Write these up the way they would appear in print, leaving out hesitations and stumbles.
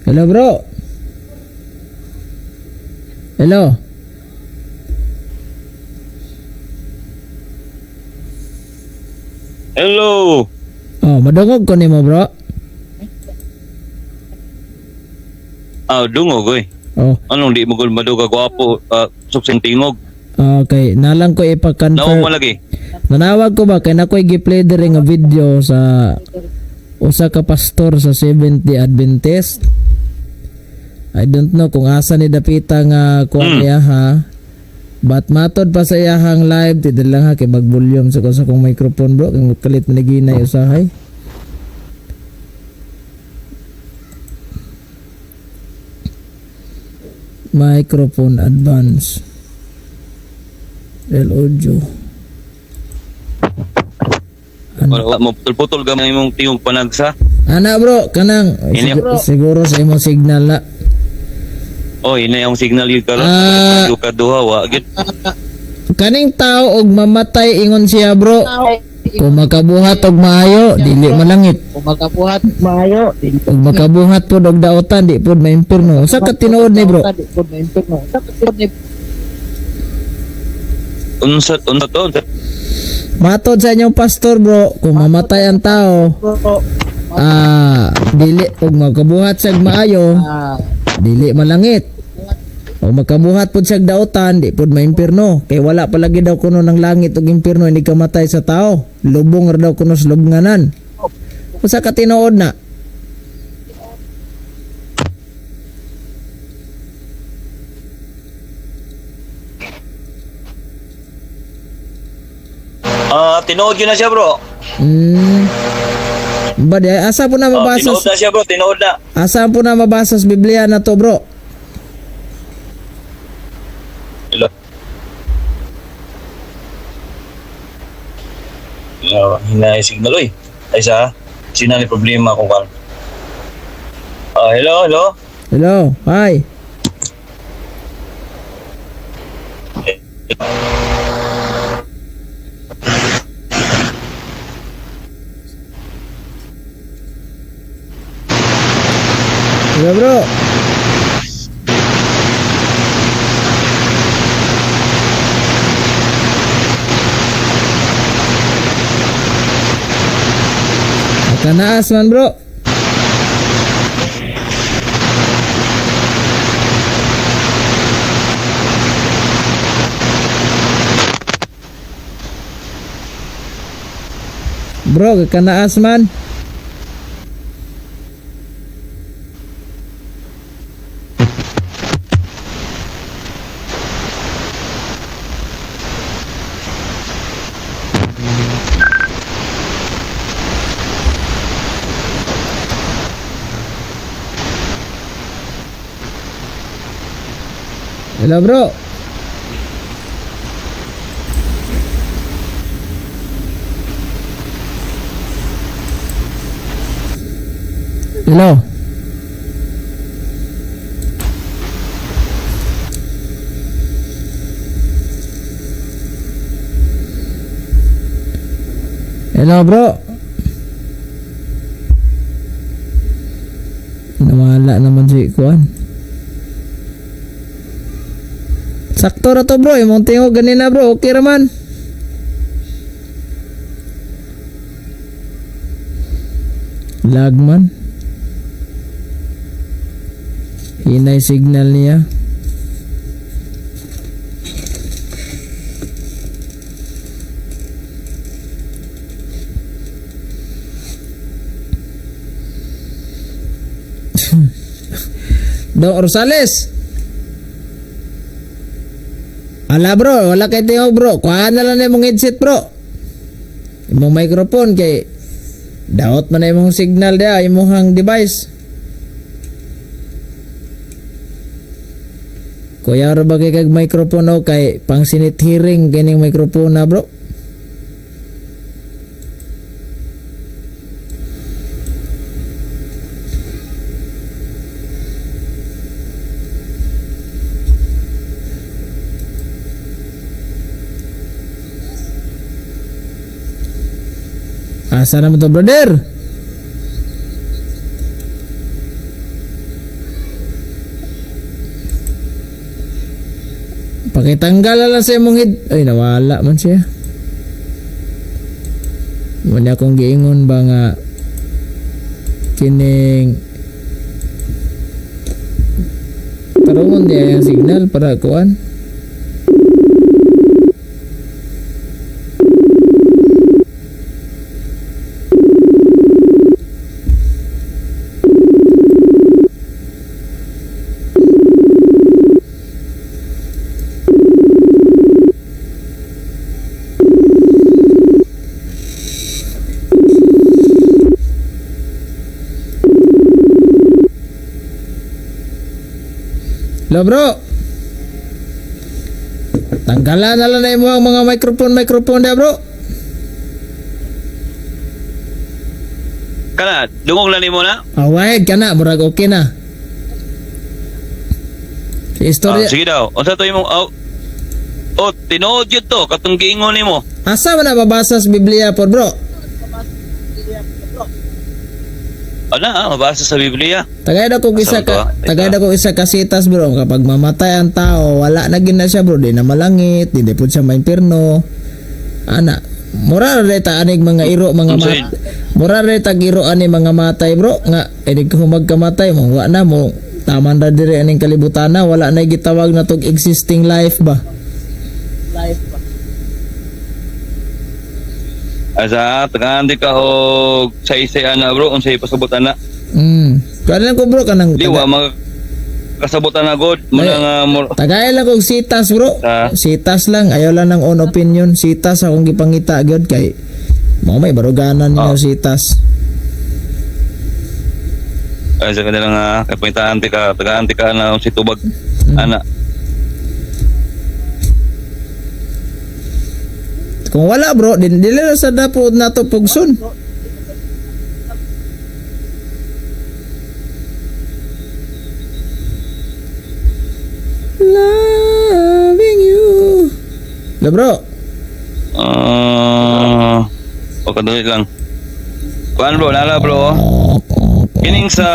Hello, bro. Hello. Hello. Oh, madungog ko nimo, bro. Ah, dungog oy. Oh, Anong di mo gud maduga gwapo, suksing tingog. okay. Nalang ko Naong ipa-confirm. mo lagi. Nanawag ko ba kay nakoy gi-play diri nga video sa usa ka pastor sa Seventh Day Adventist. I don't know kung asa ni dapita nga kuan niya ha. But matod pa sa iyahang live, tidal lang ha kay mag-volume sa ko sa kong microphone, bro, kay kalit man ginay usahay. Microphone advance. Real audio. Ano? Wala mo putol-putol gamay imong tingog panagsa. Ana, bro, kanang Ini- siguro sa imong signal na. Oh, ina yung signal yun karon. Ah. Uh, ka duha wa gid. Kaning tao og mamatay, ingon siya, bro. Kung makabuhat og maayo, dili malangit. Kung makabuhat maayo, dili Og makabuhat pod og daotan, di pod maimpirno. Sa ka tinuod ni, bro? di pod maimpirno. Sa ka tinuod ni? Unsa unsa to? Unsa? Matod sa inyong pastor, bro, kung mamatay ang tao, Bro, dili og makabuhat siya og maayo, dili malangit. O makabuhat pod siya og daotan, di pod maimpirno. Kay wala palagi daw kuno ng langit ug impirno hindi kamatay sa tao. Lubong ra daw kuno sa lubnganan. Usa ka tinuod na? Ah, tinuod yun na siya, bro. Ba di asa po na Ah, mabasa? tinuod na siya, bro. Tinuod na. Asa po na mabasa sa Biblia na to, bro? Hello. Hello, hinay signal oy. Ay sa sina ni problema kung kan. Ah, hello, hello. Hello. Hi. Hello, bro. Nakanaas man, bro. Bro, kanaas man. Hello, bro. Hello. Hello, bro. Nawala naman si Kuan. Sakto ra to, bro. Imong tingog ganina, bro. Okay ra man. Lag man. Hinay signal niya. Dong Rosales. Ala, bro, wala kay tingog, bro. Kuha na lang na imong headset, bro. Imong microphone kay daot man na imong signal dia, imong device. Kuya ra ba kay kag microphone o kay pang sinit hearing kining microphone na, bro. Asa naman to, brother? Pakitanggal na lang sa imong head. Ay, nawala man siya. Wala akong giingon ba nga kining tarungon di ay ang signal para kuan. Hello bro. Tanggalan na lang na imo ang mga microphone microphone da bro. Kana, dungog lang nimo na. Away ka na, murag okay na. Si Ah, istorya. sige daw. Unsa to imong oh, oh tinuod gyud to katong giingon nimo. Asa man na mabasa sa Biblia po bro? Ana, mabasa sa Biblia. Tagay na kog isa Asa ka, ba to? tagay na kog isa ka sitas bro, kapag mamatay ang tao, wala na gid na siya bro, di na malangit, di na pud siya maimpirno. Ana, mura ra ta anig mga iro mga Unsa mat. Mura ra tag iro ani mga matay bro, nga inig humag kamatay mo, wa na mo taman ra diri aning kalibutan na, wala na gitawag na tog existing life ba. Asa, tagaan di ka og saysay ana bro, unsay pasabot ana. Kuan lang ko bro kanang Di wa mga kasabot ana god, muna nga Tagay lang kog sitas bro. Ah. Sitas lang, ayaw lang ng own opinion. Sitas akong gipangita gyud kay mao may baruganan ninyo sitas. Ay sa kanila nga kay pangitaan ti ka, tagaan ti ka na unsay tubag ana. Kung wala bro, din dili na sa dapo nato pugson. Loving you. La bro, Ah, o kadali lang. Kuan bro, nala bro. Kining sa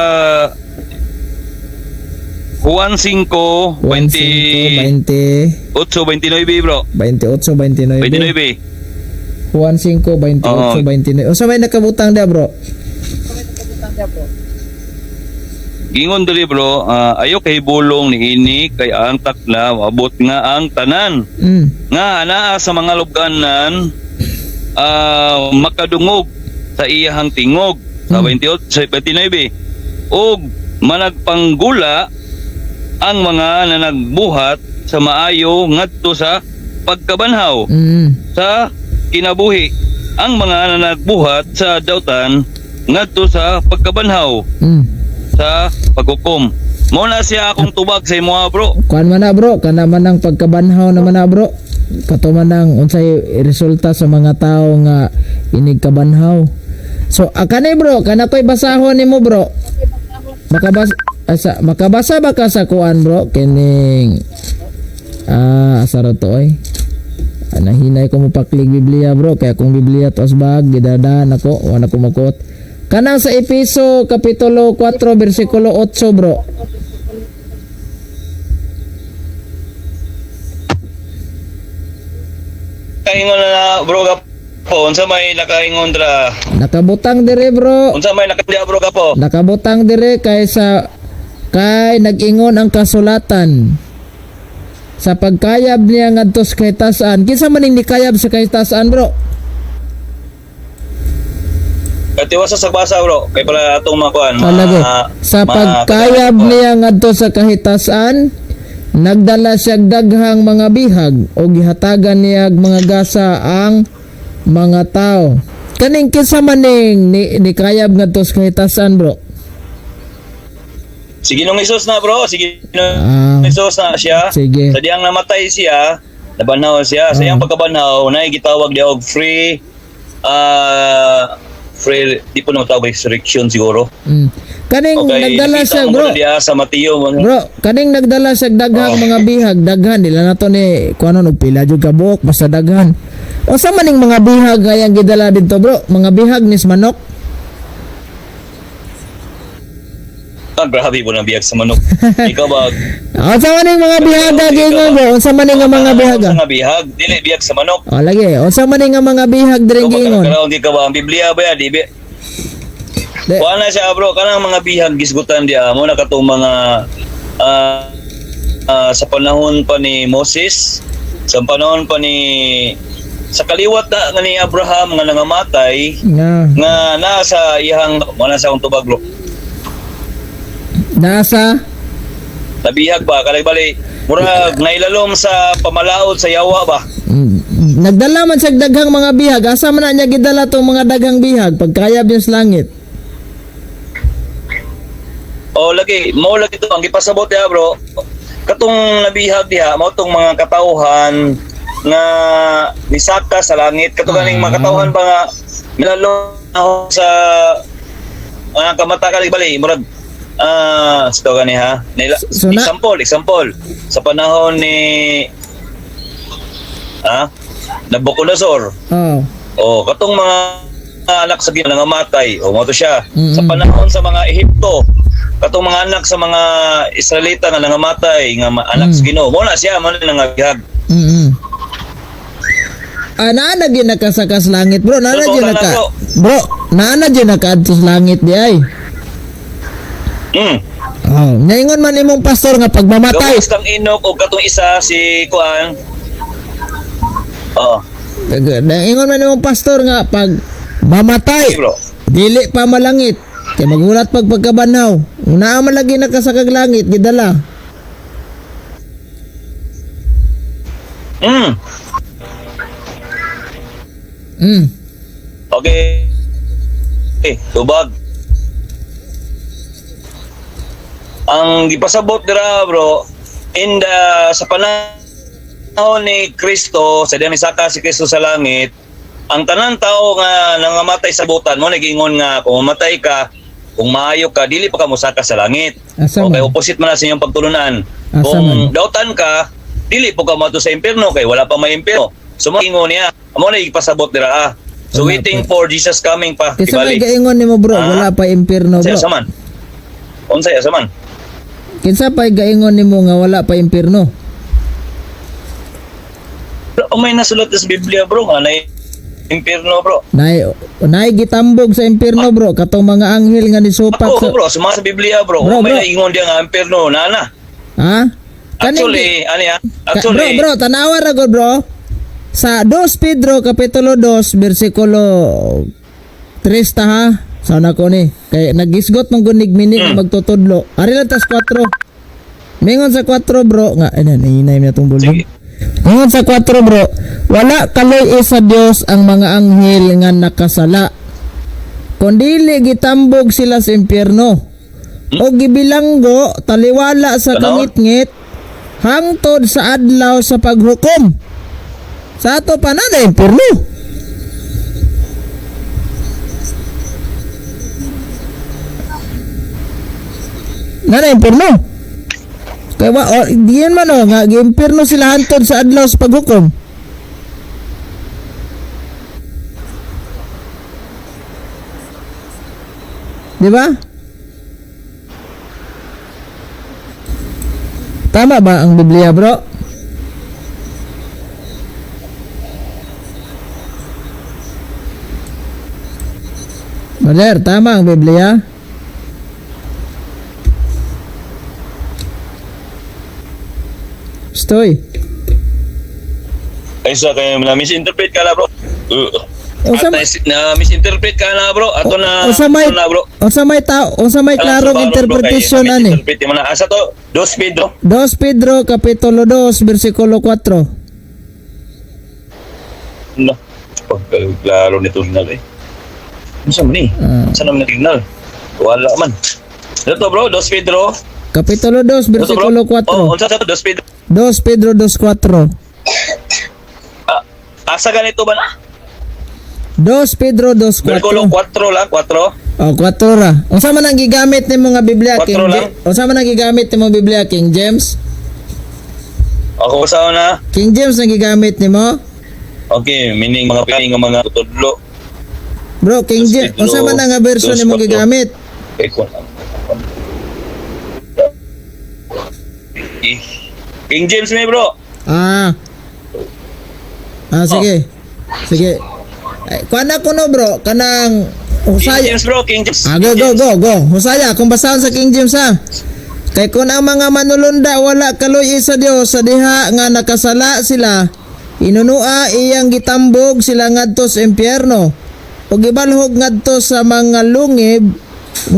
Juan 5, 20 28, 29 bro. 28 29. 29. Juan 5 28 Oo. 29. Unsa may nakabutang dia bro? Gingon diri bro, ayo kay bulong ni ini kay antak na maabot nga ang tanan. Nga anaa sa mga lubganan makadungog sa iyahang tingog sa 28 sa 29 ug managpanggula ang mga nanagbuhat sa maayo ngadto sa pagkabanhaw sa kinabuhi ang mga nanagbuhat sa dautan ngadto sa pagkabanhaw sa paghukom. Mo na siya akong tubag sa imo bro. Kuan man na bro, kana man ang pagkabanhaw naman na bro. Kato man ang unsay resulta sa mga tao nga inig kabanhaw. So kani bro, kana ko'y basahon nimo bro. Makabasa asa makabasa ba ka sa kuan bro kining asa ra to oy. Nahinay ko mopaklig Biblia bro kaya kung Biblia to as bag gidadaan ako wala ko makot. Kanang sa Efeso kapitulo 4 bersikulo 8 bro. Kaingon na bro gapo, unsa may nakaingon dra? Nakabutang dire bro. Unsa may nakadya bro gapo? Nakabutang dire kay sa kay nag-ingon ang kasulatan sa pagkayab niya ngadto sa kahitasan. Kinsa man ning nikayab sa kahitasan bro? Katiwasa sa basa bro, kay pala atong mga kuan. Palagi. Sa pagkayab niya ngadto sa kahitasan, nagdala siya daghang mga bihag o gihatagan niya mga gasa ang mga tao. Kaning kinsa man ning ni, nikayab ngadto sa kahitasan bro? Sige nung Isus na bro, sige nung Isus na siya. Sige. Sa diyang namatay siya, nabanhaw siya. Sa iyang pagkabanhaw, na gitawag niya og free free di po na tawag resurrection siguro. Kaning Okay, nagdala nakita siya mo bro. na diya sa Mateo mga Bro, kaning nagdala siya daghang mga bihag, daghan nila na to ni kuno og pila jud ka buok basta daghan. Unsa man ning mga bihag nga iyang gidala didto bro? Mga bihag ni manok. Grabe po ng bihag sa manok. Ikaw ba? Unsa man ning mga bihaga giingon, bro? Unsa man ning nga mga bihaga? Unsa nga bihag? Dili bihag sa manok. O lagi, unsa man ning nga mga bihag diri Ikaw ba giingon? kanang di ka ba ang Biblia ba ya? Di ba? Di- Kuha na siya, bro, kanang mga bihag gisgutan diya mo na katong mga sa panahon pa ni Moses, sa panahon pa ni sa kaliwat na nga ni Abraham nga nangamatay Nga nga nasa iyang wala sa akong tubag, bro. nasa Nabihag ba kanang bali murag nailalom sa pamalaod sa yawa ba. Nagdala man siya daghang mga bihag. Asa man na niya gidala tong mga daghang bihag pagkayab niya sa langit? O lagi mao lagi to ang gipasabot diha, bro. Katong nabihag diha mao tong mga katawhan nga nisaka sa langit, katong ganing mga katawhan ba nga nilalom sa mga kamata ka bali murag sa gani ha nila. So Example, example sa panahon ni Nabucodonosor. Oh. O katong mga anak sa Ginoo nangamatay, o mo to siya. Sa panahon sa mga Ehipto, katong mga anak sa mga Israelita nga nangamatay nga anak sa Ginoo, mo na siya, mo na nangabihag. Ah, naa na gyud nakasaka sa langit, bro. Naa na Totoo gyud ka naka na, bro. Bro, naa na gyud nakaadto sa langit di ay. Oh, naingon man imong pastor nga pagmamatay. Gawas kang Enoch o katong isa si kuan. Oo. Naingon man imong pastor nga pag mamatay, Sige, bro. dili pa malangit. Kay magulat pag pagkabanhaw. Naa man lagi nakasakag langit gidala. Okay. Okay, tubag. Ang gipasabot dira, bro, in the sa panahon ni Kristo, sa diyang nisaka si Kristo sa langit, ang tanan tao nga nangamatay sa butan mo nagingon nga kung mamatay ka, kung maayo ka, dili pa ka mosaka sa langit. Asa Okay, man? opposite man na sa inyong pagtulunan. Asa Kung man? dautan ka, dili po ka moadto sa impierno kay wala pa may impierno. So mo ingon niya, amo na ipasabot dira ah. So Wala waiting for Jesus coming pa. Kinsa may Ibalik. gaingon nimo, bro, Ah? wala pa impierno, Unsay bro. asa man? Unsay asa man? Kinsa pa gaingon nimo nga wala pa impierno? Bro, may nasulat sa Biblia, bro, nga na impierno, bro. Nay nay gitambog sa impierno, bro, katong mga anghel nga nisupak Ako, sa bro, suma sa Biblia, bro. Bro, May bro. naingon diya nga impierno na na. Ha? Kaning Actually, ano ya? Bro, Actually, bro, tanawa ra gud, bro. Sa 2 Pedro kapitulo 2 bersikulo 3 ta ha. Sana ko ni. Kay nagisgot mong gunig mini nga magtutudlo. Ari lang tas 4. Mingon sa 4, bro, nga ay nahinay na tong bulong. Sige. Mingon sa 4, bro, wala kaloy sa Dios ang mga anghel nga nakasala. Kundili gitambog sila sa impyerno. O gibilanggo taliwala sa Ano? kangitngit hangtod sa adlaw sa paghukom. Sa ato pa na na impyerno. Na na impyerno. Kaya wa, o, diyan man o, nga giimpyerno sila hangtod sa adlaw sa paghukom. Di ba? Tama ba ang Biblia, bro? Brother, tama ang Biblia? Stoy. Ay sa kay na misinterpret ka na, bro. Unsa At na misinterpret ka na, bro. Ato na, Unsa may ato na, bro. unsa may tao, unsa may klarong interpretation ani? Misinterpret mo na. Asa to? Dos Pedro. 2 Pedro kapitulo 2 bersikulo 4. No. Pagklaro nito signal eh. Unsa man ni? Unsa naman ang signal? Wala man. Ito, bro, Dos Pedro. Kapitulo 2 Ito, bro. bersikulo 4. Oh, unsa sa to? Dos Pedro. 2 Pedro 2:4. Ah, asa ganito ba na? 2 Pedro 2:4. Bersikulo 4 lang, 4. Oh, 4 ra. Unsa man ang gigamit nimo nga Biblia, King Kwatro lang. Unsa man ang gigamit nimo Biblia, King James? Ako sa na. King James ang gigamit nimo? Okay, meaning mga pining mga tutudlo. Bro, King Dos James, Pedro, unsa man ang nga version dos nimo kwatro. gigamit? Okay, ko. King James ni, bro. Ah. Ah, sige. Sige. Ay, kuan na ko no, bro, kanang King Hosea. James, bro, King James. Ah, go, King go, James. go, go. Hosea, kung basahon sa King James ha. Kay kung ang mga manulunda wala kaluy sa Dios sa diha nga nakasala sila, inunua iyang gitambog sila ngadto sa impyerno. Ug gibalhog ngadto sa mga lungib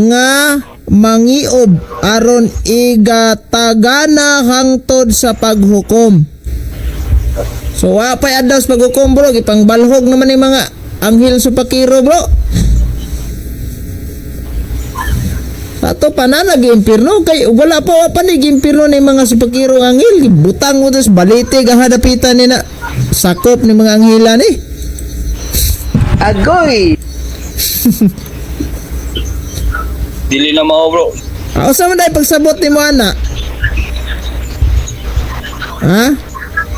nga mangiob aron igatagana hangtod sa paghukom. So wa pay adlaw sa paghukom, bro, gipangbalhog naman ni mga anghel sa pakiro, bro. Ato pa na nag-impirno kay wala pa wa pa ni impirno ni mga supakiro ang anghel, butang mo tas balite gahadapitan ni na sakop ni mga anghela ni. Agoy! Dili na mao, bro. Ah, usa man dai pagsabot nimo ana? Ha?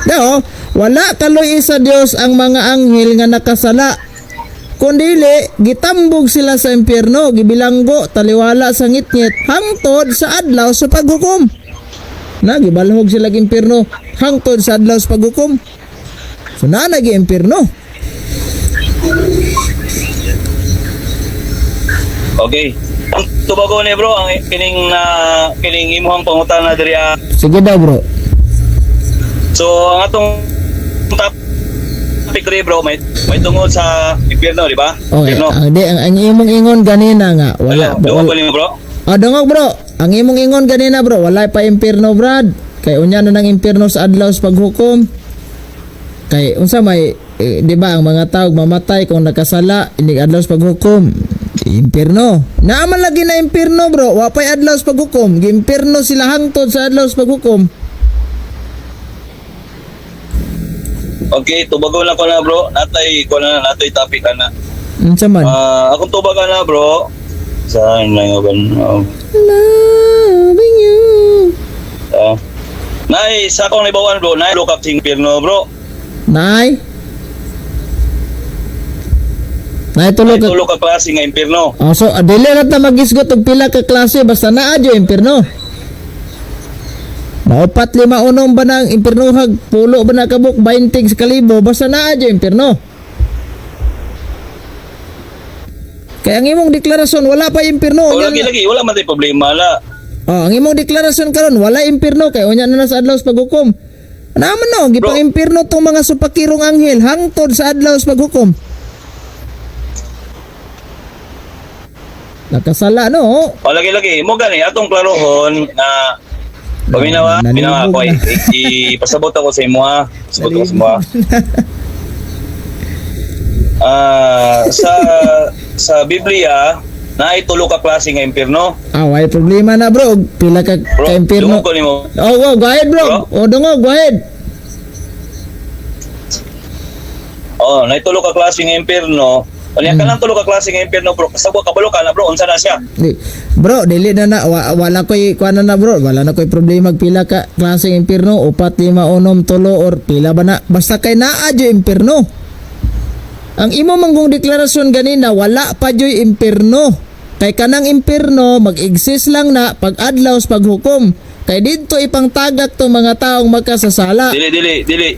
Dao, wala kaloy sa Dios ang mga anghel nga nakasala. Kundili, gitambog sila sa impyerno, gibilanggo, taliwala sa ngitngit, hangtod sa adlaw sa paghukom. Na, gibalhog sila og impyerno, hangtod sa adlaw sa paghukom. So na nagi impyerno. Okay. Ang tubago ni, bro, ang kining kining imuhang pangutana diri ah. Sige daw, bro. So ang atong topic diri, bro, may tungod sa impyerno, di ba? Okay, Impyerno. ang, di, ang imong ingon ganina nga, wala, Hello, dungog wala, ba nimo, bro? Ah, dungog, bro. Ang imong ingon ganina, bro, wala pa impyerno, brad. Kay unya na nang impyerno sa adlaw sa paghukom. Kay unsa may eh, di ba ang mga tao mamatay kung nakasala inig adlaw sa paghukom. Impyerno. Naaman lagi na impyerno, bro. Wa pay adlaw sa paghukom. Gimpyerno sila hangtod sa adlaw sa paghukom. Okay, tubago na ko na, bro. Natay ko na natay topic ana. Unsa man? Ah, akong tubaga na, bro. Saan lang ba? Loving you. Ah. Nay, sa akong naibawan, bro, nay look up sa impyerno, bro. Nay. Nay tulo Nay ka. tulo ka klase nga impyerno. Oh, so dili ra ta magisgot og pila ka klase basta naa jud impyerno. Maupat lima unom ba nang impyernohag, pulo ba na kabuk, 20 sa kalibo, basta naa jud impyerno. Kaya ang imong deklarasyon wala pa impyerno. O Unya lagi na- lagi, wala man tay problema la. Oh, ang imong deklarasyon karon wala impyerno kay unya na na sa adlaw sa paghukom. Naman no, gipang Bro. impyerno tong mga supakirong anghel hangtod sa adlaw sa paghukom. Nakasala no. O lagi lagi, mo gani atong klarohon na paminawa, Nalibog paminawa ako na. ipasabot ako sa imo ha. Pasabot ako sa imo ha. Ah, sa Biblia naay tulo ka klase nga impyerno. Ah, way problema na, bro. Pila ka Bro, ka impyerno. dungog ko nimo. Oh, oh, go ahead, bro. Bro? Oh, dungog, go ahead. Oh, naay tulo ka klase nga impyerno. Unya kanang tulo ka klase nga impyerno, bro. Kasabot kabalo ka na, bro, unsa na siya? Di, bro, dili na na wala koy kuan na na, bro. Wala na koy problema og pila ka klaseng impyerno, upat, lima, unom, tulo or pila ba na. Basta kay naa jud impyerno. Ang imo manggong deklarasyon ganina wala pa joy impyerno. Kay kanang impyerno mag-exist lang na pag adlaw sa paghukom. Kay didto ipangtagak tong mga taong magkasasala. Dili dili dili.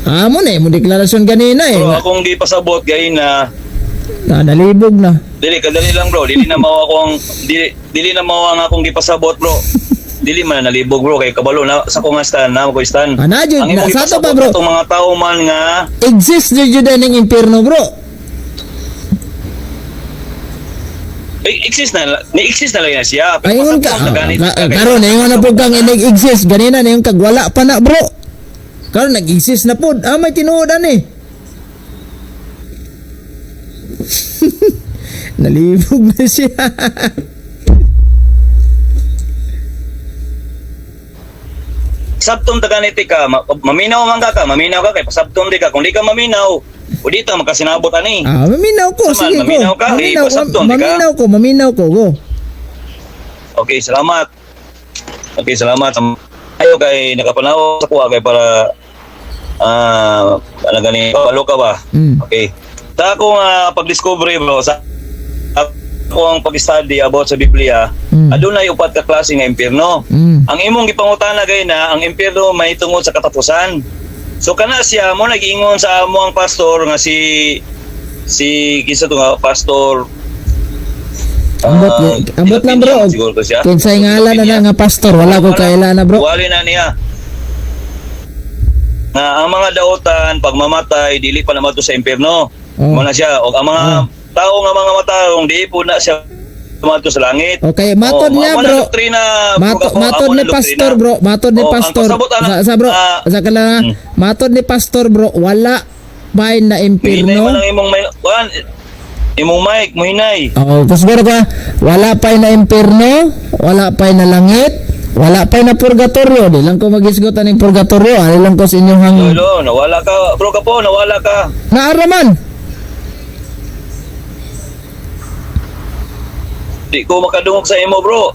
Amo na imong deklarasyon ganina eh. Bro, akong gipasabot gay na Na, nalibog na. dili kadali lang, bro. Dili na mao ako ang dili dili na mao ang akong gipasabot, bro. Dili man na nalibog, bro, kay kabalo na sa kong stand na ko stand. Ah, na, jud, Ang imong na, sa ato pa, gipasabot bro. atong mga tao man nga Exist jud jud ning impyerno, bro. eh, exist na ni exist na lang yan siya. Pero Ayun ka. pasabot na ganit ka, kay- Karon ingon na pud kang inig-exist ganina na yung kag wala pa na, bro. Karon nag-exist na pud. Ah, may tinuod ani. Nalibog na siya. Sabton ta ganit ka, maminaw man ka ka, maminaw ka kay pasabton di ka. Kung di ka maminaw, o di ta makasinabot ani. Ah, maminaw ko. Saman, Sige, go. maminaw ka, Maminaw, ipasabton, di ka? maminaw ko, maminaw ko, go. Okay, salamat. Okay, salamat. Ayo kay nakapanaw sa kuha kay para ano gani, kabalo ka ba? Mm. Okay. Sa akong pag-discovery, bro, sa Ako ang pag-study about sa Biblia, adunay upat ka klase nga impyerno. Ang imong gipangutana gay na ang impyerno may tungod sa katapusan. So kana siya mo nag-ingon sa amo ang pastor nga si si kinsa to nga pastor? Ambot, ambot lang, bro. Siguro to siya. Kinsay ngalan na na nga pastor, wala ko kaila na, bro. Wali na niya. Nga ang mga dautan pag mamatay dili pa naman to sa impyerno. Oh. Mo na siya og ang mga tao nga mga matarong di po na siya tumadto sa langit. Okay, matod Oh, niya, amo na bro. doktrina, Mato, bro, matod amo ni na pastor, doktrina. bro. Matod ni Oh, ang pastor. kasabot, ana, Sa bro, sa kala, matod ni pastor, bro, wala pa na Muhinay impyerno. man ang imong may kuan, imong mic muhinay. Oo, siguro ka, wala pa na impyerno, wala pa na langit, wala pa na purgatorio. Di lang ko magisgot aning purgatorio, ali lang ko sa inyong hang. Lolo, nawala ka, bro ka po, nawala ka. Naaraman. Di ko makadungog sa imo, bro.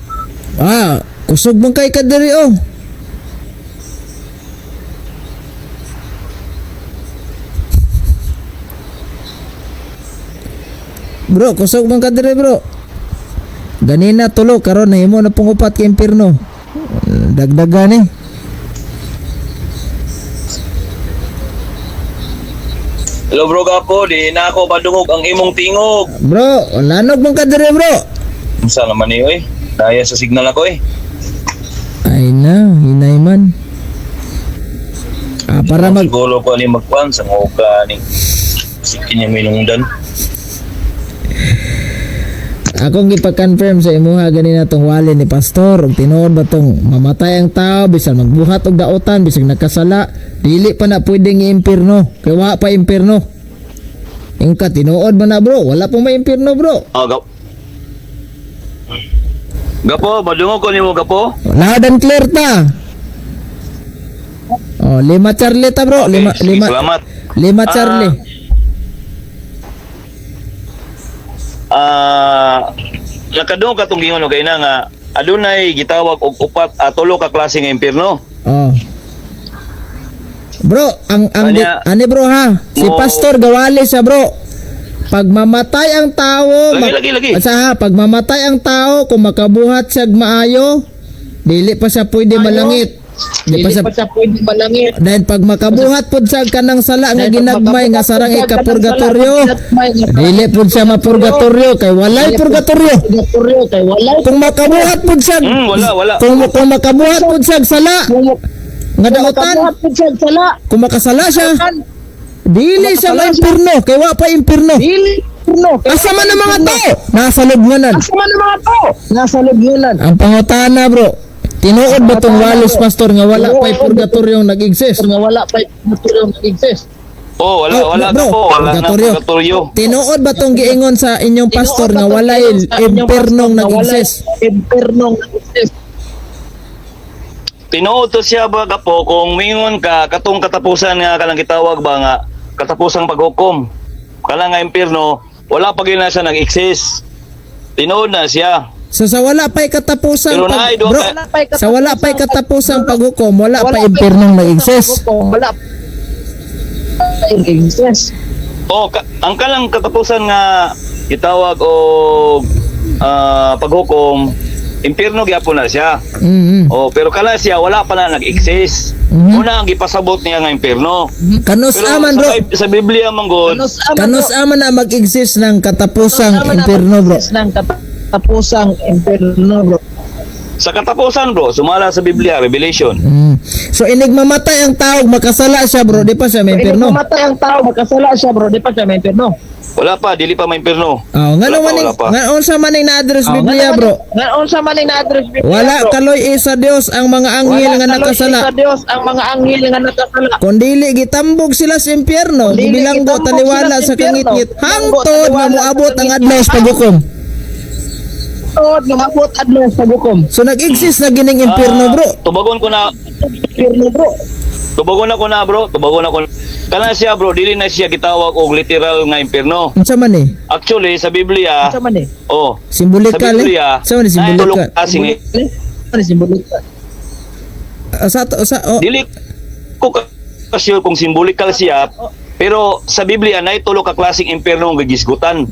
Ah, kusog man kay kadiri oh. Bro, kusog man kadiri, bro. Ganina tulo karon nahimo na pong upat ka impierno. Dagdagan eh. Hello, bro ka po, di na ako madungog ang imong tingog. Bro, lanog man kadiri, bro. Unsa naman ni oy? Daya sa signal ako eh. Ay na, hinay man. Ah, para mag Siguro ko ani magkuan sa ngoka ni. Sige niya minungdan. Akong gipa-confirm sa imuha ganina tong wali ni pastor ug tinuod ba tong mamatay ang tao bisan magbuhat og daotan bisan nagkasala dili pa na pwedeng iimpirno kay wa pa impirno. Yung ka tinuod ba na, bro? Wala po may impirno, bro. Oh, gap. Gapo, madungog ko nimo, gapo. Loud and clear ta. Oh, lima Charlie ta, bro. Lima. Okay, sige, Lima. salamat. Lima Charlie. Ah, nakadungog ka tong gingon kay na nga adunay gitawag og upat a tulo ka klase nga impierno. Oh. Bro, ang Kanya- ani bro ha. Si Pastor gawali siya, bro. Pag mamatay ang tao, Lagi, lagi, lagi. Sa ha, pag mamatay ang tao kung makabuhat siya og maayo, dili pa siya pwede malangit. Di pa Dili siya pa siya pwede malangit. dahil pag makabuhat pud siya kanang sala nga Dahil pag ginagmay nga makabuhat sarang pud siya kanang ikapurgatorio, sala nga ginagmay nga dili pud siya mapurgatorio kay walay purgatorio. Purgatorio kay walay. Kung makabuhat pud siya Wala, wala. Kung makabuhat pud siya sala nga daotan, Makabuhat pud siya sala. kung makasala siya, dili siya maimpirno kay wa pa impirno. Dili no. Asa man ang mga tao? Nasa lubnganan. Asa man ang mga tao? Nasa lubnganan. Ang pangutana, bro, tinuod ba tong walis pastor nga wala pa'y purgatoryong nag-exist? Nga wala pa purgatorio nag-exist. Oh, wala, Oh, wala bro, gapo, wala na purgatorio. purgatorio. Tinuod ba tong giingon sa inyong pastor nga walay impernong nag-exist? Impernong nag-exist. Tinuod to siya ba gapo kung mingon ka katong katapusan nga kanang gitawag ba nga katapusang paghukom. Kana nga impierno, wala pa gyud na siya nag-exist. Tinuod na siya. So sa wala pa'y katapusang Pero pag, naay, doon bro, sa wala pa'y katapusang paghukom, wala pa impernong nag-exist. Wala pa nag-exist. Oh, ang kanang katapusan nga gitawag og paghukom, impierno gyapon na siya. Oh, pero kana siya wala pa na nag-exist. Una ang gipasabot niya nga impierno. Kanus Pero aman, sa, bro. Sa Biblia man gud, Kanus aman na mag-exist ng katapusang impierno, bro. Ng katapusang impierno, bro. Sa katapusan, bro, sumala sa Biblia, Revelation. So inig mamatay ang tao, makasala siya, bro, di pa siya may impierno. Mamatay ang tao, magkasala siya, bro, di pa siya may impierno. Wala pa, dili pa may impierno. Oh, ngano Wala pa, man wala pa. nga unsa man ning na-address Biblia, bro? Nga unsa man ning na-address Biblia, Wala bro? kaloy sa Dios ang mga anghel Wala nga kaloy nakasala. sa Dios ang mga anghel nga nakasala. Kung dili gitambog sila sa impyerno, Kung dili gibilanggo gitambog taliwala sila sa sa impyerno, kangitngit, gibilanggo hangtod nga taliwala sa moabot ang kangitngit. adlaw sa paghukom. Hangtod nga moabot adlaw sa paghukom. So nag-exist na gining impyerno, bro. Tubagon ko na, Impierno, bro. tubagon ako na, bro, tubagon ako. Kana siya, bro, dili na siya gitawag og literal nga impierno. Unsa man eh? Actually, sa Biblia, Unsa man eh? oh, sa Simbolikal eh. Biblia, Unsa man eh simbolikal? Kasi Ano simbolik? Sa oh, dili ko ka sure kung symbolical siya, pero sa Biblia nay tulo ka klaseng impierno nga gisgutan.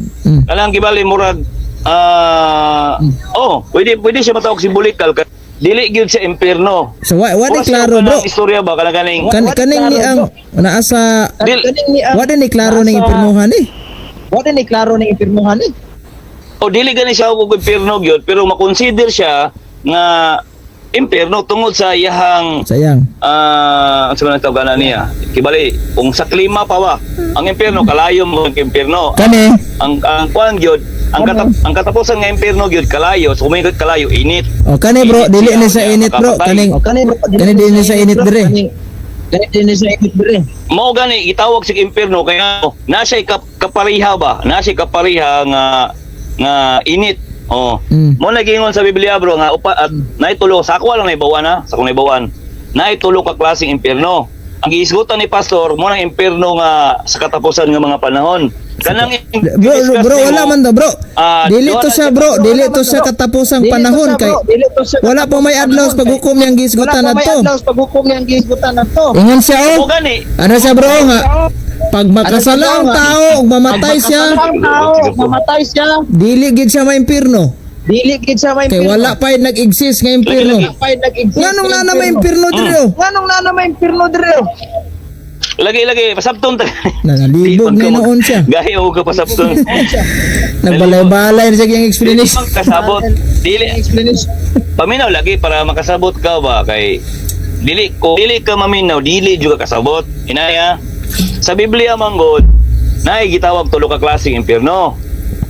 Kanang gibali murag Ah, oh, pwede pwede siya matawag symbolical kay dili gyud siya impierno. So wa di Mura siya klaro, og bro. kanang istorya ba kanang ganing Kaning ni ang naa sa Dil- Kaning ni ang wa di ni klaro ning impirnuhan eh. Wa ni klaro ning impirnuhan eh. O dili gani siya og impierno gyud, pero makonsider siya nga impierno tungod sa iyahang Sayang. Ang sa mga tawag na niya. Kibali, kung sa klima pa ba, ang impierno kalayo mo ang impierno. Kani Ang kuan gyud, ang katapusan nga impierno gyud kalayo, so kung kalayo init. Oh, kani bro, dili ni sa init, bro. Kaning O kani bro, Kani dili ni sa init bro. dire. Kani dili ni sa init dire. Mao gani gitawag sig impierno kay na siya kapariha ba? Na siya kapariha nga nga init. Oh. Mo nagingon sa Biblia, bro, nga upa at naitulo sa ako lang naibawan ha, sa akong naibawan. Naitulo ka klaseng impierno. Ang giisgutan ni pastor mo nang impierno nga sa katapusan nga mga panahon. Kanang Bro, bro, wala man to, bro. Dili duha to na siya, siya. bro. Dili to siya katapusang Dili to panahon siya, kay bro. Dili to siya wala pa may adlaw sa paghukom niyang giisgutan Wala pa may adto. adlaw sa paghukom niyang gihisgutan adto. Ingon siya oh. Mo gani Ano siya, bro, nga pag makasala ang tao ug mamatay siya, Ang tao, mamatay siya, dili gid siya maimpirno. dili gid siya may Kay wala pa nag-exist nga impirno. Wala pa nag-exist. Nganong naa na may impirno diri oh? Nganong naa na may impirno dire? Oh? Lagi lagi pasabton ta. Nangalibog na noon siya. Gahi og ka pasabton. Nagbalay-balay na siya yung Dili explanation. man kasabot. Dili Explanation. paminaw lagi para makasabot ka ba kay dili ko dili ka maminaw, dili juga kasabot inaya. Sa Biblia man god, naay gitawag tulo ka klaseng impierno.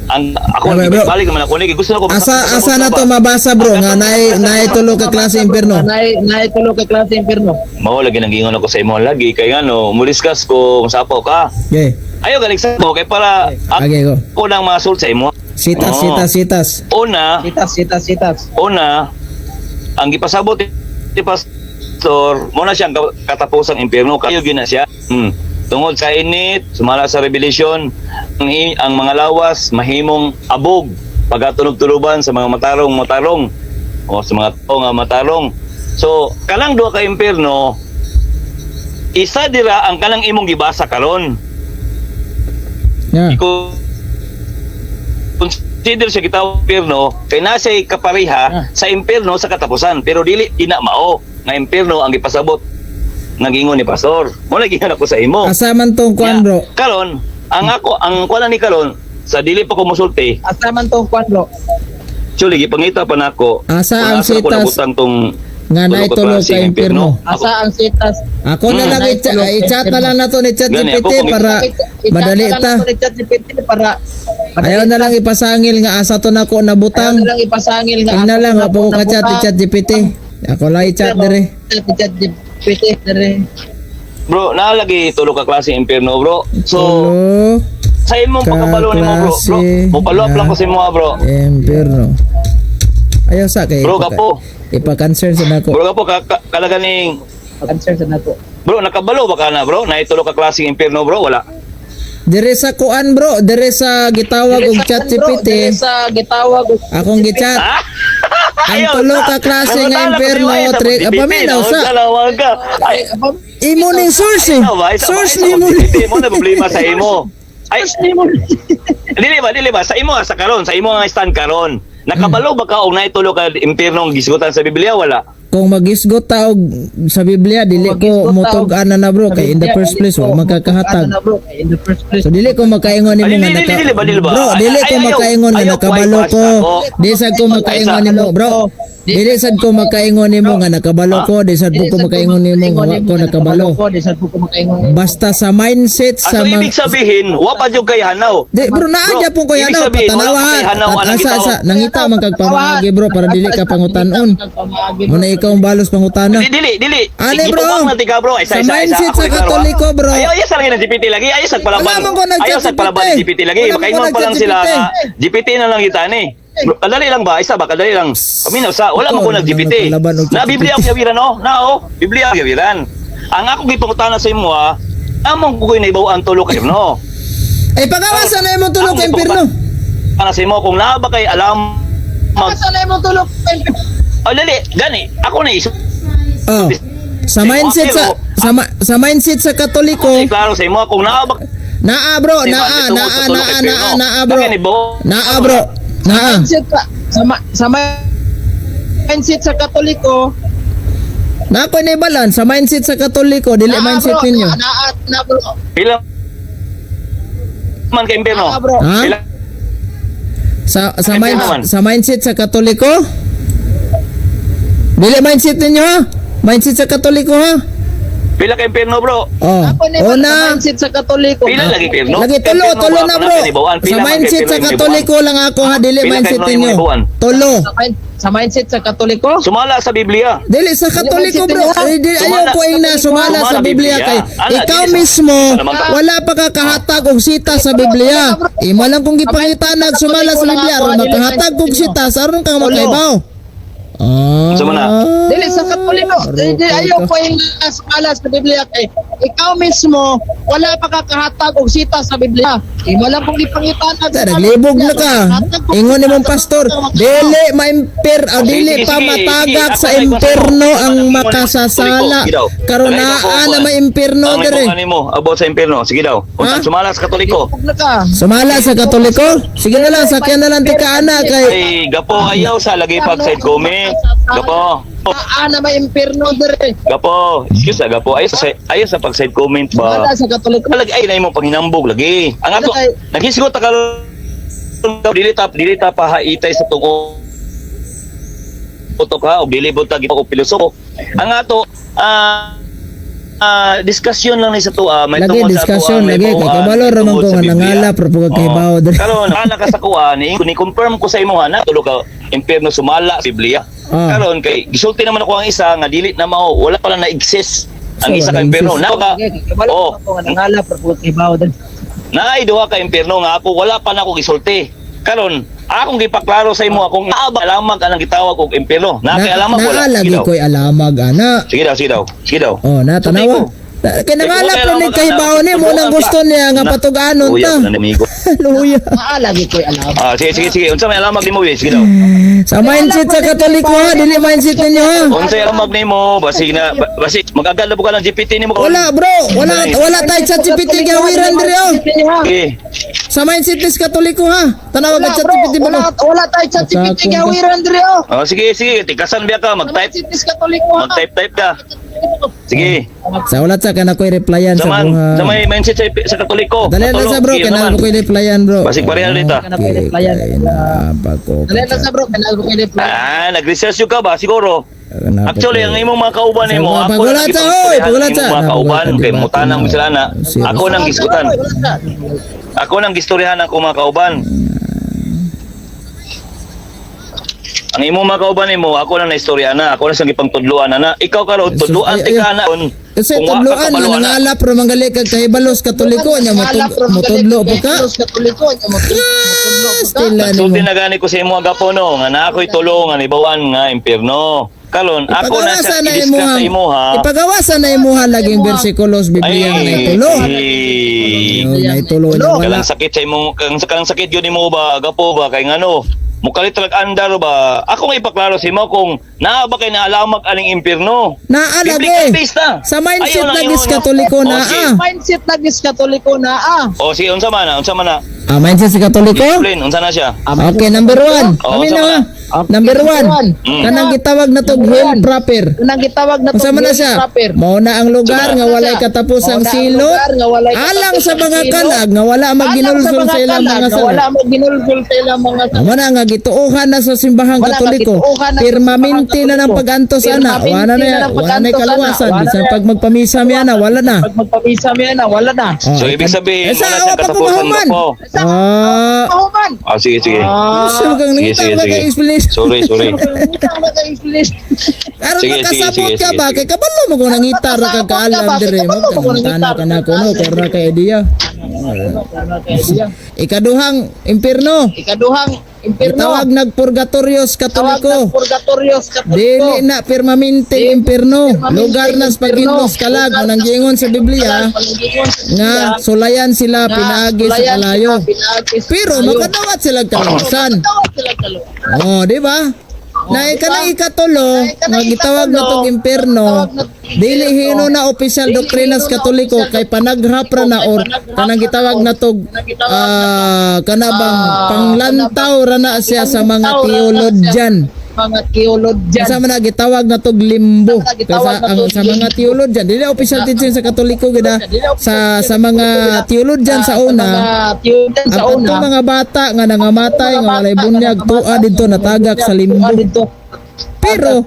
Ang ako Okay, bro. balik man ako ni gusto na ko Asa makasabot asa ka na ba? to mabasa, bro, nga naay naay tulo ka klase impierno? Naay naay tulo ka klase impirno. Mao lagi nang gingon ako sa imo lagi kay ngano muliskas ko sapaw ka. Okay. Ayo galing sa kay para Okay, go. ako nang masult sa imo. Sitas, Oo. sitas, sitas. Una, Sitas, sitas, sitas. una, ang gipasabot ni pastor mo na siyang katapusang impyerno kayo gyud na siya. Tungod sa init, sumala sa Revelation, ang mga lawas mahimong abog pagatunog-tuluban sa mga matarong matarong o sa mga tao nga matarong. So kanang duha ka impyerno, isa dira ang kanang imong gibasa karon. Yeah. Iko consider siya gitawag impyerno kay nasa kapareha sa impyerno sa katapusan, pero dili ina mao nga impyerno ang gipasabot nga gingon ni pastor. Mo na gingon ako sa imo. Asa man tong kuan, bro? Karon ang ako ang kuan ni karon sa dili pa ko mosulti. Asa man tong kwan, bro? Actually, gipangita pa nako Asa kung ang asa ko sitas nabutang tong nga tulo naay ka tulo klaseng ka impyerno? Asa ang sitas? Ako na lang i-chat na lang nato ni Gani, ChatGPT ako kung- para madali ta. ChatGPT para Ayaw na lang ipasangil nga asa to nako Ayaw nabutang. na lang ipasangil nga Tingnan asa lang to ako ko ka-chat ni nabutang. ChatGPT. Ako lang i-chat dire. ChatGPT dire. Bro, naalagi tulo ka klaseng impyerno, bro. So Tulo sa imong pagkabalo nimo, bro, bro, kaklase mo follow up lang ko sa imo, ah, bro. impyerno. Ayaw sa kay Bro, kapo. Ipa-concern sa nako. Bro, kapo ka, kalaganing Answer sa nato. Bro, nakabalo ba ka na, bro? Naitulo ka klaseng impyerno, bro? Wala. Dire sa kuan, bro, dire sa gitawag og Dire ChatGPT. sa gitawag og Akong gichat. Ah? Ang tulo ka klase nga Nangutana ko impyerno, sa iyo, ay, sa paminaw ChatGPT, sa. Nangutana ka. Ay, Imo ning source eh. ayaw ba? Isa ba? Source Isa nimo. ChatGPT mo na problema sa imo. Ay, dili ba, dili ba? Sa imo, sa karon, sa imo nga stand karon. Nakabalo ba ka og naitulo ka impyerno ang gisgutan sa Biblia? Wala. Kung magisgot ta og sa Biblia, dili ko motug-ana na, bro, kay in the first place wa magkakahatag. Ano na, bro? Kay in the first place. So dili ko makaingon nimo Ay, nga dili, naka dili, ba, dili ba? Bro, dili ko Ay, ayaw, makaingon nga ayaw, nakabalo ayaw, ko. ako. Di sad ko makaingon nimo, bro. Dili sad ko makaingon nimo nga nakabalo ko, di sad po ko makaingon nimo nga wa ko nakabalo. Di sad po ko makaingon nimo. Basta sa mindset Ah, sa so, mga ibig sabihin, wa pa jud kay hanaw. Di, bro, naa Bro, gyapon ko ibig yanaw, sabihin, wala patanawa. pa kay hanaw anang Asa gitawag. asa nangita man kag pamaagi, bro, para dili ka pangutanon. Muna ikaw ang balos pangutana. Dili, dili, dili. Ani, bro? Gitubang na tika, bro. Isa, Sa isa, isa. mindset Ako sa ni Klaro, ah. Katoliko, bro. Ayaw, ayaw sa lagi ng GPT lagi. Ayaw sa palaban. Wala man ko nag-chat Ayaw sa palaban GPT. GPT lagi. Wala man ko Makaingon pa lang nag-chat sila GPT. nga GPT na lang kita ni. Bro, kadali lang ba? Isa ba? Kadali lang. Kami na sa wala man ko Ikaw, nag-GPT. nagpalaban og Na chat Biblia ang gawiran no? Na oh, Biblia ang gawiran. Ang ako gipangutana sa imo ah, among kukoy na ibaw ang tulo kayo no. Ay pagawasa na imong tulo Ako ka impierno. Para sa imo kung naa ba kay alam mag Asa na imong tulog? Oh, dali, gani. Ako na isu. Oh. Sa mindset sa mindset sa Katoliko, Klaro sa imo kung naa ba naa, bro, Di ba, naa tungod sa naa tulo kay naa Pirno. naa naa, bro. Lagi ni Bo. Naa, bro. Naa. Mindset sa mindset sa Katoliko. Na ako ni balan sa mindset sa Katoliko, dili Naa, mindset bro. ninyo. Naa, na, bro. Pila man ka impierno? Naa, bro. Ha? Pila Sa Ay, mind, naman. sa mindset sa Katoliko? Dili mindset ninyo ha? Mindset sa Katoliko ha? Pila ka impierno, bro? Oh. Ako ni balan Una, sa mindset sa Katoliko. Pila lagi impierno? lagi tulo, Impierno tulo ba? na Ako bro. kanibawan. Sa Pila man ka mindset sa impierno imong Katoliko lang ako ha, dili Pila ka mindset impierno imong ninyo. ibuan? Tulo. Sa mindset sa Katoliko? Sumala sa Biblia. Dili sa Katoliko bro. Eh, dili, ayaw ko ing na sumala sa Sumala Biblia Biblia. kay Ala, ikaw dili mismo Wala man ka- wala pa ka kahatag og sita sa Biblia. Imo lang kung gipangitana og sumala sa Biblia aron makahatag og sita sa aron kang makaibaw. Ah. Unsa man na? Dili sa Katoliko. Dili, ayaw ko yung sumala sa Biblia kay ikaw mismo wala pa ka kahatag og sita sa Biblia. Imo lang kung gipangitana. Ta, naglibog na ka. Ingon ni mong pastor, dili maimper, o Sige, dili sige, pa sige, matagak sige. sa Ako na imperno ikaw. ang Ako na makasasala. Sige daw. Karon Alay, naa ako, na ako. may imperno Ang dire. naibukan nimo about sa impierno. Sige daw. Ha? Unsa sumala sa Katoliko? Naglibog na ka. Sumala sa Katoliko? Sige na lang, sakyan na lang tika ana kay Ay, gapo ayaw sa lagi pag side comment. Gapo. Naa na may impierno dire. Gapo. Excuse na gapo. Ayaw sa pag side comment ba. Sumala sa Katoliko. Lagi ay na imong panghinambog lagi. Ang ato Ay. naghisgot ta karon dili ta pahaitay sa tungo utok ha og dili buntag og pilosopo. Ang ato discussion lang ni sa tuwa may Lagi, tungod sa discussion, atuang lagi. may Kay buuan, kabalo may ra man tungod ko sa nga Biblia. nangala, pero pagka Oo. kahibaw diri. Karon ana ka sa kuha ni confirm ko sa imo ha na tulo ka impierno sumala sa Biblia. Karon kay gisulti naman ako ang isa nga dili na mao wala pala na exist ang So, isa ka wala impierno. exist. Na ka. Kabalo Oh, ko nga nangala pero pagka kahibaw dire. naay duha ka impierno nga ako wala pa na ako gisulti. Karon akong gipaklaro sa imo akong naa ba alamag anang gitawag og impierno. Na kay alamag wala. Naa Sige lagi daw. ko'y alamag ana. Sige daw, sige daw. Sige daw. Oh, na Sulti tanawa. ko. Kay nangala Kay pa ni kung kay alamag, ni mo nang tubuan gusto ka. niya nga patug-anon Luya ta. ko na amigo. Luya. Naa lagi ko'y alam. Ah, sige, sige, sige. Unsa may alamag nimo, eh? Sige daw. Sa mindset sa Katoliko ha, dili mindset ninyo ha. Unsa alamag nimo? Basig na basig mag-agal na buka ng GPT nimo. Wala bro, wala wala tayo chat GPT gawiran diri oh. Sige. Sa mindset ni Katoliko ha. Tanawa Wala ka chat bro, GPT ba? wala, wala tayo chat GPT gawiran dire oh. Oh, sige, sige. Tikasan biya ka, Sa mag-type. mindset ni Katoliko ha. Mag-type type ka. Sige. Sa wala sa kana ko'y replyan sa Sa man, buha. sa may mindset sa Katoliko. Dali na sa bro, Sige, kana naman. ko ko'y replyan bro. Basig pareha dito. Okay, kay na pa ko. Dali na sa bro, kanal ko kay reply. Ah, nag-research yung ka ba? Siguro. Kana pa Actually, ko. ang imong mga kauban nimo, Sa- ako pagulat nang sa, oy, gipang-istoryahan pagulat ang sa. imong mga kauban Nabuhat, kay di ba? mutanang mo sila na. Serious. Ako nang gisgutan. Ako nang gistoryahan ang mga kauban. Ang imong mga kauban nimo, ako nang naistorya na, ako na siyang gipangtudloan na na. Ikaw karon Jesus, tudloan ay, ti ay. ka na. Kasi Kung wa ka tudloan nga kabalo, ana. nangalap pero manggali kag kahibalos Katoliko nya motudlo pa ka. Katoliko nya motudlo pa ka. Still na Nagsulti nimo. na gani ko sa imo agapo no, nga naa ako'y tulo nga nibawan nga impierno. Karon ako na Ipagawasan siya na i-discuss imuha. sa imo ha. Ipagawasan na imuha laging bersikulos Biblia nga naitulo. ay. Yung naitulo niya wala. Kalang sakit sa imong kalang sakit yun nimo ba gapo ba kay ngano mukalit talag andar ba ako nga ipaklaro sa imo kung naa ba kay naalamag aning impierno. Naa Biblical lagi. based na. Sa mindset Ayaw lang lagi imo, sa Katoliko no? naa. Oh, sige. Mindset lagi sa Katoliko na ah. Oh, sige, unsa man na, unsa man na. Ah, mindset sa Katoliko? Explain, unsa na siya? Okay, number one. Oo, Kami sama na ha. na. Okay, Number one. number one. Kanang gitawag na tog Number hell one. proper. Kanang gitawag na Unsa man na siya? proper. Mao na ang lugar Unsa nga man na walay siya? katapusang Mao na ang silot. lugar nga walay Alang sa katapusang mga silot. kalag nga wala Alang sa maginulsol mga sa ilang kalag mga nga sala. wala maginulsol sa ilang mga sala. Mao na nga gituohan na sa simbahang Wala nga Katoliko. gituohan na sa Permanente simbahang na ng Katoliko. pag-antos ana. Wala na Permanente na ng wala na pag-antos, ana. kaluwasan. Wala Bisan na. pag magpamisa mi ana, wala na. Pag magpamisa mi ana, wala na. Oh, So ibig sabihin eh, sa wala awa siyang pa ko katapusan mahuman. gapo. Sa Ah, mahuman. Ah, sige, sige. Ah, so kang Sige, nangita sige, ka sige. kay explanation. Sorry, sorry. Utang na kay explanation. Aron Sige, sige, makasabot sige, ka sige, ba sige. kay kabalo mo kung nangita ra ka kaalam Makasabot ka ba? dire mo Kabalo mo kung tana nangita ka na ra ka kuno kaalam. kay kay idea. Ikaduhang impierno. Ikaduhang impierno. Gitawag nagpurgatorios Tawag Katoliko. ng purgatorios Katoliko. Dili na permanente impierno. Permanente Lugar na sa paghinlos impierno. kalag Lugar mo nang na giingon sa Biblia Palanggingon sa nga Biblia, sulayan sila nga pinaagi sa sulayan kalayo. sila pinaagi sa Pero kalayo. makadawat sila kaluwasan. Makadawat sila kaluwasan. Oh, di ba? Na kanang ikatulo nga gitawag na tong impierno, dili hino na official doktrina sa Katoliko kay panaghap ra na or kanang gitawag na tog kanabang panglantaw ra na siya sa mga theologian. Mga theologian. Sa mga gitawag na tog limbo. Kaysa ang sa mga theologian, dili official teaching sa Katoliko gid ah. Sa mga theologian sa una, Mga theologian sa ang una. katong mga bata nga nangamatay nga walay bunyag tuwa didto natagak sa limbo. Tuwa didto. Pero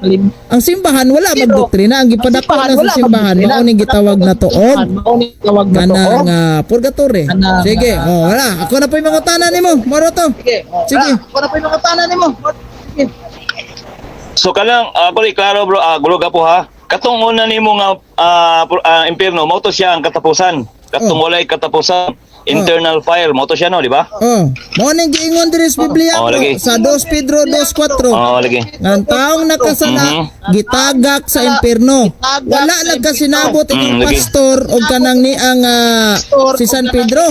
ang simbahan wala magdoktrina, ang gipadako na sa simbahan mao ning gitawag na tuog Mao ning gitawag na tuog. kanang purgatory. Kanang, Sige, oh wala, ako na po'y mangutana nimo. Moro to. Sige. Oh, Sige. wala. Ako na po'y mangutana nimo. Sige. So kanang ako rin klaro bro, gulo ka po ha. Katong una nimo nga impierno, mao to siya ang katapusan. Katong walay katapusan, internal fire, mao to siya no, di ba? Oh, mao ning giingon diri sa Biblia Oh, bro, lagi. sa 2 Pedro 2:4. Oh, lagi. Nga ang taong nakasala gitagak sa impierno. Wala nagkasinabot ikang Lagi. pastor o kanang ni ang si San Pedro.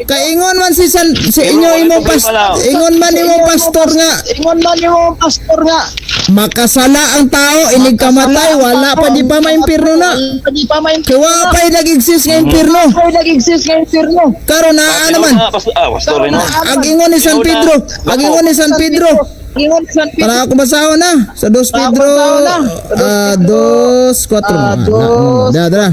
Kaingon man si San si inyo imo pas ingon man imo pastor nga Ingon man imo pastor nga. makasala ang tao inig kamatay wala pa di pa maimpirno na. Di pa Kay wa pa nag-exist nga impierno. Kaya nag-exist nga impierno. Karon naa naman. Pastor rin no. Ang ingon ni San Pedro, ang ingon ni San Pedro. Ingon ni San Pedro. Para ako basahon na sa 2 Pedro basahon na. 2 4. Dos. Da dra.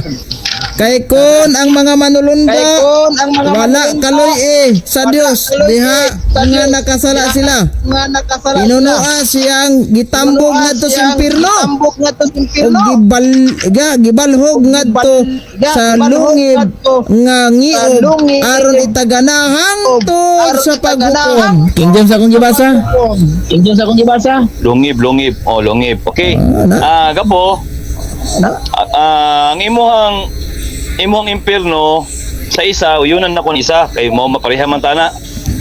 Kay kon ang mga manulunda Kay kon ang mga wala manulunda, kaloy eh sa wala Dios kaloy diha eh sa nga Dios, nakasala diha sila. nga nakasala sila. Pinunoa siyang gitambog ngadto sa Siyang impierno. Gitambok ngadto sa Og impierno. gibal ga gibalhog ngadto Ga, sa gibalhog lungib ngadto nga ngiob sa lungib aron itaganahang aron sa paghukom. itaganahang King James akong gibasa. King James akong gibasa. Lungib, lungib. Oh, lungib. Okay. Ah, na. Gapo. Na. Ang imuhang impierno sa isa, uyunan na kun isa kay mo mapareha man tana.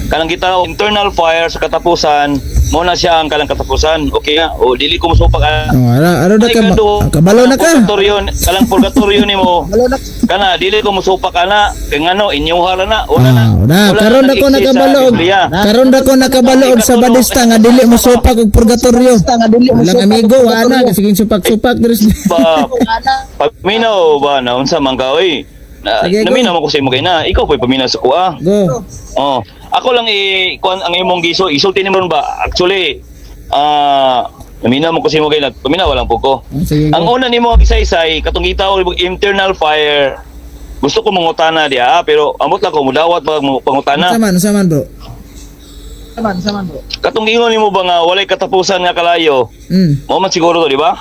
Kanang kita internal fire sa katapusan, mo na siya ang kanang katapusan. Okay na. O dili ko mosupak ah. Oh, ara ara da Ay, ka kabalo na ka. Purgatorio, kalang purgatorio nimo. Wala na. Kana dili ko mosupak ana, kay ngano inyuha ra na. Wala na. Ah, na Wala karon na ko nag-exist sa nakabalo og Biblia. karon na ko nakabalo og sa badista nga dili mo supak og purgatorio. Basta nga dili mo Walang supak amigo og wala purgatorio. na sige supak-supak diri. Ba, Ana. paminaw ba na unsa man ka oy? Na, Sige, go. naminaw man ko sa imo kay na. Ikaw po'y paminaw sa kuha. Go. Oh, ako lang i kuan ang imong giso, isulti nimo ron ba? Actually, naminaw mo ko sa imo kay na, paminaw lang po ko. Ah, sige, Ang go. una nimo ang gisaysay katong gitawag imong internal fire. Gusto ko mangutana diha, pero amot lang ko mudawat pag pangutana. Unsa man bro? Saman, saman bro. Katong giingon nimo ba nga walay katapusan nga kalayo? Mao man siguro to, di ba?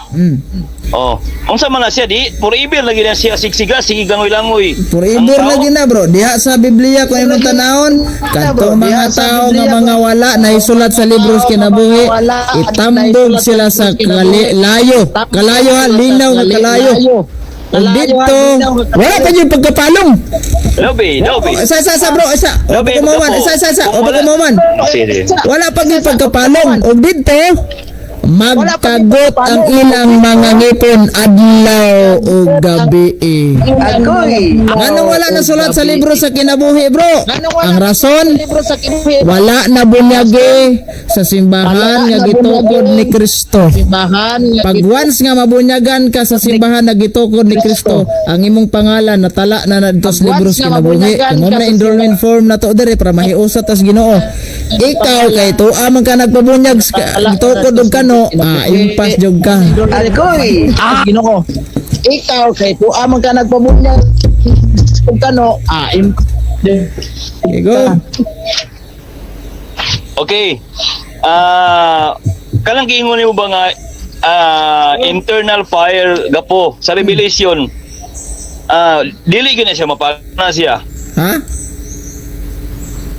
Oh. Unsa man na siya di forever lagi na siya sigsiga sige gangoy-langoy. Forever Ang tao- lagi na bro. Diha sa Biblia kung imong tanawon, kadtong mga tao nga mga wala naisulat sa libros kinabuhi, itambog sila sa layo. Kalayo ha, linaw nga kalayo. Ug didto, wala pa yung pagkapalong. Lobe, lobe. Isa, isa, isa bro, isa. O Lobe, pagkumawan, pagkapo. isa, isa, isa. O Kung wala- pagkumawan. Oh, sige. Wala pa gyud pagkapalong. Ug didto, magtagot ang ilang mga ngipon adlaw o gabi. Agoy. Nganong wala nasulat sa libro sa kinabuhi, bro? Ang rason, Libro sa kinabuhi. wala na bunyagi sa simbahan nga gitukod ni Kristo. Simbahan nga Pag once nga mabunyagan ka sa simbahan nga gitukod ni Kristo, ang imong pangalan natala na nadto sa Pag libro once sa nga kinabuhi. mabunyagan Kung ka na sa enrollment form na to diri para mahiusat tas Ginoo. Ikaw kay tuwa man ka nagpabunyag gitukod og kano, impas jud ka. Agoy. Ginoo. Ikaw kay tuwa man ka nagpabunyag ug kano, Okay, go. Okay. Kanang giingon nimo ba nga internal fire gapo sa Revelation? Dili gyud na siya mapalong na siya. Ha?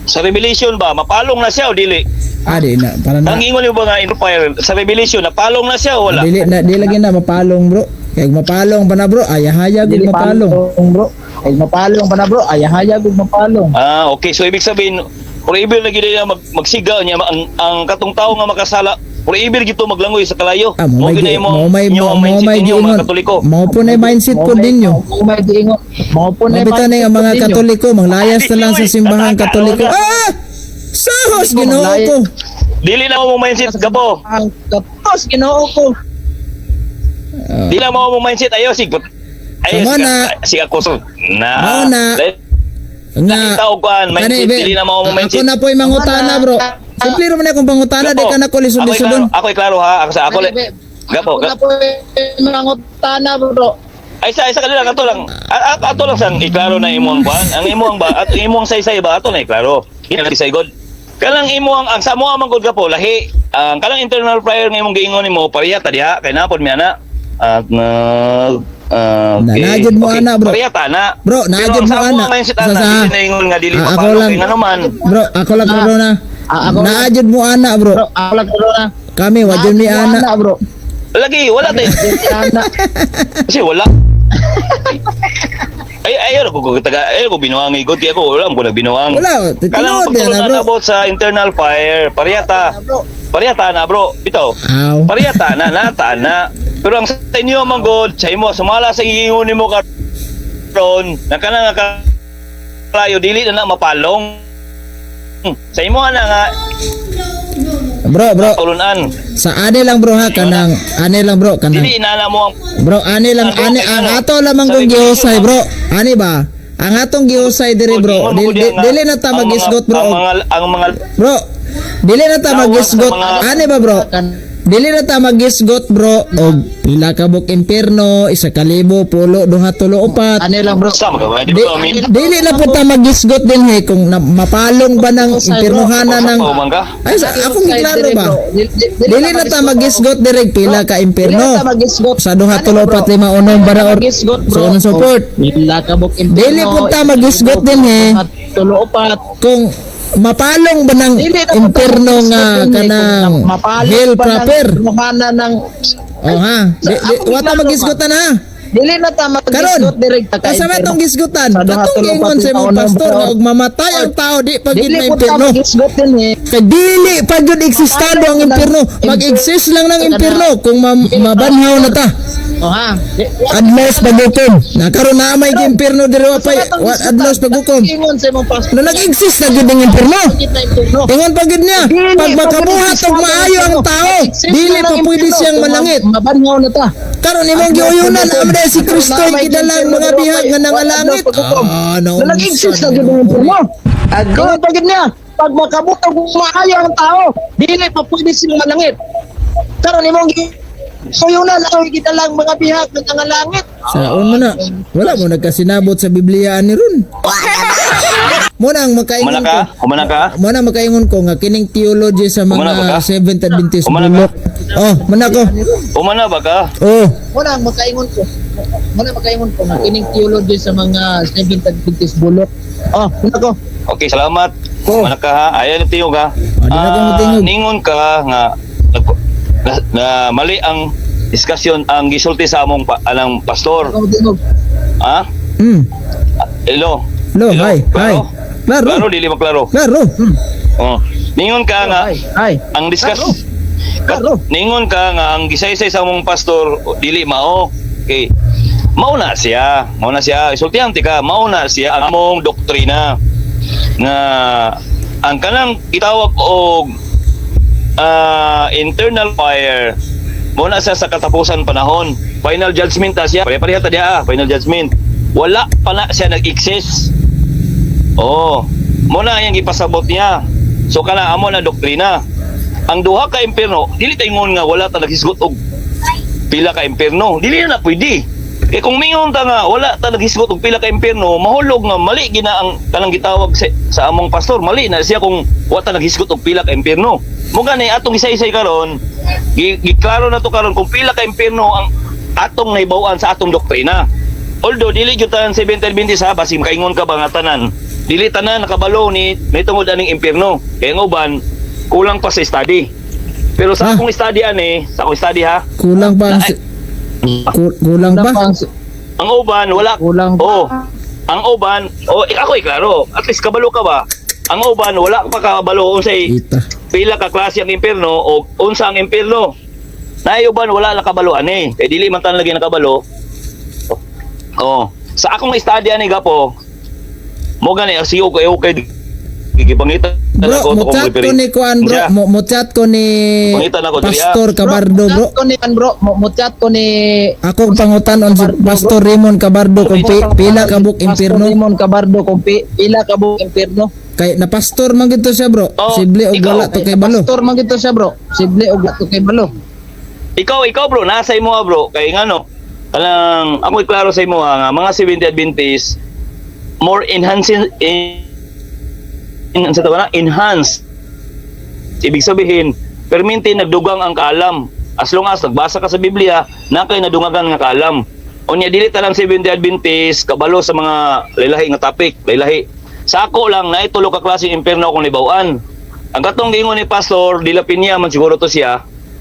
Sa Revelation ba mapalong na siya o dili? Di na para na. Ang giingon nimo ba nga internal fire sa Revelation napalong na siya o wala? Dili na di lagi na mapalong bro. Kay mapalong pa na bro, ayahayag og mapalong. Bro. Ay mapalong pa na bro, ayahayag ug mapalong. Okay. So ibig sabihin forever lagi na magsigaw niya ang katong tao nga makasala forever gito maglangoy sa kalayo. Mo may Mao gyud na gi- mo may inyo ang mo mindset may ninyo, mga giingon. Katoliko. Mao po na mindset ko ninyo. Mao may giingon. Mao po na Mabita na yung mga Katoliko, manglayas na lang sa simbahang Katoliko. Ah! Sahos Ginoo ko. Dili na mo mindset, Gapo. Ang tapos Ginoo ko. Ah. Dili na mo mindset ayo sig. Ayo Tama sig na. sig ako so. Na. Mao na. Nga Nakita og kuan Kani, mindset be, dili na mao mo ako mindset. na po'y mangutana, bro. Simple ra man akong pangutana, di ka na ko lisod-lisodon. Ako klaro ha, ako sa ako le. Gapo, Ako na po mangutana, bro. Ay sa isa kanila ato lang. Ato lang sang iklaro na imong kuan. Ang imong ba at imong saysay ba ato na iklaro. Ina say God. Kanang imo ang sa mo man gud ka po lahi. Ang kanang internal prayer nga imong giingon nimo pareha ta diha kay napod mi ana. At na Na, okay. naajud mo ana, bro. Pareha ta na. Bro, Pero naajud ang mo sa ana. mo mindset Sa ana sa- dili na ingon nga dili Ah, ako mapalo lang. kay ngano man. Bro, ako lang bro na. Ah, ako lang. Naajud mo ana, bro. Bro, ako lang bro na. Kami wa jud mi ana. Bro. Lagi wala tay. Ana. Kasi wala. Ay ay ako ko taga ay ko binuang igod kay ako wala ko nagbinuang. Wala, Kanang tinuod na pagtulunan bro. about sa internal fire, parehata. Bro. Parehata na bro. Bitaw. Aw. Parehata na, nata na. Pero ang sa inyo man god, sa imo sumala sa giingon nimo karon, na kanang nga kalayo dili na na mapalong. Sa imo na nga Bro, bro, tulunan. sa ane lang bro ha kanang ane lang bro kanang Dili na na mo ang Bro, ani lang Ano, ani kay ang ano? ato lamang Sa kong gihusay, revelation, bro. Ani ba? Ang atong gihusay diri, bro. Ingon mo Dili, diyan nga, dili na ta ang mga- magisgot, bro. Ang mga Bro, dili na ta Tawag sa magisgot. Ani ba, bro? Dili na ta magisgot, bro. Og pila ka buk impierno, 1,000, 10, 2, 3, 4. Ano lang bro. Sama ka ba? Di Di, ba amin? dili na po ta magisgot din he kung na, mapalong ba ng impiernohana ng Usaw man ka? Ay, sa, akong giklaro ba? Dili na ta magisgot direk pila ka Dili impierno. na ta magisgot. Sa 2, 3, 4, 5, 6 bara or Magisgot, bro. so on and so forth. Pila ka buk impierno. Dili po ta magisgot din he Tulo upat. kung mapalong ba ng Dili na po ta impierno magisgot nga din, eh, kanang kung mapalong hell ba ng proper. impiernohana ng Oh ha. Di, Ako wa ta giklaro magisgotan ha. Dili na ta Karon, magisgot direk ta ka asa man impierno. tong gisgutan? Sa duha, Katong tulo, giingon upat, sa imong lima, unom, pastor bro. nga og mamatay ang tao di pa gid Dili may po ta impierno. magisgot din eh. Kay dili pa gyud eksistado ang impierno. Mag-exist lang ng impierno kung mabanhaw na ta. Oh ha. Adlaws paghukom. Na karon na may impierno diri wa pay adlaws paghukom. Ingon sa imong pastor. Na nag-exist na gyud ang impierno. Gid na impierno. Ingon pa gyud niya, Dili pag pa makabuhat gyud og maayo ang tao, Exist dili na pa ng pwede impierno. siyang Kung malangit. mabanhaw na ta. Karon imong giuyunan amo dahil si Kristo ang gidalang mga bihag nga nangalangit. Ah, Na nag-exist na gyud ang impierno. Ingon pa gyud niya, pag makabuhat og maayo ang tao, dili pa pwede siyang malangit. Karon imong giuyunan ang gidalang mga bihag nga nangalangit. Saon mo na. Wala mo nagkasinabot sa Biblia ni ron. Mo na ang makaingon Humana ko. ka? Humana ka? Mo na makaingon ko nga kining theology sa Humana ba mga ka? Seventh Adventist Humana ka? bulok. Oh, muna ko. Humana ba ka? Oh, Muna ang makaingon ko. Muna makaingon ko nga kining theology sa mga Seventh Adventist bulok. Oh, muna ko. Okay, salamat. Oh. Humana ka ha. Ayan yung tingog ha. Oh, di na ko Ah, motingog. ningon ka nga na mali ang diskusyon ang gisulti sa among anang pastor. Ako tingog. Ha? Hello. Lo, Hello? hi, hi. Klaro? Klaro. Klaro, dili maklaro. Klaro. Oh. Ningon ka nga Ay, ay. ang discuss Klaro. Ningon ka nga ang gisaysay sa among pastor o, dili mao. Okay. Mao na siya. Mao na siya. Isultihan ti ka, mao na siya ang among doktrina nga ang kanang itawag og internal fire mao na siya sa katapusan panahon. Final judgment ta siya. Pare-pareha ta diha, final judgment. Wala pa na siya nag-exist. Oh, mo na ang gipasabot niya. So kana amo na doktrina. Ang duha ka impierno, dili ta ingon nga wala ta naghisgot og pila ka impierno. Dili na na pwede. Kay kung mingon ta nga wala ta naghisgot og pila ka impierno, mahulog nga mali gina ang kanang gitawag sa among pastor, mali na siya kung wa ta naghisgot og pila ka impierno. Mo gani atong isa-isay karon, giklaro na to karon kung pila ka impierno ang atong nahibaw-an sa atong doktrina. Although dili gyud tanan Seventh Adventist ha, basin makaingon ka ba nga tanan. Dili tanan nakabalo ni may tungod aning impierno. Kay ang uban kulang pa sa study. Pero sa Ah. akong study ani, sa akong study ha, Kulang pa ang kulang pa. ang uban wala Kulang pa. Oh. Ang uban, oh, ako klaro, at least kabalo ka ba? Ang uban wala pa kabalo unsay Ita. pila ka klase ang impierno o unsa ang impierno. Naay uban wala na kabalo ani. Kay dili man tan lagi nakabalo. Oh, sa akong study ani gapo, mo gani ang siyo kay okay gigipangita Bro, ako mo to kong chat ko referee. ni kuan, bro. Siya. Mo chat ko ni Pangita na ako diri, ah. Pastor Cabardo, bro. Mo chat ko ni bro, mo chat ko ni Akong pangutanon si Pastor Raymond Cabardo kung pila ka book Pastor impierno. Raymond Cabardo kung pila ka buok impierno. Kay na pastor man gito siya, bro. Oh, Sible og ikaw. wala to kay balo. Pastor man gito siya, bro. Sible og to kay balo. Ikaw, bro, nasa imo ah, bro. Kay ngano, kanang ako klaro sa imo ah, nga mga Seventh Adventist more enhancing in sa tawag na enhance. Ibig sabihin, perminti nagdugang ang kaalam. As long as nagbasa ka sa Biblia, na kay nadungagan nga kaalam. Unya dili ta lang Seventh Adventist kabalo sa mga laylahi nga topic, laylahi. Sa ako lang naay tulo ka klase impierno akong libaw-an. Ang katong giingon ni Pastor Dila Pinya man siguro to siya.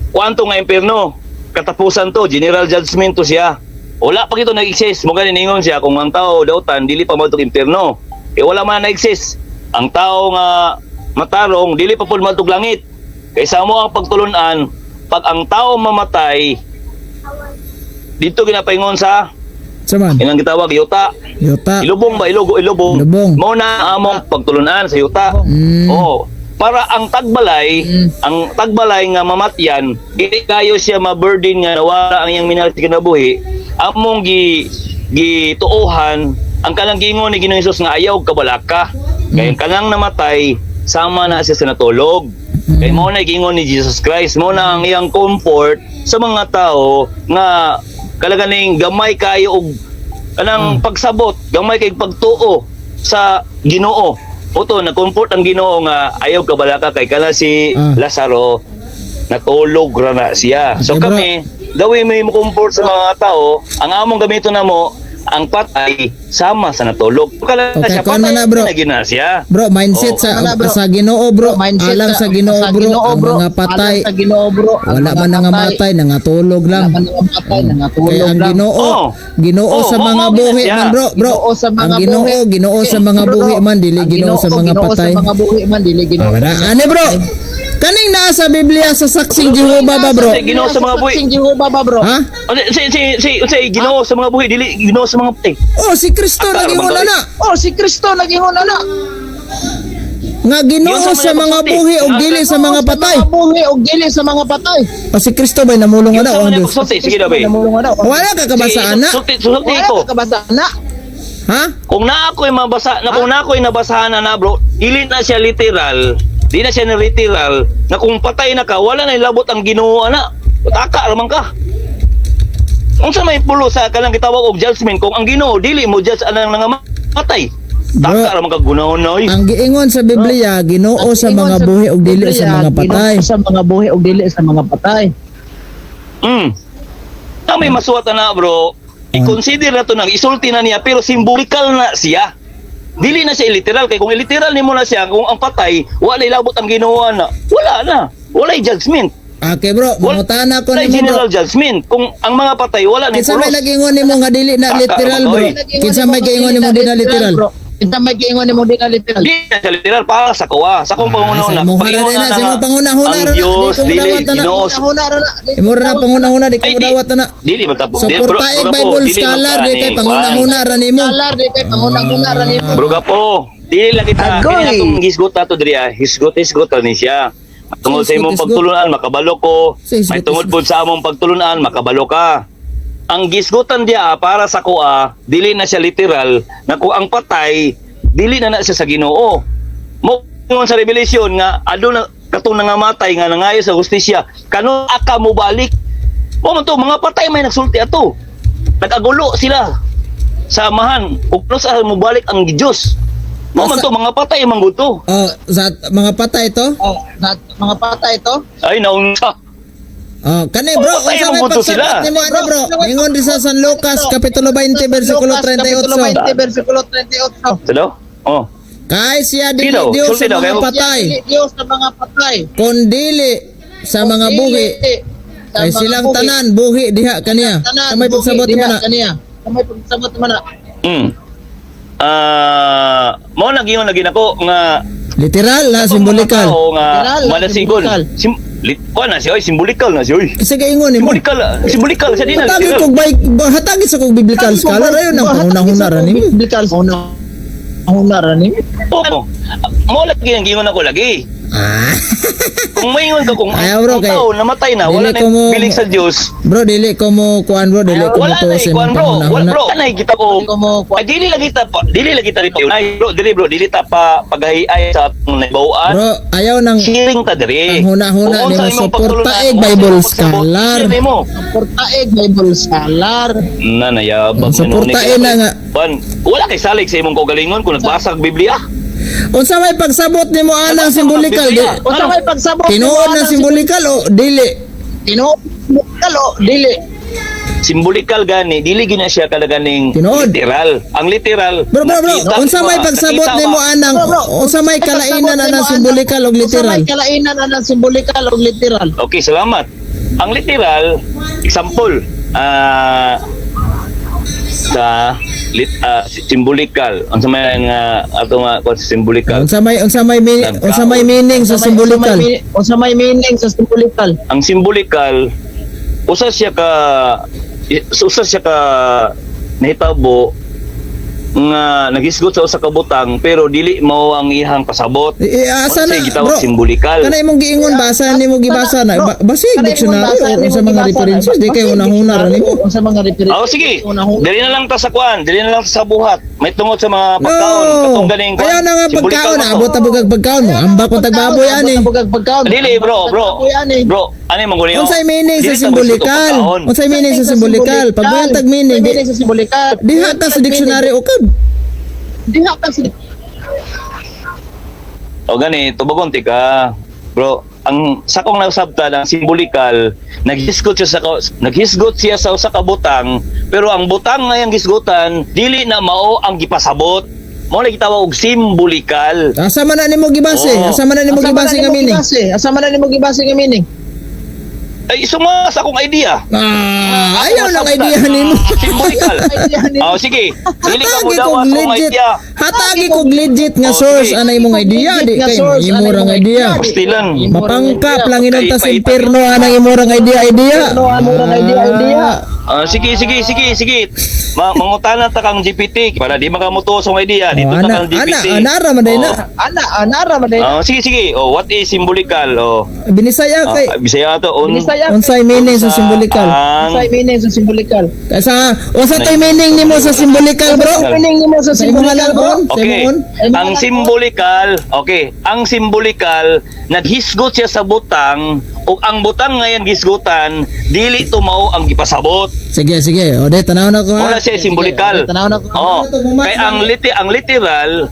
Kuanto nga impierno? Katapusan to, general judgment to siya. Wala pa kito nag-exist. Mo gani ningon siya kung ang tao dautan dili pa moadtong impierno. Eh wala man na-exist. Ang tao nga matarong dili pa pud moadtong langit. Kay sa mo ang pagtulunan, pag ang tao mamatay, dito ginapaingon sa Saman. inang gitawag yuta. Yuta. Ilubong ba ilogo ilubong. Ilubong. Mao na among pagtulunan sa yuta. Oo. Para ang tagbalay, ang tagbalay nga mamatyan, dili kayo siya ma-burden nga nawala ang iyang minahal sa kinabuhi. Among gituohan ang kanang giingon ni Ginoong Hesus nga ayaw kabalaka. Kay ang kanang namatay sama na siya sa natulog. Kay mao na giingon ni Jesus Christ, mao na ang iyang comfort sa mga tao nga kalaganing gamay kayo og kanang pagsabot, gamay kay pagtuo sa Ginoo. Oto na-comfort ang Ginoo nga ayaw kabalaka kay kana si Lazaro natulog ra na siya. So Okay, bro. kami, gawi may mo comfort sa mga tao, ang among gamito na mo ang patay sama sa natulog. Kala Okay, siya kuan man patay na, bro. na gina siya. Bro, mindset Oh. sa Ano na, bro? sa Ginoo, bro. Mindset Alang sa Ginoo, sa bro. Ginoo, Ang bro. mga patay Alang sa Ginoo, bro. Ang wala mga man nangamatay, nangatulog lang. Wala man nangamatay, nangatulog Kaya ang lang. Ginoo, Oo. Ginoo Oo, sa oo, mga oo, buhi siya. man, bro, bro. Ginoo sa mga Ang Ginoo, buhi. Ginoo sa mga Bro, buhi man, dili ang Ginoo sa mga Ginoo patay. sa mga buhi man, dili Ginoo. Ah, wala. Ano, bro? Kaning naa sa Biblia sa saksing Jehova ba, bro? Ginoo sa mga buhi. Saksing Jehova ba, bro? Ha? O, Si si si si Ginoo sa mga buhi dili Ginoo sa mga patay. Oh, si Kristo Akala, naging bang na. Oh, si Kristo nagingon na. Nga Ginoo Yun sa sa mga mga buhi ug dili sa mga patay. Mga buhi og dili sa mga patay. O si Kristo ba'y namulong Yun na sa o ang mga Diyos? pagsulti sige daw ba. Namulong na. Wala ka kabasa ana? Sulti sulti Wala ko. ka kabasa na. Ha? Kung na ako'y mabasa, na kung na ako'y nabasahan na na bro, dili na siya literal, di na siya na literal, na kung patay na ka, wala na ilabot ang Ginoo ana. Taka raman ka. Unsa may pulo sa kanang gitawag og judgment kung ang Ginoo dili mo judge anang nangamatay. Bro. Taka raman ka gunahon na oy. Ang giingon sa Biblia, Ginoo sa Ang mga ingon buhi ug dili sa Biblia, mga patay. Ginoo sa mga buhi og dili sa mga patay. Na may masuwat na bro, i-consider na to nang isulti na niya pero symbolical na siya. Dili na siya literal kay kung literal nimo na siya kung ang patay wala ilabot ang Ginoo na. Wala na. Walay judgment. Okay bro, mangutana ko Walay nimo bro. general judgment. Kung ang mga patay wala na Kinsa may pulos. nagingon nimo nga dili na Taka, literal bro? oy. Kinsa may giingon nimo di na literal? Bro. Kinsa may giingon nimo di na literal? Dili na siya literal para sa kuwa. Sa akong Ah, pangunahuna. sa imong Pag-ingon hara na, sa nga, imong pangunahuna ang ra na, Diyos di ko dili mudawat na. Ginoo Huna ra na. Imo ra na pangunahuna di ko Ay, di. mudawat na. Dili man tapo. Dili, bro, Suporta bro, Bible dili man scholar ta di kay ni, pangunahuna ra nimo. Scholar di kay pangunahuna ra nimo. Bro gapo, dili lang kita Agoy. kini atong hisgot ato diri ah. Hisgot hisgot ra ni siya. Tungod sa Hisgot, imong hisgot. pagtulunan makabalo ko. Sa hisgot, May tungod hisgot. pod sa among pagtulunan makabalo ka. Ang gisgutan diya ah, para sa kuha, dili na siya literal na kung ang patay dili na na siya sa Ginoo. Mo ingon sa Revelation nga aduna katong nangamatay nga nangayo sa hustisya kano aka mobalik. Mo man to mga patay may nagsulti ato. Nag-agulo sila sa amahan ug kuno sa mobalik ang Dios. Mo man to mga patay man gud to. Oh, sa mga patay to? Oh, sa mga patay to. Ay naunsa. Oh, kani bro, Patay unsa may man gud to sila. pagsabot nimo ano bro? Ingon di sa San Lucas kapitulo 20 bersikulo Lucas, Kapitulo 38. 20 versikulo 38. Sino? Oh. Kay siya dili Sino? Dios sa Sulti daw mga kayo. patay, Siya dili Dios sa mga patay. kundili sa mga buhi. Dili sa Kay mga silang buhi. tanan buhi diha kaniya. Tanan, Sa may buhi pagsabot diha mo na. kaniya. Sa may pagsabot mo na. Ah, mo na giyon lagi nako nga Literal na simbolikal. Oo nga Literal, malasigon. simbolikal. Sim lit kuan na siya oy, simbolikal na siya oy. Kasi kaingon nimo. Simbolikal, ah, simbolikal siya din na. Hatagi literal. kog bay hatagi sa kog biblical scholar ayon ang pangunahuna ra nimo. Biblical. Una. Huna ra ni. Oo. Mo lagi ang giingon ako lagi. Ah. Kung maingon ka kung Ayaw, bro, ang kay- tao namatay na, wala dili na ko mo- biling sa Dios. Bro, dili ko mo kuan bro, dili ko mo Wala tuo na sa ikuan imong bro. Wala panghuna-huna. bro. Wala na kita ko. Ko mo Ay dili lagi ta pa, dili lagi ta dito. Ay bro, dili bro, dili ta pa paghahiay sa atong naibaw-an. Bro, ayaw nang Sharing ta diri. Ang huna-huna Kung nimo, unsa imong suporta pagtulunan, eh, kung unsa Bible imong pagsabot, scholar. share nimo. Portaeg Bible scholar. Na nayabag Suporta eh na nga. Pan, wala kay salig sa imong kaugalingon kung nagbasa og Biblia. Unsa may pagsabot nimo anang simbolikal? Di, Unsa may pagsabot tinuod nimo na anang simbolikal o dili? Tinuod o dili. Simbolikal gani, dili gina siya kalaganing Tinuod. literal. Ang literal. Bro, bro, bro, nakita unsa may ba? pagsabot Nakita nimo ba? anang Bro, bro, unsa may pagsabot kalainan nimo anang simbolikal og Unsa literal? may kalainan anang simbolikal og literal? Okay, salamat. Ang literal, example, sa simbolikal. Ang sa may nga ato nga kuan sa simbolikal. Unsa may meaning sa simbolikal? Unsa may meaning sa simbolikal? Ang simbolikal usa siya ka nahitabo nga naghisgot sa usa ka butang pero dili mao ang iyang pasabot. Eh, asa na Unsa gitawag bro? simbolikal? Kana imong giingon basa nimo gibasa na Bro, basig kana imong dictionary basa or nimo unsa mga gibasa na. references di kay Basig una-huna ra dictionary, nimo. Unsa mga references? Oh, sige. Una-huna. Dili na lang ta sa kuan, dili na lang ta sa buhat. May tungod sa mga pagkaon, No. katong ganing kuan. Ayaw na nga Simbolikal pagkaon, man to. abot abog pagkaon mo. Ambak ko tagbaboy ani. Abot ang pagkaon. Dili bro, bro. Tagbaboy ani. Bro, ano yung mangunin? Unsay meaning sa simbolikal? Unsay meaning sa simbolikal? Pag tag meaning, Unsay di meaning sa simbolikal? diha ta sa dictionary ukab. Diha ta sa O gani, tubagon ti ka. Bro, ang sa kong nasabtan ang simbolikal, naghisgot siya sa usa ka butang, pero ang butang nga iyang gisgutan dili na mao ang gipasabot. Mao na gitawag og simbolikal. Asa man na nimo gibase? Oo. Asa man na nimo Asa man gibase na nga nimo meaning? gibase? Asa man na nimo gibase nga meaning? Ay suma sa akong idea. Ah, ayaw lang idea nimo. Simbolikal. Idea nimo. Oh, sige. Dili ka mo Hatagi daw kog sa akong legit. idea. Hatagi kog legit nga Oh, source sige. anay imong idea di Legit nga kay source, imo anay ra imong nga idea. Pastilan. Mapangkap lang inon ta sa Kay- impierno anang imo ra nga idea idea. Ano ang murang idea idea? Ah, sige, sige, sige, sige. Mangutana ta kang GPT para di makamutuo sa akong idea. Dito Oh, ta ana, kang GPT. ana, ana ra man day na. Oh. Ana, anara man day. Ah, sige, sige. Oh, what is symbolical? Oh. Binisaya kay Ah, Bisaya to. Binisaya. unsay meaning sa simbolikal? Ang Unsay meaning sa simbolikal? Sa unsa toy meaning nimo sa simbolikal, bro? Unsay meaning nimo sa Sa imong simbolikal, lang bro? on, sa Okay. imong on. Ang simbolikal, okay. Ang simbolikal naghisgot siya sa butang ug ang butang nga iyang gisgutan dili tumao ang gipasabot. Sige, sige. O de tanaw na ko ha. Wala siya simbolikal. Tanaw na ko. Oh, kay ang literal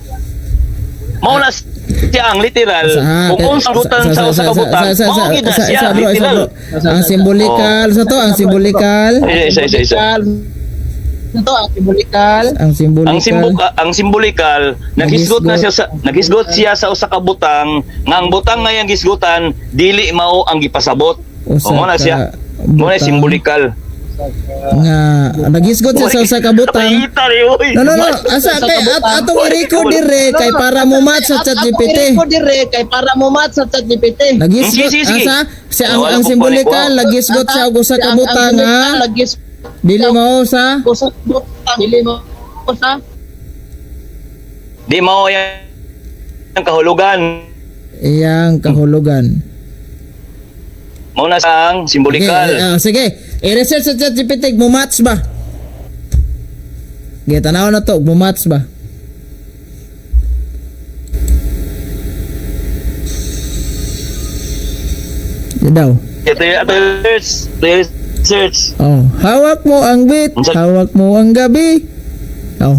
mao na siya ang literal. Kung unsa gutan sa usa ka butang, mao gid na siya bro, isa, literal. bro. Ang simbolikal sa to, ang simbolikal, Isa, isa, isa, isa. Ito ang simbolikal. ang simbolikal. Ang simbolikal naghisgot na siya sa naghisgot siya sa usa ka butang nga ang butang nga iyang gisgutan dili mao ang gipasabot. Usa O, mao na ka siya. Mao na butang. simbolikal. Nga naghisgot siya sa usa ka butang. Pakita rin, uy. No, no, no. Asa kay atong i-record dire kay para mo match sa ChatGPT. Ko dire kay para mo match sa ChatGPT. Naghisgot Sige, sige, sige. asa siya ang, Wala ang ko simbolikal panik, naghisgot siya og usa ka butang ha. Lagis Dili mao sa ko sa butang. Dili mo sa Di mao yang ang kahulugan. iyang kahulugan. Mao na sa ang simbolikal. Okay, sige. I-research sa ChatGPT mo match ba? Sige, tanaw na to, mo match ba? Di daw. Ito yung ito yung search, ito yung search. Oh, hawak mo ang beat, hawak mo ang gabi. Oh.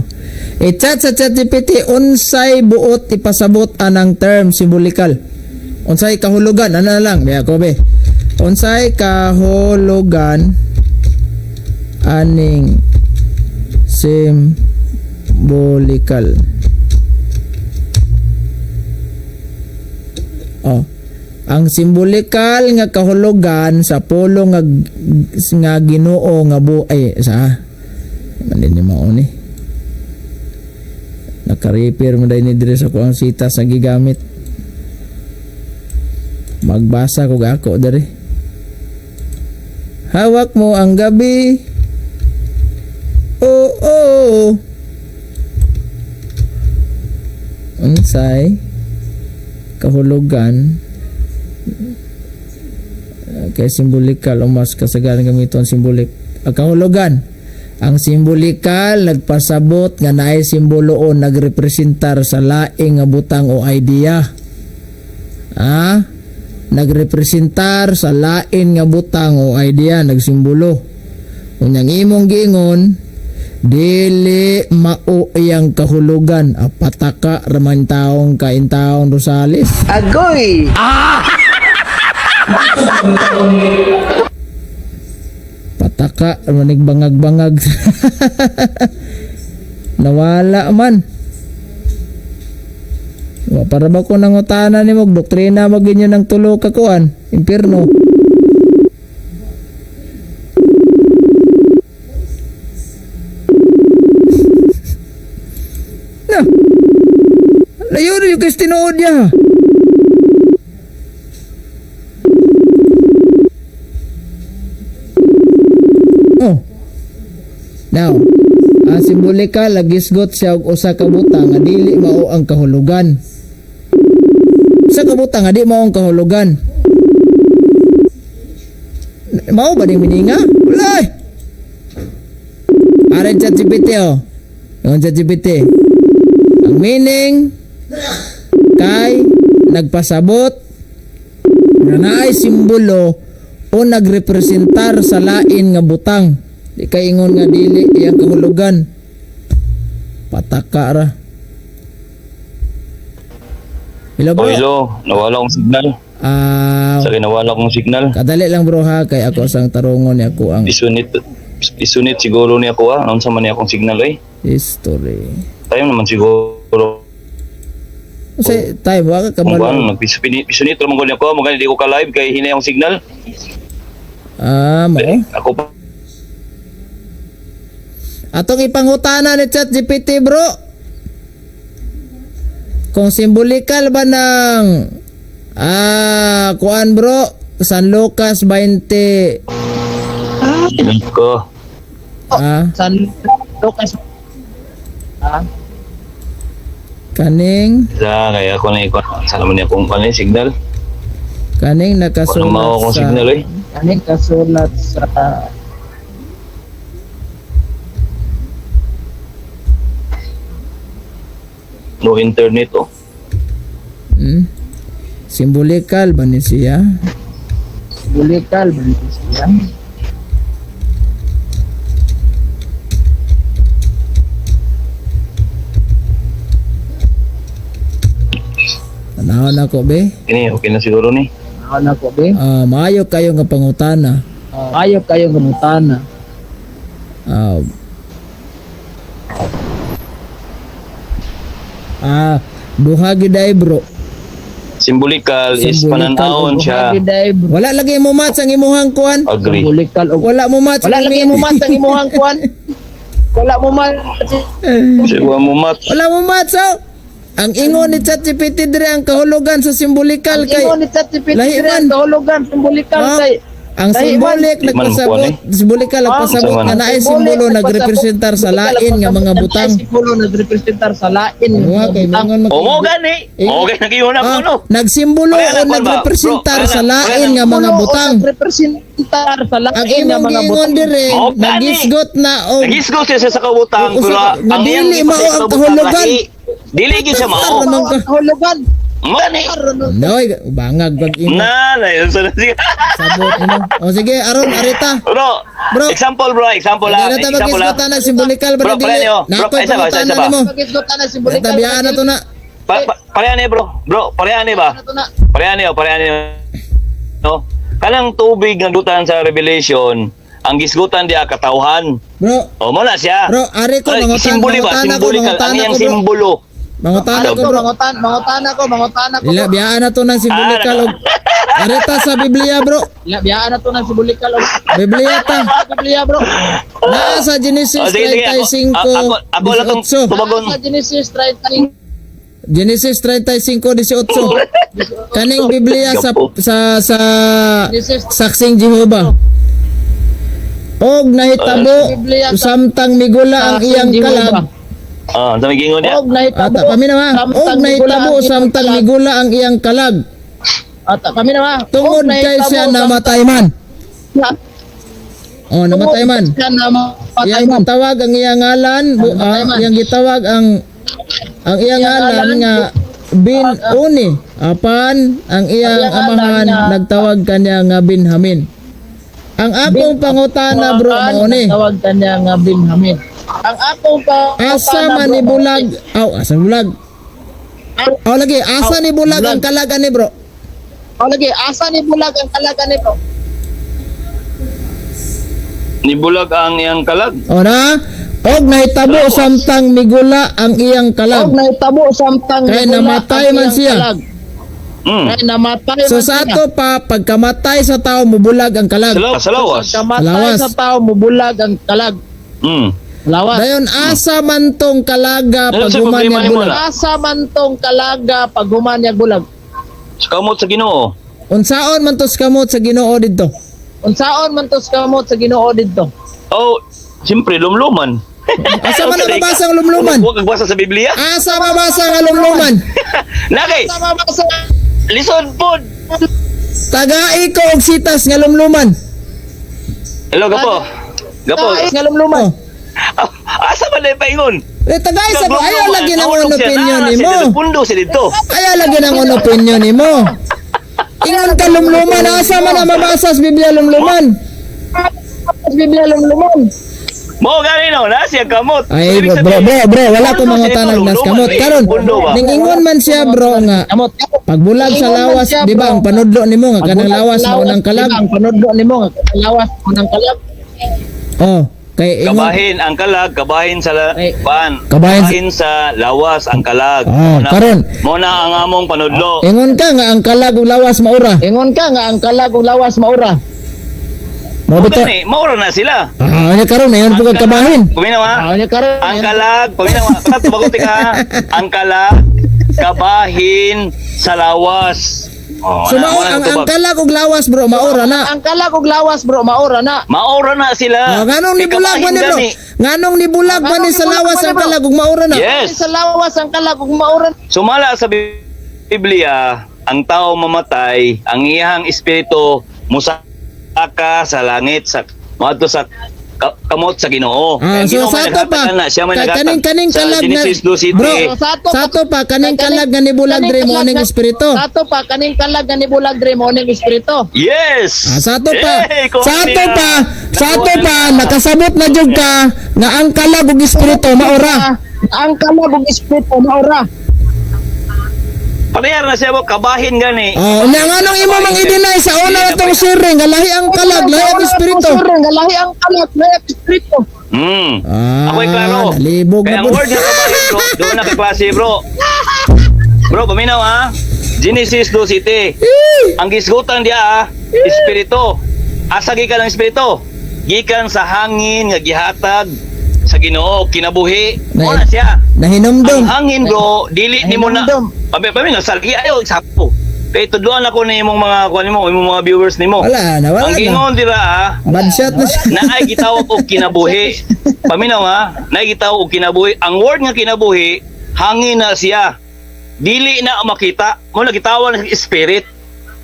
I-chat sa ChatGPT unsay buot ipasabot anang term simbolikal. Unsay kahulugan ana lang, diya ko be. Unsay kahulugan aning simbolikal. Oh. Ang simbolikal nga kahulugan sa pulong nga nga Ginoo nga bu ay sa man ni mao ni. Naka-repair mo dahil ni diri sa kuang sitas nga gigamit. Magbasa ko ako diri. Hawak mo ang gabi. Oh, oh. Unsay kahulugan kay simbolikal o mas kasagaran gamiton simbolik ang kahulugan. Ang simbolikal nagpasabot nga naay simbolo o nagrepresentar sa laing nga butang o idea. Ah, nagrepresentar sa lain nga butang o idea, nagsimbolo. Unyang imong giingon dili mao iyang kahulugan. Ah, pataka raman taong kaintaong Rosales. Agoy! Pataka manig bangag-bangag. Nawala man. Wa para ba ko nangutana nimo og doktrina mo ginyo ng tulo ka kuan impierno. Na. Layo na yung kay tinuod niya. Oh. Now, ang simbolika lagisgot siya og usa ka butang nga dili mao ang kahulugan. Usa ka butang nga di mao ang kahulugan. Mao ba ning mininga? Wala eh. Aron ChatGPT oh. Yung ChatGPT. Ang meaning kay nagpasabot nga naay simbolo o nagrepresentar sa lain nga butang. Di kay ingon nga dili iyang kahulugan. Pataka ra. Hello Oh, bro. hello. Nawala akong signal. Ah, Sorry, nawala akong signal. kadali lang bro ha kay ako sang tarungon ni ako ang Isunit, isunit siguro niya ako ah. Naunsa man niya akong signal eh. history. Tayo naman siguro. Unsay time wa ka Kung kabalo. kuan, nagpisunit raman ko niya ako. Magani di ko ka live kay hinay ang signal. Ah, mao. Ako pa. Atong ipangutana ni ChatGPT bro. Kung simbolikal ba ng kuan bro, San Lucas 20 Ko. San Lucas. Ah, kaning Sa kaya ako na ikuan. Sa naman niya akong kuan eh, signal. kaning Wala nakasulat mao akong sa signal eh. kaning kasulat sa No internet oh. Simbolikal ba ni siya? Simbolikal ba ni siya? Tanawon ako be. Kini okay na siguro ni. Ano ko be? Ah, maayo kayo nga pangutana. Ayaw kayo gamutana. Duha gyud ay bro. Symbolical is Symbolical, pananawon siya. Wala lagi mo match ang imuhang kuan. Agree. Simbolikal og Wala mo match. wala ang lagi mo match ang imuhang kuan. Wala mo match. Siwa mo mat. Wala mo match oh. Ang ingon ni ChatGPT dire ang kahulugan sa simbolikal Ang kay ingon ni ChatGPT Lahi dire man. ang kahulugan simbolikal kay ang Lahi man. simbolik Di man nagpasabot, kuwan eh. simbolikal nagpasabot Unsa man? nga naay Simbolik, simbolo nagpasabot, nagrepresentar sa simbolikal, lain nga mga nagpasabot, butang. naay Simbolo nagrepresentar sa lain nga Wa mga kay butang. mangon O mo gani. O gani nagiyuna ko no. Nagsimbolo Wala o na, kuwan ba? nagrepresentar Bro, sa wala na, lain wala na. nga mga Simbolo o butang. Nagrepresentar sa Ang lain nga imong mga giingon butang. dire Mao gani. nagisgot na og Nagisgo siya sa kabutang Usa- pero nga ang iyang dili mao gipasay sa ang kabutang kahulugan. lahi. Dili gyud siya mao. Ano Mao ka? ang kahulugan. Mo gani. Noy, bangag pag imo Na, na yun sa siya. sabot imo. O sige, aron arita. Bro, Bro. example bro, example Hindi ah, na ta example ah. magisgot na simbolikal ba Bro, na dili? pareha niyo. Bro, Nakoy isa ba, isa, pangutana isa ba? nimo. Magisgot na simbolikal. Tabiyaan na to na. Pareha ni bro. Bro, pareha ni ba? Ano to na? Pareha ni, oh, pareha ni. No? Kanang tubig nga dutan sa Revelation, ang gisgutan diya katawhan. Bro, O mo na siya. Bro, ari ko, Ay, mangutan- simboli ba? mangutana ko, Symbolical. mangutana Ang iyang ko, bro. simbolo. Mangutana Ako, ko bro. mangutana ko, mangutana ko. Ila biyaan na to ng simbolikal og arita sa Biblia bro. Ila biyaan na to ng simbolikal og Biblia ta. Biblia bro. Naa sa Genesis Oh, sige, sige, ako, 35 ako lang tong 18. tubagon. Sa Genesis 35 Genesis 35:18. Kaning Biblia sa sa sa Saksing Jehova. Og nahitabo Biblia sa- samtang migula ang Saksing iyang Jehova. kalag. Ah, unsa may gingon niya? Og nahitabo. Ata paminaw ha. Og samtang migula nahitabo ang iyang samtang kalag. migula ang iyang kalag. Ata paminaw ha. Tungod Og kay nahitabo siya samtang- namatay man. Oh, namatay man. Siya namatay Iyang man. gitawag ang iyang ngalan, Namatay man. iyang gitawag ang iyang Iyang ngalan ngalan, nga Bin Uni. Apan ang iyang Ang iyang amahan ngalan nga- nagtawag kanya nga Binhamin. Ang akong pangutana, bro, mao ni. Tawag kanya nga Benjamin. Ang akong pangutana, Asa man bro, ni bulag? Aw, asa bulag? Aw lagi, asa ni bulag ang kalagan ni, bro? Oh, lagi, asa ni bulag ang kalagan ni, bro? Nibulag ang iyang kalag. O na, og nahitabo samtang migula ang iyang kalag. Og nahitabo samtang Kay migula namatay ang man iyang siya. kalag. Kay namatay So man sa siya. ato pa, pagkamatay sa tao, mubulag ang kalag. Sa lawas. Pagkamatay Lawas. sa tao, mubulag ang kalag. Lawas. Dayon asa man tong kalaga Ano pag sa human problema niya nimo bulag? na? Asa man tong kalaga pag human niya bulag? Sa kamot sa Ginoo. Unsaon man tos kamot sa Ginoo didto? Unsaon man tos kamot sa Ginoo didto? Oh, siyempre lumluman. Asa man ang mabasa ang lumluman? Huwag kang basa sa Biblia. Asa mabasa ang lumluman? Nakay, Asa mabasa? lisod pod. Tagai ko og sitas nga lumluman. Hello, gapo. Gapo. Tagai nga lumluman. Oh. Ah, asa man na paingon? Eh, tagay sa ayaw lagi ng own opinion nimo. Pundo si dito. Ayaw lagi ng own opinion nimo. Ingon ka lumluman, asa man ang mabasa sa Biblia lumluman? Sa Biblia lumluman. Mo gani no, na siya kamot. Ay, Ibig bro, bro, sabihin, bro, bro, wala ko pundo mga siya dito, tanag nas lumluman, kamot. eh. Karon, Pundo ba? ning ingon man siya, bro, nga Kamot. pagbulag sa Ingon man lawas, siya, di ba, bro. ang panudlo nimo nga kanang Pagbulag lawas sa mao nang kalag. di ba, ang panudlo nimo nga kanang lawas mao nang kalag. Oh, kay ingon Kabahin ang kalag, kabahin sa Ay. pan. Kabahin Kabahin sa lawas ang kalag. Oh, Mo na- karon. Mo na ang among panudlo. Ingon ka nga ang kalag ug lawas maura. Ingon ka nga ang kalag ug lawas maura. Mao Mo bitaw. gani, maura na sila. Ah, nya karon ingon po kag kabahin. Paminaw ha? Ah, nya karon. Ang kalag, paminaw ha? Kato, baguti ka ha? Ang kalag, kabahin sa lawas. Oh, So mao na ang tubag. kalag ug lawas, bro, maura na. Ang kalag ug lawas, bro, maura na. Maura na sila. Ah, nganong Kay nibulag kabahin man ni, bro? gani. Nganong nibulag man ni Nganong sa nibulag lawas man ni, ang bro? kalag ug maura na? Yes. Sa lawas ang kalag ug maura na. Sumala sa Biblia, ang tao mamatay, ang iyang espiritu musaka sa langit sa moadto sa kamot sa Ginoo. Ah, Ang so Ginoo sa may ato pa, naghatag na, siya may naghatag. kaning Sa kalag na, Genesis 2:7. bro, Sa ato pa- sa ato pa, kaning kalag nga nibulag Kaning dre mo kalag ning nga- espiritu. Sa ato pa kaning kalag nga nibulag dre mao ning espiritu. Yes. Ah, sa ato pa, Hey, sa ato niya. pa, sa ato Nakuha pa, na. nakasabot na jud ka nga ang kalag ug espiritu maura. Ah, ang kalag ug espiritu maura. Parehar na siya mo kabahin gani. Oh, nya nganong imo mang i-deny sa una atong siring nga lahi ang kalag, lahi ang espiritu. Sure, nga lahi ang kalag, lahi ang espiritu. Ah, Ako'y klaro. nalibog Kaya na ang po. word nga kabahin, bro, doon na kaklase, bro. Bro, paminaw ha. Genesis 2:7. Ang gisgutan diya ah, espiritu. Asa gikan ang espiritu? Gikan sa hangin nga gihatag sa Ginoo, kinabuhi. Mo na siya. Nahinumdum. Ang hangin, bro, dili nimo na. Nahinumdum. Pabi pabi nga salgi ayo sapo. Kay tudloan ako ni imong mga kuan nimo, imong mga viewers nimo. Wala na, wala Ang na. gingon dira ah, Bad shot na siya. naay gitawag og kinabuhi. Paminaw ha, naay gitawag og kinabuhi. Ang word nga kinabuhi, hangin na siya. Dili na makita. Mo na gitawag na spirit.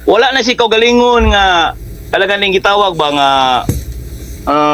Wala na si kaugalingon nga talaga ning gitawag ba nga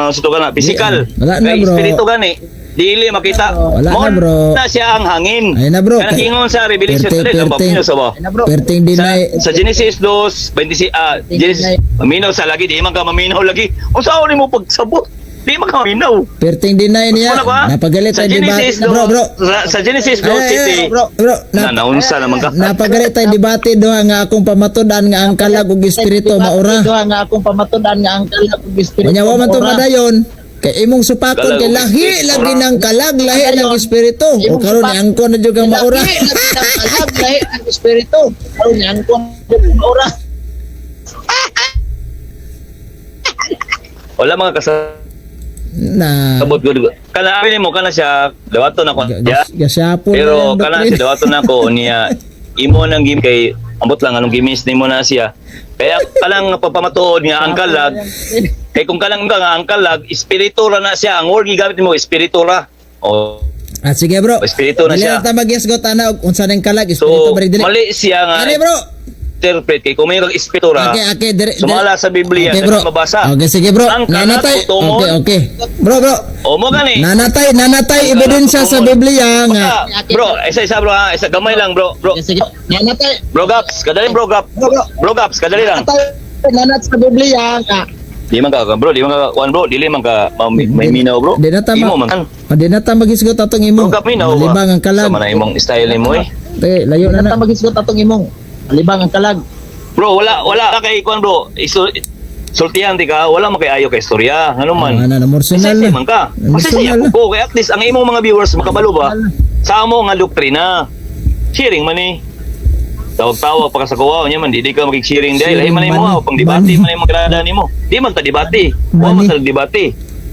sa to na physical. Wala na, Kay bro. espiritu gani. Dili makita. Wala Mo na, bro. na siya ang hangin. Ayun na, bro. Kanang ingon sa Revelation Perting, 3, ang perting. paminaw sa ba? Ayun na, bro. Perting deny. Sa Genesis 2, 26, Genesis, maminaw sa lagi, di man ka maminaw lagi. Unsa ni mo pagsabot? Di man ka maminaw. Perting deny niya. Wala ba? Napagalit Sa tayo Genesis debate. Bro, bro. Sa Genesis 2 Ay, ay, City. ay, bro, bro. Na naunsa naman ka. Napagalit tayo debate duha nga akong pamatud-an nga ang kalag ug espiritu maura. Duha nga akong pamatud-an nga ang kalag ug espiritu. Unya wa man to maura. madayon kay imong supakon Kalag kay ug lahi espiritu. lagi ng kalag, lahi ng espiritu. O karon ni angkon na jud kang maura. Lahi lagi ng kalag, lahi ng espiritu. Karon ni angkon jud ang maura. Wala mga kasabot Na ko. Kana abi nimo kana siya dawaton ako niya. Gasyapon Pero na yung kana doktrina. siya dawaton ako niya imo nang gim kay ambot lang anong gimis nimo na siya. Kaya kalang pagpamatuod nga ang kalag kay kung kalang ka nga ang kalag espiritu ra na siya ang word gigamit nimo espiritu ra. O Ah, sige, bro. Espiritu na Dili siya. na ta mag-isgot ana og unsa nang kalag, espiritu So, ba rin dili. mali siya nga Ani, bro. interpret kay kung mayroong espiritu ra. Okay, dire. Sumala sa Biblia, Okay, bro. dili mabasa. Okay, sige, bro. Ang kalag Nanatay. utomon. Okay. Bro, bro. O mo gani. Nanatay Ang kalag ebidensya sa utomon. Biblia nga. Basta, bro, isa-isa, bro ha, isa gamay lang, bro. Bro, Sige, nanatay. bro Gaps, kadali, bro Gap. Bro, bro. Bro Gaps, kadali lang. Nanatay, nanat sa Biblia nga. Di man ka, bro, di man ka, kuan, bro, dili man ka, may minaw, bro. Di na ta Imo man. Di na ta magisgot atong imo. Bro Gap, minaw ba? Malibang ang kalag. Sama na imong style nimo eh. Te, layo na Nanat na. ta magisgot atong imong. Alibang ang kalag. Bro, wala kay kuan, bro. Iso, sultihan di ka, wala man kay ayo kay istorya. Ngano man? Ah, na, na, Masaya na. man ka. Masaya Emotional na. ko kay at least ang imong mga viewers makabalo ba sa amo nga doktrina. Sharing man eh. Tawag-tawag pa ka sa kuwaw niya man di ka makig-sharing dahil Sharing ay man imo man eh. ah, pang debate Money. man imong grada nimo. Di man ta debate. Wa man Money. ta debate.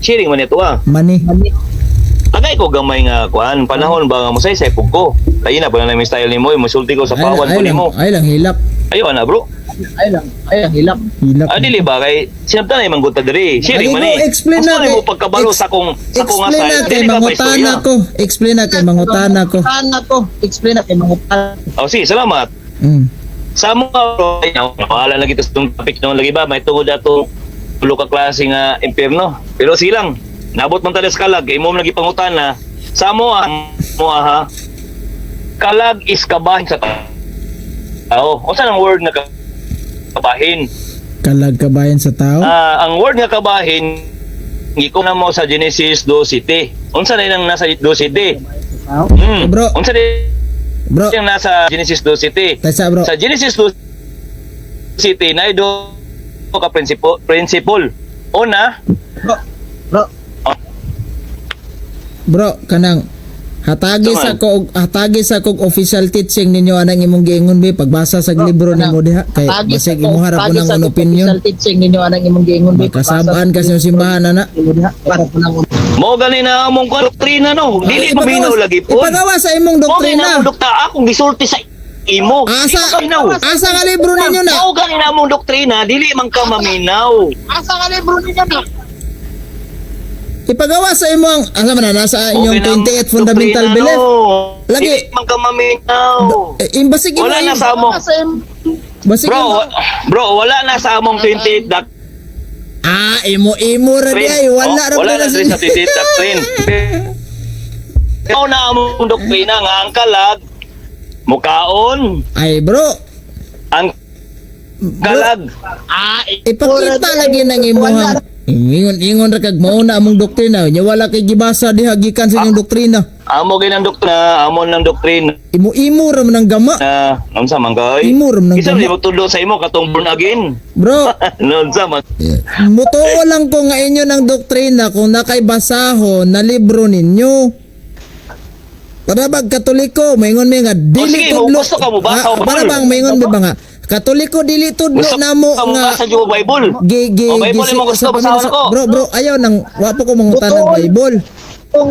Sharing man ito ah. Mani. Tagay ko gamay nga kuan panahon ba nga musaysay pug ko. Lain na pala na may style nimo, musulti ko sa Ay, pawan ay ko lang, nimo. ay lang hilak. Ayo ana, bro. Ay lang, ay lang hilak. Hilak. Ah, dili ba kay sinabtan na imong gud diri. Sharing Lagi, man bro, eh. explain Gusto na nimo kay- pagkabalo sa kong nga Explain na side. kay Dili ka pa mangutana istorya. ko. Explain na kay mangutana ko. Mangutana ko. Explain na kay mangutana. Oh, sige, salamat. Sa mga bro, ay, bahala lagi to sa itong topic noon lagi ba may tungod ato tulo ka klase nga impyerno. Pero sige lang, nabot man tayo sa kalag kay mo lagi pangutana sa mo ang mo ah, ha. Kalag is kabahin sa tao. Unsa nang word nga kabahin? Kalag kabayan sa tao. Ah, ang word nga kabahin giko na mo sa Genesis 2:7. Unsa na nang nasa 2:7? Bro. Unsa na Bro, yung nasa Genesis 2:7? taysa, bro. Sa Genesis 2 City na do ka principle principle. Una, Bro, bro. Bro, kanang hatagi sa Tuman. ko hatagi sa kog official teaching ninyo anang imong giingon be pagbasa sa libro nimo diha kay Hatagi sa basig imuha ra hatagi po nang sa own kog opinion. official teaching ninyo anang imong giingon be. Makasabaan kasi yung simbahan ana. Para po nang mo gani na among doktrina no. Dili Ay, maminaw lagi po. Ipagawa sa imong Mo gani na doktrina. among dokta akong gisulti sa imo. Asa Dili maminaw. asa nga libro ninyo na? Mo gani na among doktrina, dili man ka maminaw. Asa ka libro ninyo na? Ipagawa sa imong asa man na nasa Mo inyong gani na among 28 fundamental doktrina, belief. no. Lagi. Dili man ka maminaw. Eh, imbasig imo Wala na sa among Asa im basig Bro, imo- bro, wala na sa among 28 doctrine. Ah, imo-imo ra di ay wala ra Oh, wala pala na sa sa 28 doctrine. Mao na among doktrina nga ang kalag mukaon Ay, bro. ang kalag. Ah, Ipakita lagi ng imuhang ingon ingon ra kag mao na among doktrina nya wala kay gibasa diha gikan sa inyong doktrina. Amo gay ng doktrina, amo ng doktrina. Imo-imo ra man ang gama. Unsa man kay? Imo ra man ang Isa gama. di magtudlo sa imo katong born again. Bro, No, unsa man? mutuo lang ko nga inyo ng doktrina kung nakay basahon na libro ninyo. Para bag Katoliko, maingon mi nga dili O, sige, tudlo. gusto ka mo basa Ah, o para Bible? bang maingon mi ba nga Katoliko dili tudlo Gusto namo ka mo nga basa jud Bible. gi gi O, Bible gi- imo gusto sa basahon Panginoon- ako. Bro, bro, ayaw nang wa pa ko mangutan ng Totoo. Bible. Kung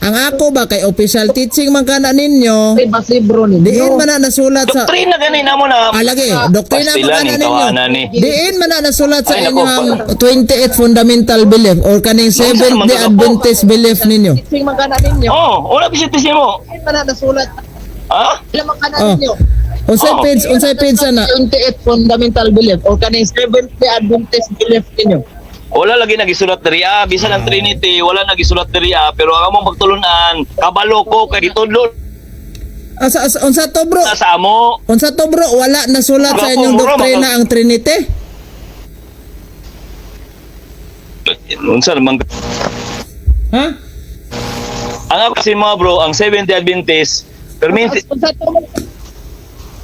Ang ako ba kay official teaching man kana ninyo, kay bas libro ninyo. diin man na nasulat sa Doktrina gani namo na. Ah, lagi, doktrina man Pastilan kana ning ninyo. tawanan ni. Diin man na nasulat sa Ay, inyo nako, ang 28 fundamental belief or kaning Unsa Seventh naman Day ka po? Adventist belief ninyo. Teaching man kana ninyo. Oh, wala ko siya mo. Diin man na nasulat. Ha? Ila man kana Oh. ninyo. Unsay Oh. page, unsay page ana? 28 fundamental belief or kaning Seventh Day Adventist belief ninyo. Wala lagi nagisulat diri ah, bisan ang Trinity wala nagisulat diri ah, pero ang among pagtulunan kabalo ko kay gitudlo Asa, asa unsa to, bro? na sa amo. Unsa to, bro? Wala nasulat sa Bro, inyong bro, doktrina ang Trinity? Unsa naman Ha? ang ako kasi mga bro, ang Seventh Day Adventist, perminti Unsa to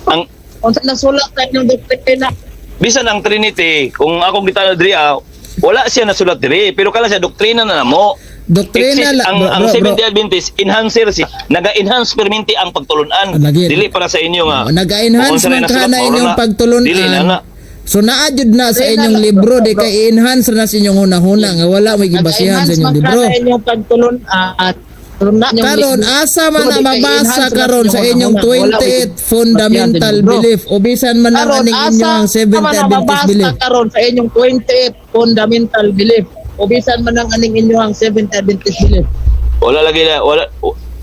ang unsa nasulat sa inyong doktrina? bisan ang Trinity, kung akong gitana diri ah, wala siya nasulat diri, pero kala siya doktrina na namo. Doktrina Exist, la, ang bro, ang bro, bro. Seventh Day Adventist enhancer siya, naga-enhance perminti ang pagtulunan. Ah, lagi. Dili para sa inyo nga. Oh, Nag-enhance Kung unsa man na ka nasulat, na maura inyong na. pagtulunan. Dili na na. So naa jud na sa inyong libro di kay i-enhance na sa inyong hunahuna nga wala may gibasihan sa Nag-enhance inyong man libro. kana inyong pagtulun-an. Karon asa man na mabasa karon sa inyong 28 fundamental belief o bisan man lang Karon aning asa inyong Seventh man Day na Adventist mabasa belief. karon sa inyong 28 fundamental belief o bisan man ang aning inyong Seventh Adventist belief. Wala lagi na wala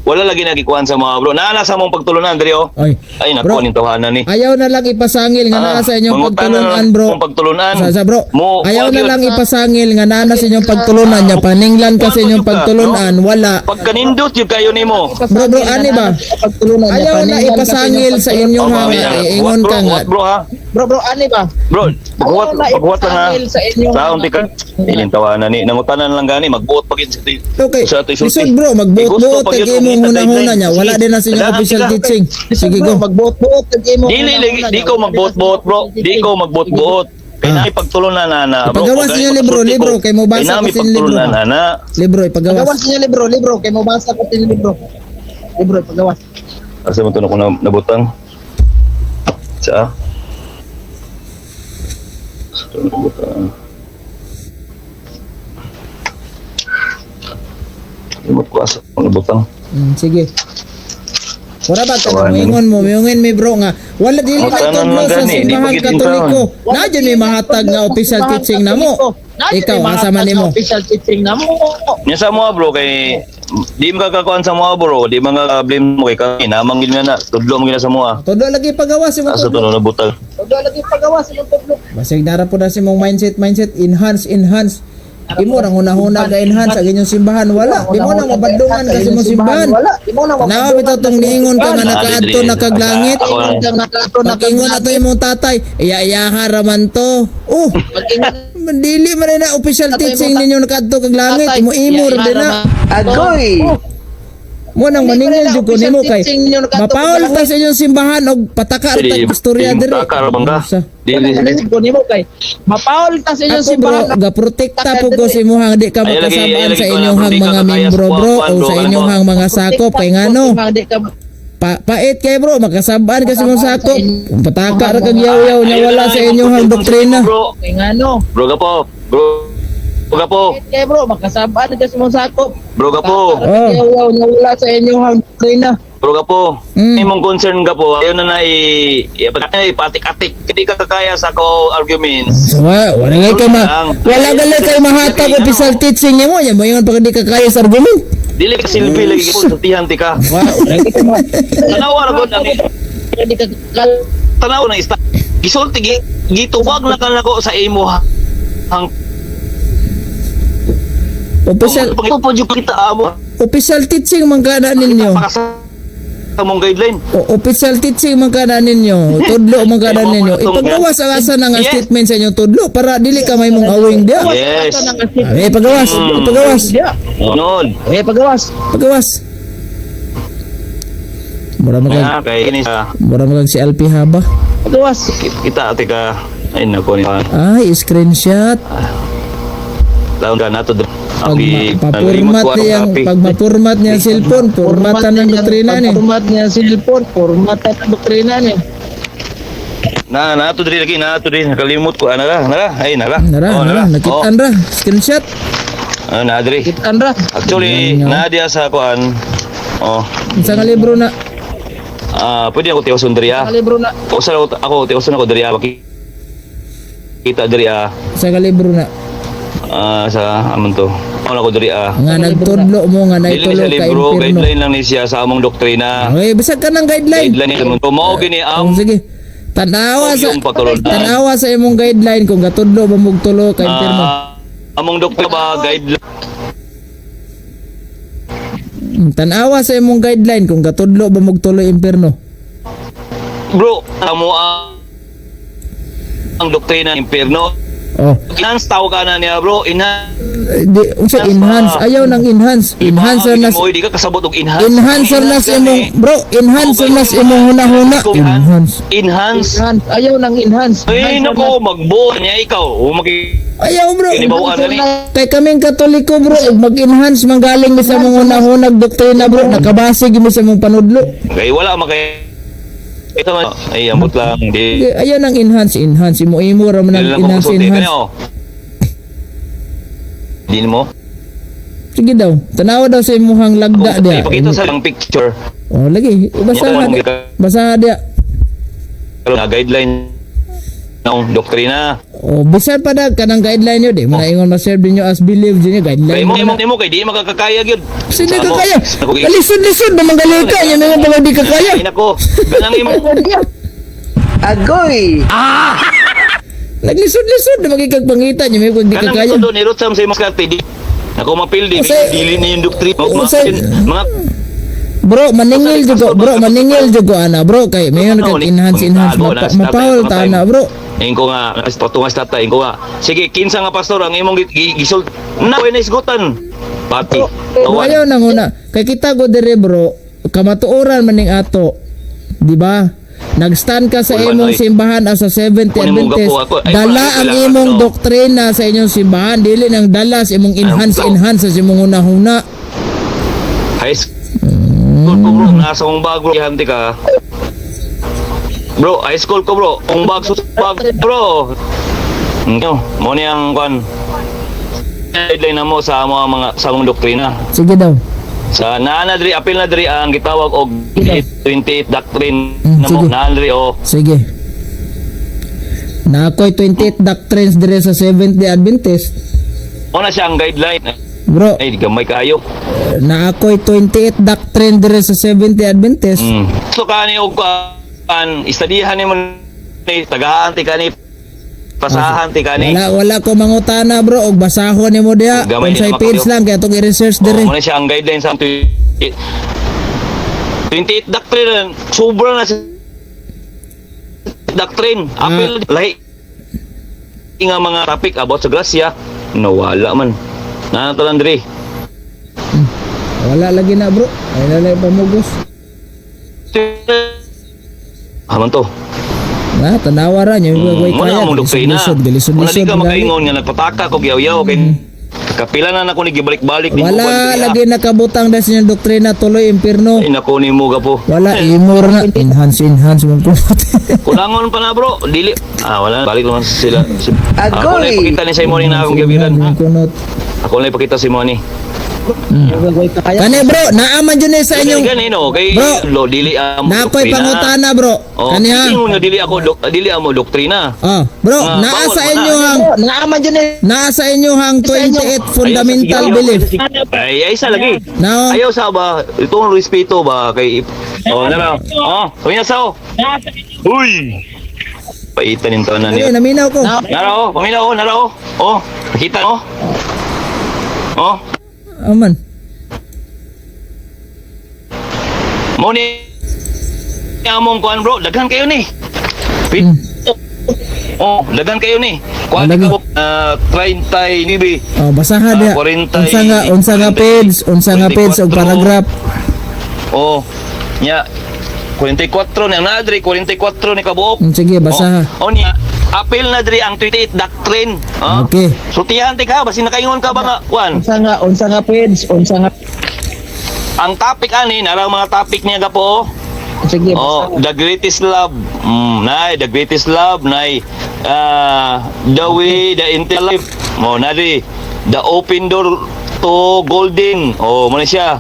wala lagi nagikuan sa mga bro. Naa na sa mong pagtulunan diri oh. Oy. Ay Bro, nako ning tawhana ni. ayaw na lang ipasangil nga naa sa inyong Ah, mangutana na pagtulunan, lang bro. Mong pagtulunan. Sa bro. Mo, Ayaw na kuwan lang yun. ipasangil nga naa na sa inyong pagtulunan nya paninglan ka sa inyong Kuwan ka, pagtulunan, wala. Pagkanindot yung kayo nimo. Bro, bro, ani ba? Pagtulunan niya, Ayaw na paninglan ka sa ipasangil inyong sa inyong Oh, hanga, mami, iingon what, bro, ka nga. What, bro ha? Bro, bro, ani ba? Bro, paghuwat, Ayaw na paghuwat lang ha. ipasangil sa inyong Taon ti ka. Iling tawanan ni. Nangutanan lang gani magbuot pag yun sa Okay. sa ato isulti. Lisod bro, magbuot-buot Igusto pag kag yun, imong kumita hunahuna guideline. niya. Wala Sige, din na sa inyong dalahan official sila. teaching. Sige Bro, go. magbuot-buot kag imong Dili lagi di ko magbuot-buot bro. Di ko magbuot-buot. Kay Ah. nami pagtulunan na na bro. Ipagawas Kung niyo gani libro, pagsulti libro, ko, kay mobasa kay nami ko sin libro. pagtulunan na na. Libro ipagawas. Pagawas niya libro, libro kay mobasa ko tin libro. Libro pagawas. Asa mo to na ko nabutang? Sa? Sa to nabutang. Limot ko asa ko nabutang. Sige. Wala ba ka Tawanan. moingon mo, moingon mi bro nga wala dili na Tawanan tudlo lang sa gani, di simbahan pa gid Katoliko. Na jud may mahatag nga official teaching namo. Ikaw asa man nimo? Official teaching namo. Nya sa mga bro kay di makakakuan sa mga bro, di mga blame mo kay kami namang gid nga na tudlo mo gid na sa mga. Tudlo lagi pagawas imong Asa to tudlo. na nabutang. Todo lagi pagawas imong tudlo. Basig nara po na si mong mindset, mindset enhance, enhance. Imo rang hunahuna ga enhance ang inyong simbahan wala. Di mo na mabadlungan kasi mong simbahan. Wala, di mo na Tanawa bitaw tong niingon ka nga nakaadto nakaglangit. Ako na. Pag-ingon na to imong tatay, iya-iyaha raman to. Oh, dili man na official teaching ninyo nakaadto kag langit, mo imo ra din na. Agoy. Mo nang maningil jud ko nimo kay mapaol ta sa inyong simbahan og pataka ra Dili tag istorya dili diri. taka ra bang ka? Sa- Dili Ko nimo kay mapaol ta sa inyong Ako bro, simbahan. gaprotekta po ko sa imuhang di ka Ayaw lagi, makasabaan ayaw lagi sa ko na, inyong bro, di ka mga kakaya sa membro bro kuwan, o bro, sa ano inyong ba? mga sakop kay ngano. Pait kay bro, makasabaan ka sa imong sakop. Pataka ra kag yaw-yaw nya Ayaw wala na sa lang, inyong imong doktrina. Bro, Kay ngano. bro gapo, bro. Bro gapo, Kay bro, makasabaan ka sa imong sakop. bro gapo, Oh. Yaw yaw wala sa inyong doktrina. bro gapo. Imong concern gapo, ayaw na na ipatik-atik. Hindi ka kakaya sa ko arguments. So, wala wala kay ma wala gali kay mahatag official teaching nimo nya moingon pag di ka kaya sa argument. Dili ka silbi lagi ko sultihan ti ka. Wa wala kay ma Tanawa ra gud ang Hindi ka kal tanaw ng ista. Gisulti gi gitubag na ka nako sa imo hang official Pangito jud kita amo. official teaching man kana ninyo. Pakasa sa mong guideline. O, official teaching man kana ninyo. Tudlo man kana ninyo. Ipagawas ang asa na nga statement sa inyong tudlo para dili ka may mong awing dia. Yes. Ah, pagawas, pagawas, Noon. Eh pagawas. pagawas. Mura magag Ah, kay ini sa mura magag si LP haba. Pagawas. kita ate ka ay nako ni Ay, screenshot. taon ka nato Pag papurmat niyang pag mapurmat niya ang cellphone, purmatan ng doktrina ni. Format niya cellphone, formatan ng doktrina ni. Na nato diri lagi nato diri nakalimot ko ana ra nara ay nara. Nara, Oh, nara, nakitaan ra, screenshot. Oh, na diri. Kitaan ra. Actually, Yan, na diya sa kuan. Oh, Unsa nga libro na? ah pwede ako tiwason diri ah. Libro na. Usa ako ako tiwason ako diri ah. Kita diri ah. Unsa nga libro na? Ah, sa amon to. Ako na ko diri ah. Nga nagtudlo mo nga Dili ni naitulo siya ka libro, impierno. guideline lang ni siya sa among doktrina. Okay, bisag ka ng guideline. Guideline ni mo. Mao gini Oh, ang sige. Tanawa sa yung pagtulunan. tanawa sa imong guideline kung gatudlo ba mong tulo ka impierno. Ah, among doktrina ba guideline Tanawa sa imong guideline kung gatudlo ba mong tulo impierno. bro, amo ang doktrina ng impierno. Oh, Enhance tawag ka na niya bro, enhance. eh, di unsa enhance? Ayaw nang enhance. Enhancer na mo, di ka kasabot og enhance. enhancer na sa imong bro, enhancer na sa imong hunahuna. Enhance. Enhance. Enhance. Ayaw nang enhance. Ay nako, magbuo niya ikaw. O magi Ayaw bro. kinibawan gani. Kay kaming Katoliko bro, ug mag-enhance manggaling mi sa mong hunahunag doktrina bro, nakabase gyud mi sa mong panudlo. Kay wala makay ito man. Ay ambot lang di. Di, ayaw nang enhance, enhance imo imo ra man Dili ang lang ko enhance, musulti enhance. kani oh. Di mo. Sige daw, tanawa daw sa imuhang lagda Kung dia. ipakita sa lang picture Oh, lagi, basa Yan, na. Basa dia. na guideline Ang doktrina. O bisan pa na kanang guideline yun, di mo na ingon ma-serve ninyo as believed yun, Kay guideline mo mo imo na. nimo kay di makakakaya gyud. Sino Sa ka mo, kaya? sa ko- Kalisod-lisod na manggali ka, yan na nga di ka kaya. Ay nako, ganang imo. Agoy! Naglisod-lisod na magigagpangita niyo, may kung di ka Kanang kaya. ito ni Rotsam sa imong karte di. Nako mapildi dili ni yung doktrina. Mga Bro, maningil jud ko, bro, maningil jud ko ana, bro, kay mayon kag enhance enhance mapawol ta ana, bro. Ingko ko nga patungas tata ingko nga. Sige, kinsa nga pastor ang imong gisult na ko isgutan. Pati. Bro, ayaw na nguna. Kay kita go dire, bro, kamatuoran maning ato. Di ba? Nag-stand ka sa Uy, imong Manoy. simbahan as a Seventh Kunin mo Adventist. gapo ako. Ay, Dala wala, ang wala, imong ano. doktrina sa inyong simbahan, dili nang dala sa imong enhance bro. enhance sa imong hunahuna. High school ko, bro, nasa kong bag, bro, ihante ka. Bro, high school ko, bro, kung bag sus bag, bro. No, mo ni ang kwan. Guideline na mo sa mga mga sa mong doktrina. Sige daw. Sa naa na diri, apil na diri ang gitawag og 28 doctrine na mo Sige. naa diri oh. Sige. Na ako'y 28 doctrines dire sa Seventh Day Adventist. Mo na siya ang guideline. Bro, Ay, gamay kaayo. na ako'y 28 doctrine dire sa Seventh Day Adventist. So kani og kan istadihan nimo ni tagahaan ti kani, pasahan ti kani. Wala wala ko mangutana, bro, og basahon nimo diha. Gamay Unsay din naman page kayo. lang kay atong i-research dire. Oh, muna siya ang guideline sa 28 28 doctrine, sobra na sa doctrine. Apil lahi nga mga topic about sa grasya, nawala man. Naa to lang diri. Wala lagi na, bro. Ay lalay pamugos. Haman to. Na tanawa ra niyo way Muna kaya. among doktrina. Lisod Muna di lisod ka makaingon nga nagpataka ko yaw-yaw kay kapila na nako ni gibalik-balik ni Wala lagi nakabutang da sa inyong doktrina tuloy impierno. Ay nako ni mo gapo. Wala imor na enhance enhance mo ko. Kulangon pa na, bro. Dili. Ah, wala. Balik naman sila. Ako na Agoy! ipakita ni Simon na akong gabiran. Kunot. Ako na ipakita si Moni. Agoy kaya. Kani, bro, naaman jud ni sa inyong Gani no kay Bro, lo dili ang na ako'y pangutana, bro. Oh, Kani ha. ingon nga dili ako dili amo doktrina. Oh, bro, Ah, naa bawal sa man na. inyo ang Naaman dyan eh. naa sa inyo ang 28 fundamental Ayaw sa- belief. Ay, ay sa lagi. Now, Ayaw sa ba itong respeto ba kay. Oh, nara. Oh, kami na sa oh. Uy. Paitan yung tanan Dali, niya. naminaw ko. Nara oh, paminaw oh, nara oh. Oh, nakita oh. Oh, Aman. mo ni among kuan, bro, daghan kayo ni. Oh, daghan kayo ni. Kuan Lagi. ka 39. Oh, basaha Ah, diha. 40 Unsa nga page, unsa nga page og 44. paragraph. Oh, nya 44 ni ang naadri 44 ni kabuok. Sige, basaha. Oh, oh niya apil na diri ang 28 doctrine. Oh. Okay. Sultihan ti ka basin nakaingon ka ba nga kuan. Unsa nga page, unsa nga. Ang topic ani nara ang mga topic niya gapo. Oh. Sige, Oh, basta. the greatest love. Nay, the greatest love, nay. Ah, the way, the intellect. Mo nari, the open door to golden. Oh, mo na siya.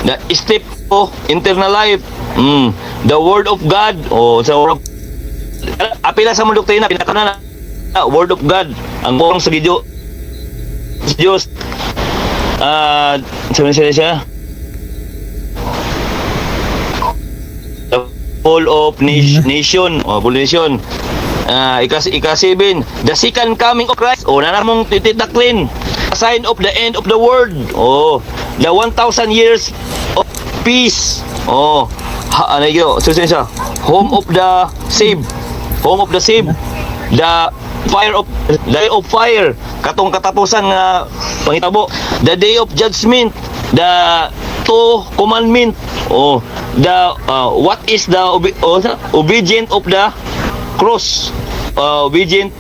The step to internal life. The word of God. Oh, sa word of apila sa mong doktrina pinaka na word of God ang buong sa Diyos. Diyos. Ah, sa siya siya. The whole of nation, oh, full nation. Ah, ika 7, the second coming of Christ. Oh, nanamong tititaklin. A sign of the end of the world. Oh, the 1,000 years of peace. Oh, ha, ano yun? So, siya, home of the saved. Home of the saved. The fire of the day of fire, katong katapusan nga pangitabo, the day of judgment, the two commandment, oh, the what is the oh, obedient of the cross, obedient,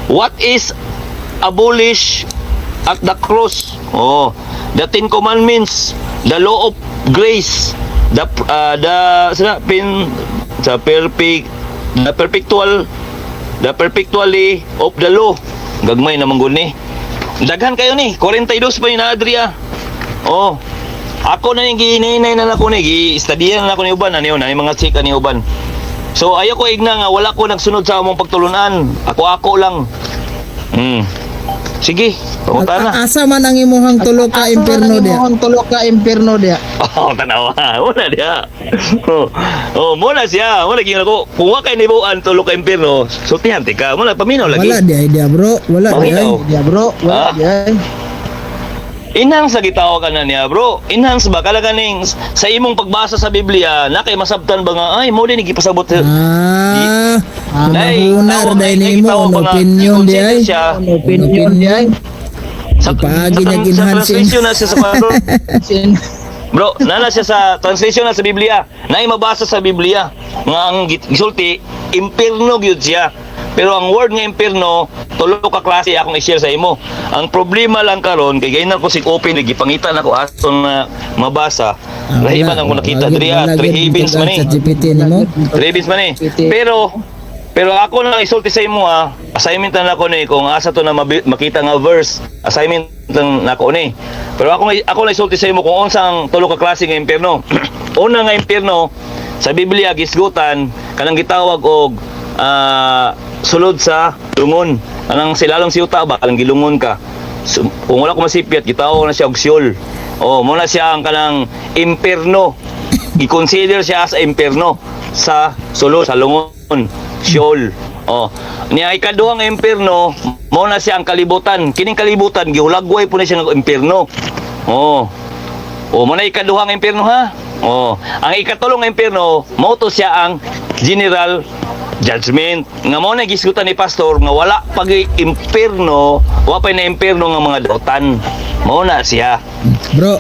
what is abolish at the cross, oh, the Ten Commandments, the law of grace, the sa pin sa perfect the perpetual the perpetually of the law. Gagmay naman gud ni, daghan kayo ni, 42 pa ni na Adria. Oh, ako na yung giinainay na nako ni, gi-studiyan na nako ni uban, ano yun, ano yung mga chika ni uban. So ayaw ko igna nga wala ko nagsunod sa among pagtulunan. Ako-ako lang. Sige, pangutana. Asa man ang imuhang tulo ka impierno Asa man diya? ang imong tulo ka impierno diya? Oh, tanawa. Wala diya. Oh, muna siya. Muna gyud ako. Kung wa kay nibuan tulo ka impierno, sultihan ti ka. Muna paminaw lagi. Wala di idea, bro. Wala di ay. Paminaw. Diya, bro, wala Ah? diya. Enhance sa gitawag ka na niya, bro. Enhance ba kala kaning sa imong pagbasa sa Biblia, na kay masabtan ba nga ay mo din gipasabot. Ah, Nay, hunar tawag- dahil nay, nimo gitawag on ba nga, opinion di i-consider ay. siya. On opinion diya. Ipaagi niya sa ginhansin. translation na siya sa bro. Sin Bro, nana siya sa translation na sa Biblia. Nay mabasa sa Biblia nga ang gisulti impierno gyud siya. Pero ang word nga impierno, tulo ka klase akong i-share sa imo. Ang problema lang karon kay gayna ko si open gipangita nako aton na mabasa. Ah, Lahi wala. man ang nakita Wala diri ah, wala three gyud havens man eh. Sa GPT nimo. Three havens man eh. Pero pero ako na lang isulti sa imo ah, assignment na nako ni kung asa to na makita nga verse, assignment lang nako ni. Pero ako ako na isulti sa imo kung unsang tulo ka klase nga impierno. Una nga impierno sa Biblia gisgutan kanang gitawag og sulod sa lungon. Anang silalong siyuta ba kanang gilungon ka. So, kung wala ko masipyat gitawag na siya og Sheol. Oh, mo na siya ang kanang impierno. I-consider siya as impierno sa sulod sa lungon, Sheol. Oh, niya ikaduhang impierno, mo na siya ang kalibutan. Kining kalibutan gihulagway po na siya nga impierno. Oh. Oh, mo na ikaduhang impierno ha. Oh, ang ikatulong impierno, mo to siya ang general judgment. Nga mo na gisgutan ni pastor nga wala pag impierno, wa pa na impierno nga mga dautan. Mo na siya. Bro,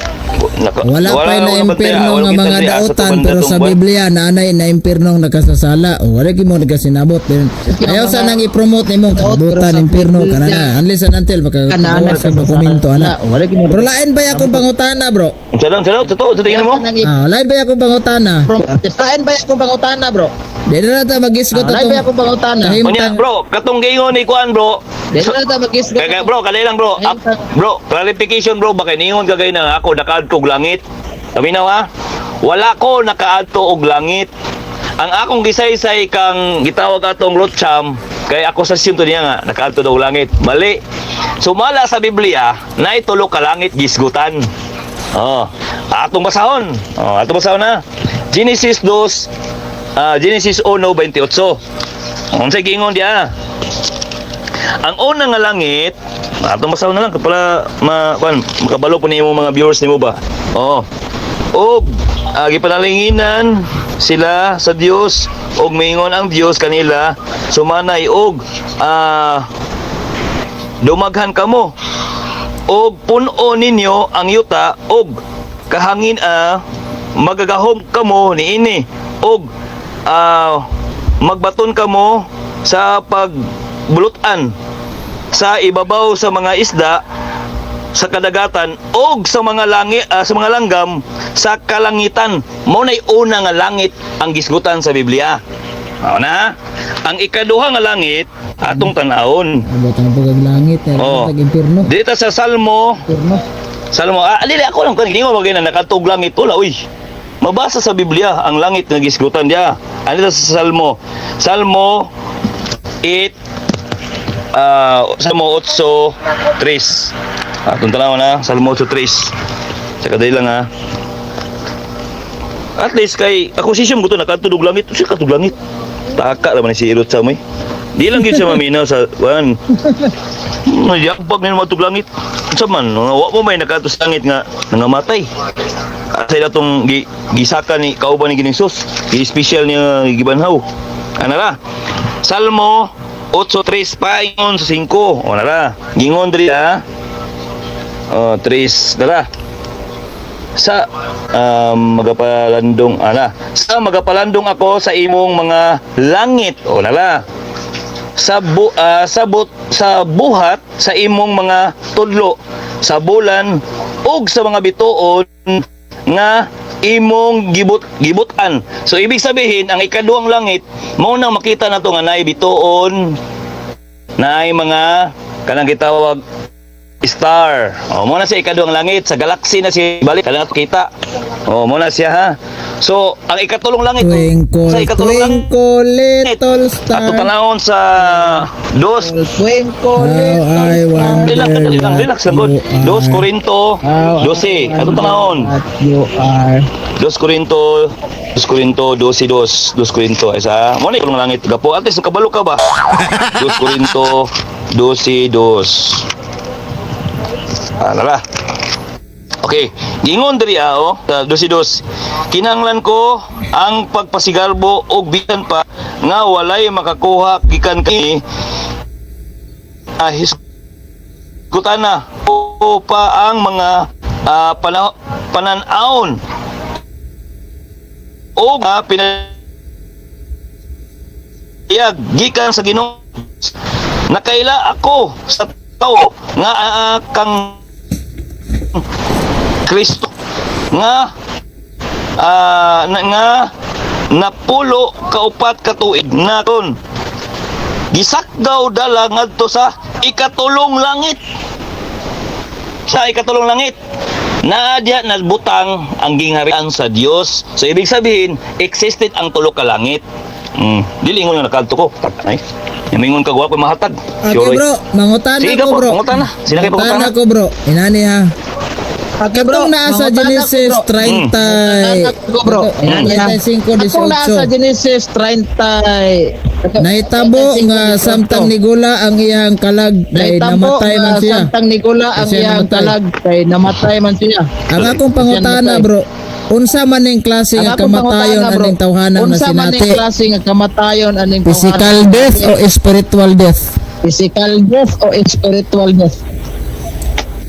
Nako, wala pa na wala impierno wala nga kita mga diri, asa to dautan banda pero tong sa buwan. Biblia naanay na impierno ang nakasasala. O wala gyud mo nagasinabot. Pero ayaw sa nang i-promote nimong kalibutan impierno kanana. Unless and until Kanana makagawa sa dokumento ana. Wala gyud mo. Pero lain ba akong pangutana, bro? Unsa lang, unsa lang, totoo, sa tingin mo? Ah, lain ba akong pangutana? Lain ba akong pangutana, bro? Di na ta magisgot Lain ba atong akong pangutana? Unya, kahimtang. bro, katong giingon ni Kuan, bro. Di na ta magisgot. Kaya, bro, kalay lang, bro. Up, bro, clarification, bro, baka niingon ka kayo na ako nakaadto og langit. Paminaw ha? Wala ko nakaadto og langit. Ang akong gisaysay kang gitawag atong Rocham, kay ako sa to niya nga nakaadto daw og langit. Mali. Sumala sa Biblia, naay tulo ka langit gisgutan. Oh, atong basahon. Oh, atong basahon na. Genesis 2, Genesis 1:28. Unsay giingon diya? Ang una nga langit, atong basahon na lang para ma kuan makabalo po nimo mga viewers nimo ba. Oo. Og gipanalinginan sila sa Dios og miingon ang Dios kanila sumanay og dumaghan kamo og puno ninyo ang yuta og kahangin magagahom kamo niini og magbaton kamo sa pagbulutan sa ibabaw sa mga isda sa kadagatan og sa mga langi sa mga langgam sa kalangitan. Mao nay una nga langit ang gisgutan sa Biblia. Mao na ang ikaduha nga langit atong tan-awon. Abot ang pagag langit, eh, Oo. tag impierno. Dito sa Salmo. Impierno. Salmo, alili ako lang kan hindi mo bagay na nakatug langit wala uy. Mabasa sa Biblia ang langit nga gisgutan diya. Ano sa Salmo? Salmo 8, Salmo 8:3. Atong tanaw na Salmo 8:3. Sa kadali lang ha. At least kay ako si Siyam gusto nakatulog langit, siya katug langit. Taka naman ni si Irot sa may. Di lang gyud siya maminaw sa kuan. Yakpag ni matug langit. Unsa man, wa mo may nakato sa langit nga nangamatay. Asa ila tong gisaka ni kauban ni Ginoong Hesus, gi-special niya gibanhaw. Ana ra. Salmo 8:3 paingon sa 5. O nara. Gingon diri ha. O 3 dara. Sa magapalandong ana. Sa magapalandong ako sa imong mga langit. O nara. Sa buhat sa imong mga tudlo sa bulan ug sa mga bituon nga imong gibutan. So ibig sabihin ang ikaduhang langit mao nang makita nato nga naay bituon, naay mga kanang gitawag Star. Oh, mao na siya ikaduhang langit sa galaxy na si balik kada nato kita. Oh, mao na siya ha. So, ang ikatulong langit Twinkle, sa ikatulong langit twinkle, little star. ato tanawon sa dos Twinkle, How I wonder Relax, relax, what relax lang good. you are. Dos Corinto, 12. Ato tanawon. What you are. Dos Corinto, Dos Corinto, 12, 2, Dos Corinto. Isa, mo na ikulong langit gapo. At least kabalo ka ba? Dos Corinto, 12, 2. Ah, nala. Okay, gingon diri ah, oh, sa 12, 2. Kinanglan ko ang pagpasigarbo og bisan pa nga walay makakuha gikan kay hisgutana o pa ang mga panan-awon o nga pinayag gikan sa Ginoo. Nakaila ako sa tao nga kang Kristo nga nga napulo kaupat ka tuig na kon gisakdaw dala ngadto sa ikatulong langit, sa ikatulong langit naa diha nagbutang ang gingharian sa Dios. So ibig sabihin, existed ang tulo ka langit. Dili ingon nga nakadto ko. Ay, ingon ka gwapo mahatag. Okay Sure, bro, mangutana Sige ko po, bro. mangutana. Sila kay Mangutana pangutana. ko bro. Inani ha. Okay bro, Katong naa sa mangutana ko, Genesis bro. 30 Mangutana ko, bro. 35 Atong naa sa 18. Genesis 30. Nahitabo nga samtang nigula ang iyang kalag kay Nahitabo namatay man nga siya. samtang nigula ang Siya iyang namatay. kalag kay namatay man siya. Ang akong pangutana namatay. bro, unsa man ning klase Ang nga akong kamatayon pangutana, bro, aning tawhana nga unsa man ning sinati? klase nga kamatayon aning Physical tawhana? death o spiritual death? Physical death o spiritual death?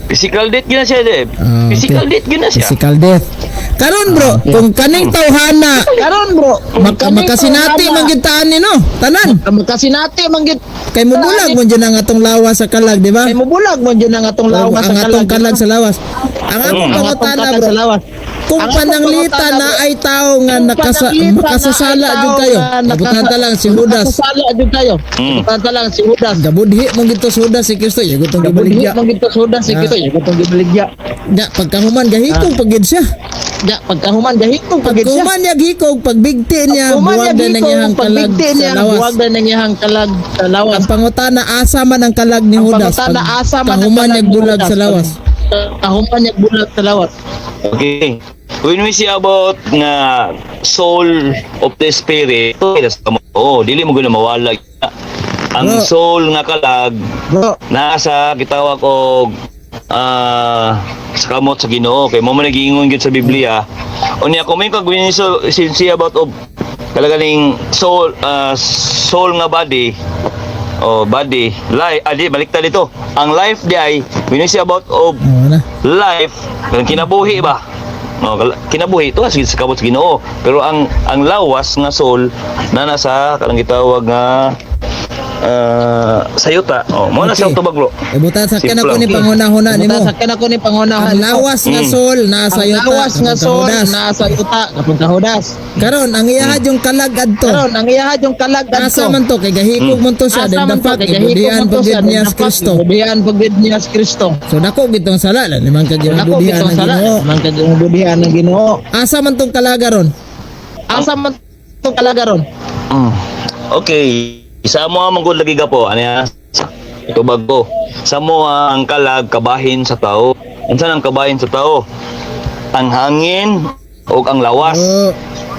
Physical death gyud na siya, Deb. Ah, okay. Physical death gyud na siya. Physical death. Karon bro, kung kaning tawhana Karon bro, kaning makasinati tawhana, man gyud taan ni no, tanan. Makasinati man gyud Kay mubulag mo dyan ang atong lawas sa kalag, di ba? Kay mubulag man gyud ang atong lawas ang sa atong kalag. kalag sa lawas. Ang akong Ang atong pangutana kalag bro, sa lawas. kung Ang akong pananglita pangutana, na bro, ay tao nga kung pananglita makasasala na ay jud tao kayo. nga Ibutanta lang si Judas. Makasasala jud kayo. Ibutanta lang si Judas. Gabudhi mong gito si Judas si Kristo, ya gutong Gabudhi gibaligya. man gito si Judas si Ah. Kristo, ya gutong gibaligya. Ya pagkahuman gahikog pagid siya. Ya pagkahuman gahikog pagid siya. Pagkuman niya gihikog, pagbigti niya, Pagkuman buwag niya na ng gihikog, iyang kalag pagbigti sa niya, lawas. buwag na ng iyang kalag sa lawas. Ang pangutana, asa man ang kalag ni Ang Judas. pangutana, asa man ang Pagkahuman kalag niya ni bulag Judas. sa lawas. Pagkahuman niya bulag sa lawas. Okay. When we see about nga soul of the spirit, oh, dili mo guna mawala. Ang Bro. soul nga kalag Bro, nasa gitawag og sa kamot sa Ginoo kay mo man nagiingon gyud sa Biblia. Unya kung may kag when you see about of kalagaling soul soul nga body oh body life adi baliktad dito ang life di ay when you see about of Oo na. life kanang kinabuhi ba no kinabuhi ito sa kamot sa Ginoo, pero ang lawas nga soul na nasa kanang gitawag nga sayuta oh mo na Okay. siya tubag bro. Ibutan sa Simple ako ni lang. panghuna-huna nimo. Buta sa ako ni pangunahan. Ang lawas nga sol nasa Ang yuta. lawas nga kapunta sol Judas. nasa yuta kapunta Judas. Karon ang iyaha yung kalag adto. Karon ang iyaha yung kalag adto. Asa man to kay gahikog man to siya Asa then the man to, fact kay gahikog ibudian man to pagid siya, niya then si the fact, Kristo. Ibudian pagid niya si Kristo. So dako gitong sala lan man kag Dako ibudian bitong ang sala, Ginoo. man kag ibudian ng Ginoo. Asa man tong kalaga ron? Asa man tong kalaga ron? Okay. Sa mo ang manggod lagi ka po. Ano yan? Tubag ko. Sa mo ang kalag kabahin sa tao. Unsa ang kabahin sa tao? Ang hangin o ang lawas. Oh,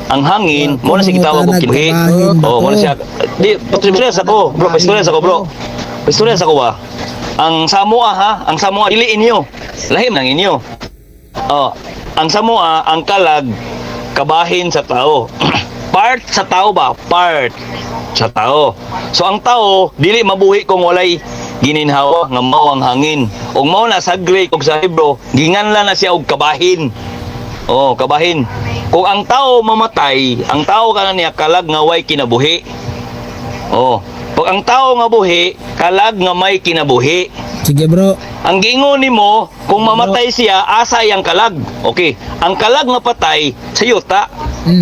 Ang hangin, mo na siya gitawag og kinabuhi. Kabahin ba Oh, mo na to? siya. Di, pastorya sa ko, bro, pastorya sa ko, bro. Pastorya sa ko ba? Ang Samoa ha, ang Samoa dili inyo. Lahim nang inyo. Oh, ang Samoa, ang kalag kabahin sa tao. Part sa tao ba? Part sa tao. So ang tao dili mabuhi kung walay gininhawa nga mao ang hangin. Ug mao na sa Greek ug sa Hebrew, ginganlan na siya og kabahin. Oh, kabahin. Kung ang tao mamatay, ang tao kana niya kalag nga way kinabuhi. Oh, pag ang tao nga buhi, kalag nga may kinabuhi. Sige, bro. Ang giingon nimo, kung mamatay siya, asa iyang kalag. Okay. Ang kalag nga patay sa yuta,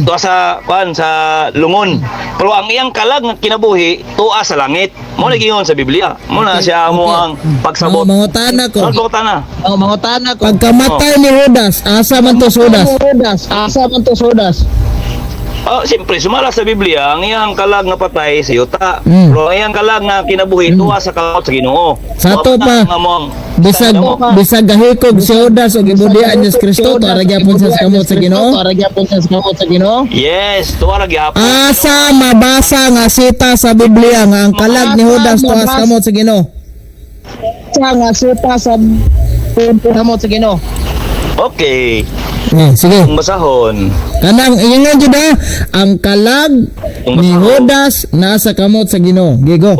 tuwa sa kuan sa lungon. Pero ang iyang kalag nga kinabuhi tuwa sa langit. Mo na giingon sa Biblia. Mo na siya mo ang pagsabot. Mangutana ko. Ano na? Oh, mangutana ko. Pagkamatay ni Judas, asa man to si Judas? Judas, asa man to si Judas? Ah, siyempre sumala sa Biblia ang iyang kalag nga patay sa yuta. Pero ang iyang kalag nga kinabuhi tuwa sa kamot sa Ginoo. Sa ato pa, Nga mo ang Bisag bisag gahikog si Judas og ibudian ni Kristo, tuwa ra gyapon siya sa kamot sa Ginoo. Tuwa ra gyapon siya sa kamot sa Ginoo. Yes, tuwa ra gyapon. Asa mabasa nga sita sa Biblia nga ang kalag ni Judas tuwa sa kamot sa Ginoo. Sa nga sita sa kamot sa Ginoo. Okay. Eh, sige. Ang basahon. Kanang ingon jud ah, ang kalag ni Judas nasa kamot sa Ginoo. Gigo.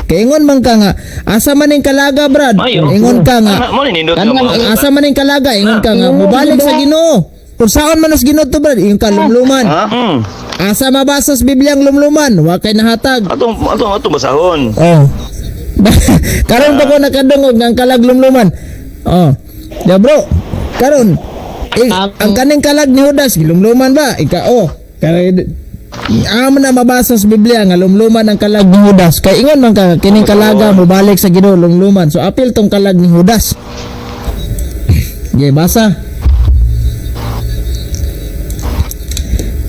Kay ingon man ka nga asa man ning kalaga, Brad? Mayo. Ingon ka nga Ano, mo ni nindot nga mga. asa man ning kalaga, ingon ka nga mobalik sa Ginoo. Kung saon man as Ginoo to, Brad, ingon ka lumluman. Ha? Hmm. Asa mabasa sa Biblia ang lumluman, wa kay nahatag. Atong atong atong basahon. Oh. Karon pa ko nakadungog ng kalag lumluman. Oh. Ya bro, karon eh, ang kaning kalag ni Judas gilumluman ba? Ika oh. Kay amo na mabasa sa Biblia nga lumluman ang kalag ni Judas. Kay ingon man ka kining kalaga mobalik sa Ginoo lumluman. So apil tong kalag ni Judas. Ge basa.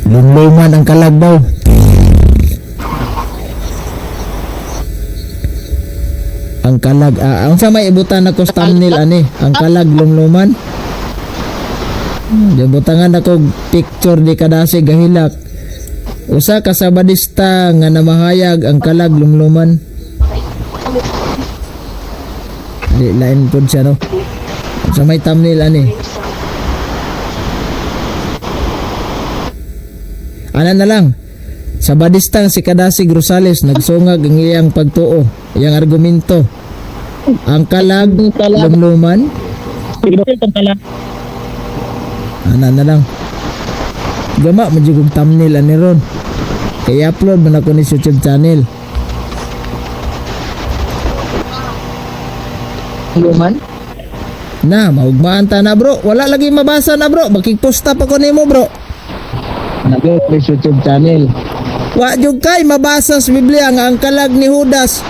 Lumluman ang kalag daw. Ang kalag ang sa may ibutan ako sa thumbnail ani, ang kalag lumluman. Gibutangan ako og picture di kadasi gahilak. Usa ka sabadista nga namahayag ang kalag lumluman. Di lain pod siya no. Sa may thumbnail ani. Ana na lang. Sabadistang si Kadasig Rosales nagsungag ang iyang pagtuo, iyang argumento. Ang kalag lumluman. Ana na lang. Gama man jud og thumbnail ani ron. Kaya upload man ako ni sa YouTube channel. Luman? Na, maugmaan ta na bro. Wala lagi mabasa na bro. Makigposta pa ko nimo bro. Nag YouTube channel. Wa jud kay mabasa sa Biblia nga ang kalag ni Judas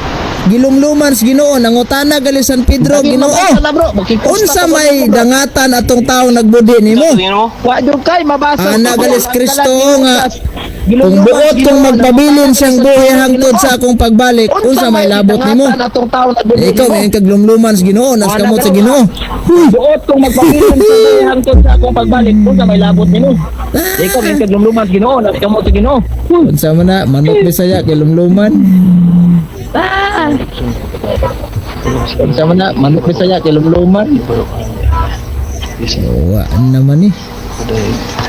gilumluman sa Ginoo nangutana gali San Pedro Ginoo. Mabasa na, bro. Makikposta Unsa pa ko may nimo, bro. dangatan atong taong nagbudi nimo? Tingin mo? Wa jud kay mabasa. Ana galis Kristo nga Gilumluman kung buot sa kong Ginoo, magpabilin siyang buhi hangtod sa Ginoo. akong pagbalik, unsa may labot nimo? dangatan atong taong nagbudi Eh, ikaw nimo? may kaglumluman sa Ginoo, nas kamot sa Ginoo. Huy. Buot kong magpabilin sa buhi hangtod sa akong pagbalik, unsa may labot nimo? Ikaw may kaglumluman sa Ginoo, nas kamot sa Ginoo. Unsa man na manok Bisaya kay lumluman. Unsa man na manok Bisaya kay lumluman. Wa naman eh.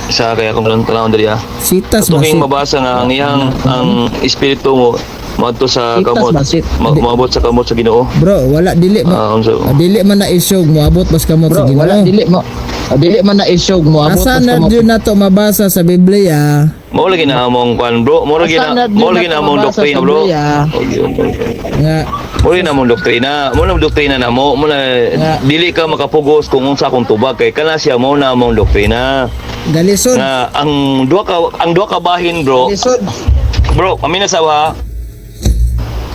Isa kaya kung lang tanawon diri ah. Sitas Ito masit. mabasa nga ang iyang ang espiritu mo moadto sa Itas kamot. masit. Moabot sa kamot sa Ginoo. Bro, wala dili ma Ah, unsa? dili man na isyog moabot bas kamot sa Bro, Ginoo. wala dili mo. Dili man na isyog mo abot Asa mas na kamot. jud nato mabasa sa Biblia Mao lagi na among kwan bro, mao lagi Asa na na mao jud lagi na nato among mabasa doktrina sa bro. Biblia? nga Mao lagi na among doktrina, mao na doktrina na mo, mo na dili ka makapugos kung unsa akong tubag kay kana siya mao na among doktrina. galisod. Nga ang duha ka bahin bro. Galisod. Bro, kami na sawa.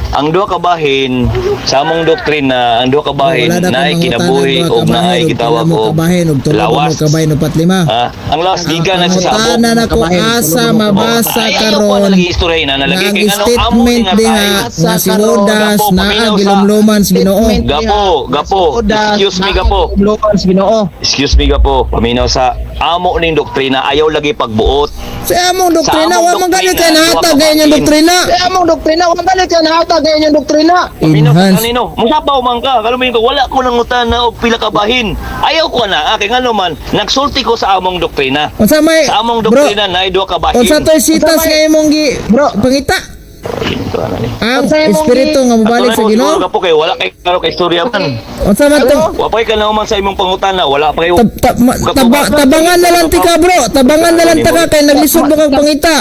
Ang duha ka bahin sa among doktrina, ang duha ka bahin Wala na naay akong kinabuhi mangutana, og duha ka naay bahin, ug gitawag tulo mo og kabahin, ug tulo mo lawas. kabahin upat lima. Ah, ang lawas gikan na sa sabok. Mangutana na ko Kabahin, asa tulo mo mabasa Ay, ayaw ko karon na lagi istorya na nga nalagi ang kay ngano amo statement nga diha tay. nga si Judas Gapo, naa paminaw sa- gilumluman sa Ginoo. Gapo, gapo. Excuse me, gapo. Lumluman sa Ginoo. Excuse me gapo, paminaw sa amo ning doktrina ayaw lagi pagbuot. Sa among doktrina Sa among wa man gani doktrina, kay nahatag duha ka kay inyong bahin. doktrina. Sa among doktrina, wa man kay nahatag kay inyong doktrina. Paminaw sa Enhance. kanino. Musapaw man ka, kalo ko wala ko nangutana og pila ka bahin. Ayaw ko na, kay ngano man nagsulti ko sa among doktrina. Unsa may Sa among bro, doktrina naay duha ka bahin. unsa toy sitas Unsa nga may- imong gi Bro. pangita? Ito, ano ni? Ang Unsa imong espiritu nga mobalik sa Ato na mo, Ginoo. siguro Gapo kay wala kay klaro kay istorya man. Unsa man tong Wa pa kay man sa imong pangutana, wala pa kayo. Tabangan na lang tika bro, tabangan na lang taka kay naglisod mo kag pangita.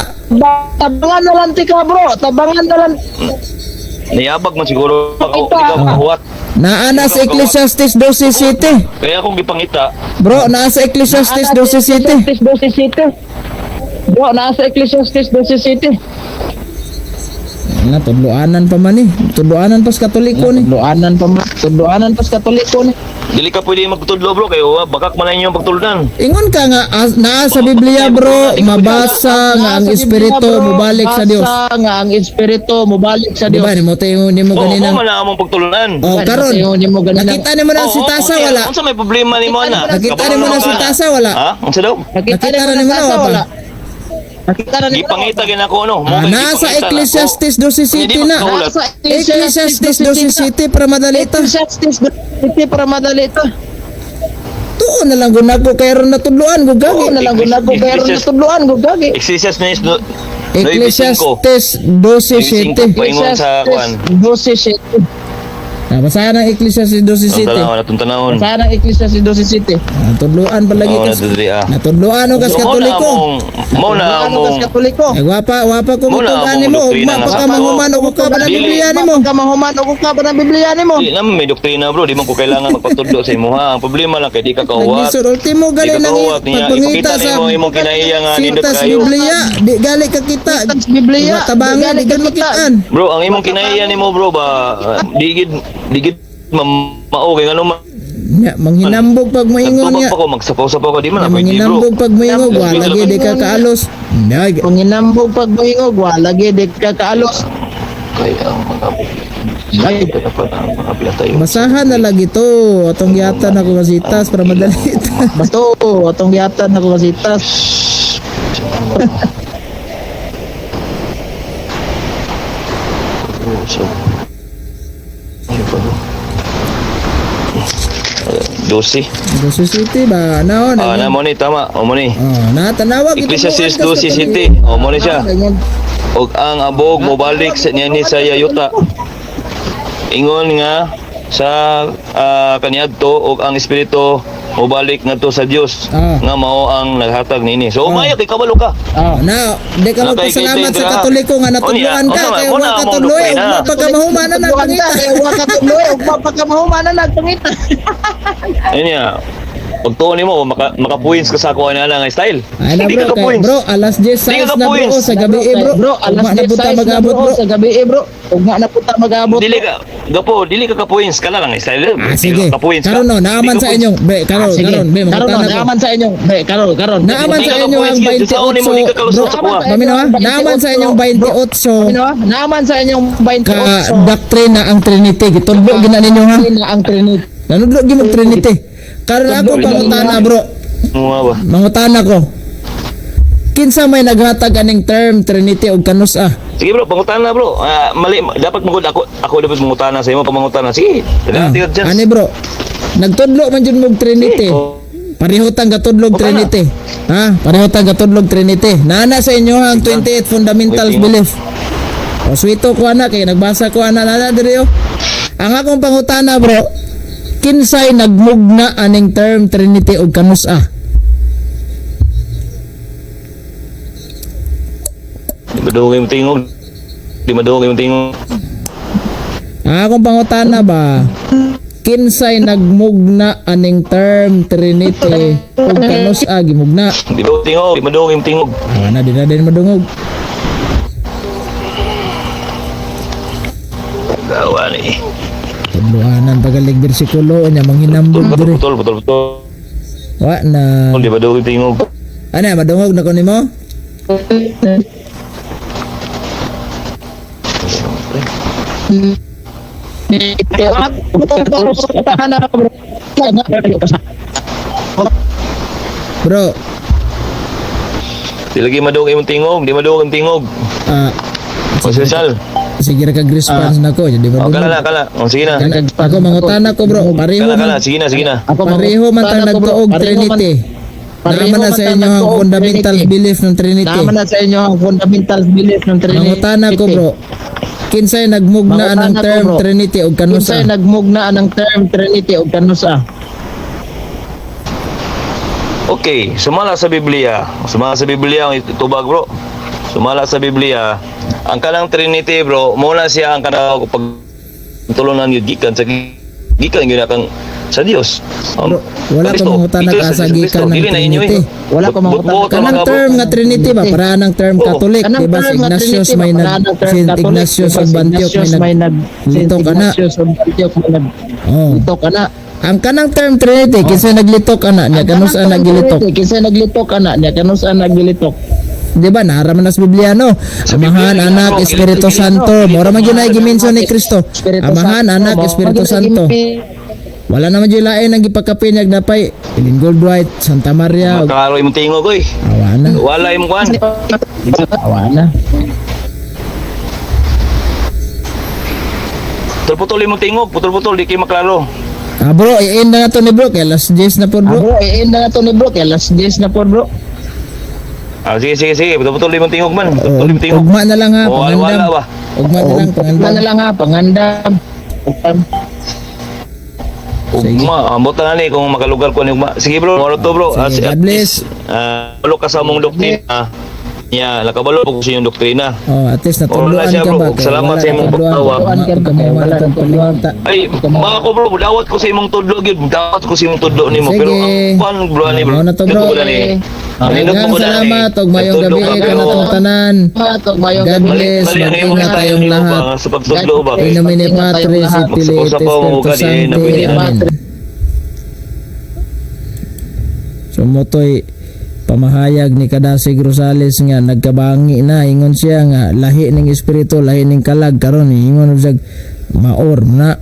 Tabangan na lang tika bro, tabangan na lang. Niyabag man siguro ako, ikaw makahuwat. Naa na sa Ecclesiastes 12:7. Kaya akong gipangita, Bro, naa sa Ecclesiastes 12:7. Ecclesiastes 12:7. Bro, naa sa Ecclesiastes 12:7. Na tudloanan pa man ni. Tudloanan pa sa Katoliko ni. Tudloanan pa man. Tudloanan pa sa Katoliko ni. Dili ka pwede magtudlo, bro, kay bakak man na inyong pagtuldan. Ingon ka nga naa sa Biblia, bro, mabasa nga ang Naa sa espiritu Biblia, bro, mobalik sa Dios. Basa nga ang espiritu mobalik sa Di Dios. ba nimo tayo nimo Oo, ganina? mo man na among pagtulunan. Oh, karon. Nimo ganina. Nakita nimo na si Tasa wala. Unsa may problema nimo ana? Nakita nimo na si Tasa wala. Ha? Unsa daw? Nakita na nimo na wala pa. Nakita na nimo na. Gipangita gina ko no. Mo Ah, kay nasa gipangita na ako. Ecclesiastes 12:7 Hindi na. makaulat. Nasa Ecclesiastes 12:7 para madali ta. Ecclesiastes 12:7 para madali ta. Tuon na lang gud nako kay ron natudloan gud gagi. Oo na lang gud nako kay ron natudloan gud gagi. Ecclesiastes no. Ecclesiastes 12:7. Paingon sa kuan. 12:7. Ah, basahan ang Ecclesiastes 12:7. Tanawon atong tanawon. Basahan ang Ecclesiastes 12:7. Natudloan pa lagi Oh, kas. natudli, ah. Natudloan o kas So, mo na Katoliko. Mo na Ano among kas Katoliko? Eh, wapa, wapa ko Mo na mutugan among nimo, doktrina ugma nga pa ka sa- mahuman og ka pa ng Dili. Biblia nimo. Ka mahuman og ka pa ng Biblia nimo. Di naman may doktrina, bro, di man ko kailangan magpatudlo sa imo ha. Ang problema lang kay di ka kahuwat. Naglisod ultimo Di gali ka nang kahuwat niya. pagpangita Ipakita sa nimo imong kinaiya nga nindot Sintas kayo. Biblia, di gali ka kita. Sintas Biblia, Tabangan, di gali di ka gud kita. makitaan. Bro, ang imong kinaiya nimo, bro, ba digid digid mao kay ngano man Nya, manghinambog pag moingon nagtubag niya. pa ko, magsapaw-sapaw ko, di man Nya, na pwede, bro. manghinambog pag moingog, wa lagi di ka kaalos. Nya, Panginambog pag moingog wa lagi di ka kaalos. Kaya ang mga Ay. Kaya pa ang mga bilatayo. Basahan na lagi to. Atong giatan ako kasitas para madali ta. Bato atong giatan ako kasitas. So, ano pa bro? 12. Doce City ba? Nao Ah, na mo ni tama. O mo ni. Oh, na tanawa gid Ecclesiastes 12 City. O mo ni siya. Og ang abog mobalik sa niya ni sa yayuta. Ingon nga sa kaniadto og ang espiritu mobalik ngadto sa Dios Ah. nga mao ang naghatag niini. So umayo kay kabalo ka. Oh, na, di ka Natay magpasalamat kay sa Katoliko nga natudloan ka Unya, kay unsa wa man, ka muna tudloy, among ugma pa ka mahuman na nagpangita. Kay wa ka tudloy, ugma pa ka mahuman na nagpangita. Ayun niya. Pagtuon nimo makapuins ka sa ako ana nga style. Ay na Hindi bro, ka kay, kapuins. bro, alas 10 Di size ka na bro kapuins. sa gabi eh, bro. Bro, alas Ugma na 10 punta size na mag-abot, bro bro. sa gabi eh, bro. Ugma na punta mag-abot. Dili ka gapo, dili ka kapuins ka na lang style. Ah, sige. Dili ka kapuins ka. Karon no, naaman Dili ka sa inyong, be, karon, Ah, sige. karon, be, Karon no, mangutana ko. naaman sa inyong. Be, karon, karon. Naaman Di sa ka inyo ang kapuins, gyud. Sa una mo, di ka 28, kalusot bro. sa kuha. Paminaw ha? Naaman sa inyong 28 Paminaw, naaman sa inyong ka 28. doktrina ang Trinity. Gitudlo gina ninyo ha. Doktrina ang Trinity. Nanudlo gyud mo Trinity. Karon ako pangutana, bro. Mga ba? Mangutana ko. Kinsa may naghatag aning term Trinity og kanus-a? Sige bro, pangutana bro. Ah, mali dapat magud ako ako dapat mangutana sa imo pamangutana. Sige, Ah, dala chance. ani bro. Nagtudlo man jud mog Trinity. Oh. Parehotang gatudlog Okay na. Trinity. Ha? Parehotang gatudlog Trinity. Naana sa inyo ang 28 fundamentals Wait, belief. O swito ko ana kay nagbasa ko ana nana diri oh. Ang akong pangutana, bro, kinsay nagmugna aning term Trinity og kanus-a? Di madungog yung tingog. Di madungog yung tingog. Ang akong pangutana ba, kinsay nagmugna aning term Trinity ug kanus-a gimugna? Di ba tingog? Di madungog yung tingog. Ah, na di na din madungog. Gawa ni. Tudloanan pagalig bersikulo nya manghinambog Putol, diri. putol, putol, putol. Wa na. Di madungog yung tingog. Ana madungog na ko nimo? Bro, Di lagi madungog yung tingog. Di madungog yung tingog. ah O sesal. sige ra kag response nako jadi O kala madungog. na, kala. O sige na. Kana- Ako mangutana ko, bro, pareho Kala, kala. man Sige na, sige na. Ako pareho man tang nagtuog Trinity. Naaman na sa inyo ang fundamental belief ng Trinity. Naaman na sa inyo ang fundamental belief ng Trinity. Mangutana ko, bro. Kinsay nagmugna Mangutana ang ko, term bro. Trinity og Kinsay kanusa? nagmugna ang term Trinity og kanusa? Okay, sumala sa Biblia. Sumala sa Biblia ang itubag, bro. Sumala sa Biblia. Ang kanang Trinity, bro, muna siya ang kanang pag tulunan yun gikan sa Gikan gyud na kang sa Dios. Bro, wala Kristo, ko mangutana gikan ka sa sa Jesu Kristo, gikan ng dili na inyo eh. Trinity. Wala ko mangutana Buot-buot ang Kanang mga term nga Trinity ba, para anang term Oo. Catholic, Kanang di ba? Si term nga Ignatius Trinity ba, may nag para anang term Saint Catholic, Ignatius di ba, of si Antioch Ignatius may may nag nag Saint litok ana. Ignatius of Antioch may nag Oh. litok ana. Ang kanang term Trinity kinsa naglitok ana niya, kanus Ang ang kanang term nagilitok. Trinity, kinsa naglitok ana niya, kanus ang nagilitok. Di ba? Naara man na sa Biblia no. Sa Amahan, Biblia, Anak, no, Espiritu gilitok, Santo. gilitok, Mora man gyud na gilitok. gimension ni Kristo. Espiritu Amahan, Santo, Anak, mao Espiritu man gyud Santo. Wala naman gyud lain ang gipagkapinyag na pay Ellen Goldwhite, Santa Maria. Makaro imong tingog oy. Awa na. Wala imong kuan. Awa na. Putol-putol imong tingog, putol-putol di kay maklaro. Ah bro, i-end na to ni bro kay alas 10 na po Ah, bro. bro, i-end na to ni bro, kay alas 10 na po bro. Ah, sige sige sige, putol-putol imong tingog man. Putol imong tingog. Ugma na lang ha, Oh, wala, pangandam. wala ba? Ugma na lang, Ugma pangandam. na lang ha, pangandam. Ugma, ambot na ni kung makalugar ko ni ugma. Sige bro, moro to bro. Sige, God bless. Ah, balo ka sa among doktrina. Ya, nakabalo po ko sa inyong doktrina. Oh, at least Wala natudloan siya, ka bro. ba? Kaya Salamat wala sa imong natudloan. pagtawag. Ugma, pagkamuha na itong pagliwanta. Ay, mga ko bro, dawat ko sa imong tudlo gyud. Dawat ko sa imong tudlo nimo Sige. pero ang kuan bro ani bro. Ano na to, bro? Nindot ko na ni. Nindot Daghang ko na ni. salamat ug mayong Nagtudlo gabi ka, ka pero natong tanan. Ug mayong God gabi. bless, Mali ang imong mag-ingat style tayong nimo lahat. ba sa pagtudlo ba? In nomine Patris et Filii et Magsapaw-sapaw mo Spiritus ka, di na Sancti. pwede na. Amen. So motoy pamahayag ni Kadasig Rosales nga nagkabangi na, ingon siya nga lahi ning espiritu, lahi ning kalag. Karon ingon siya maor na.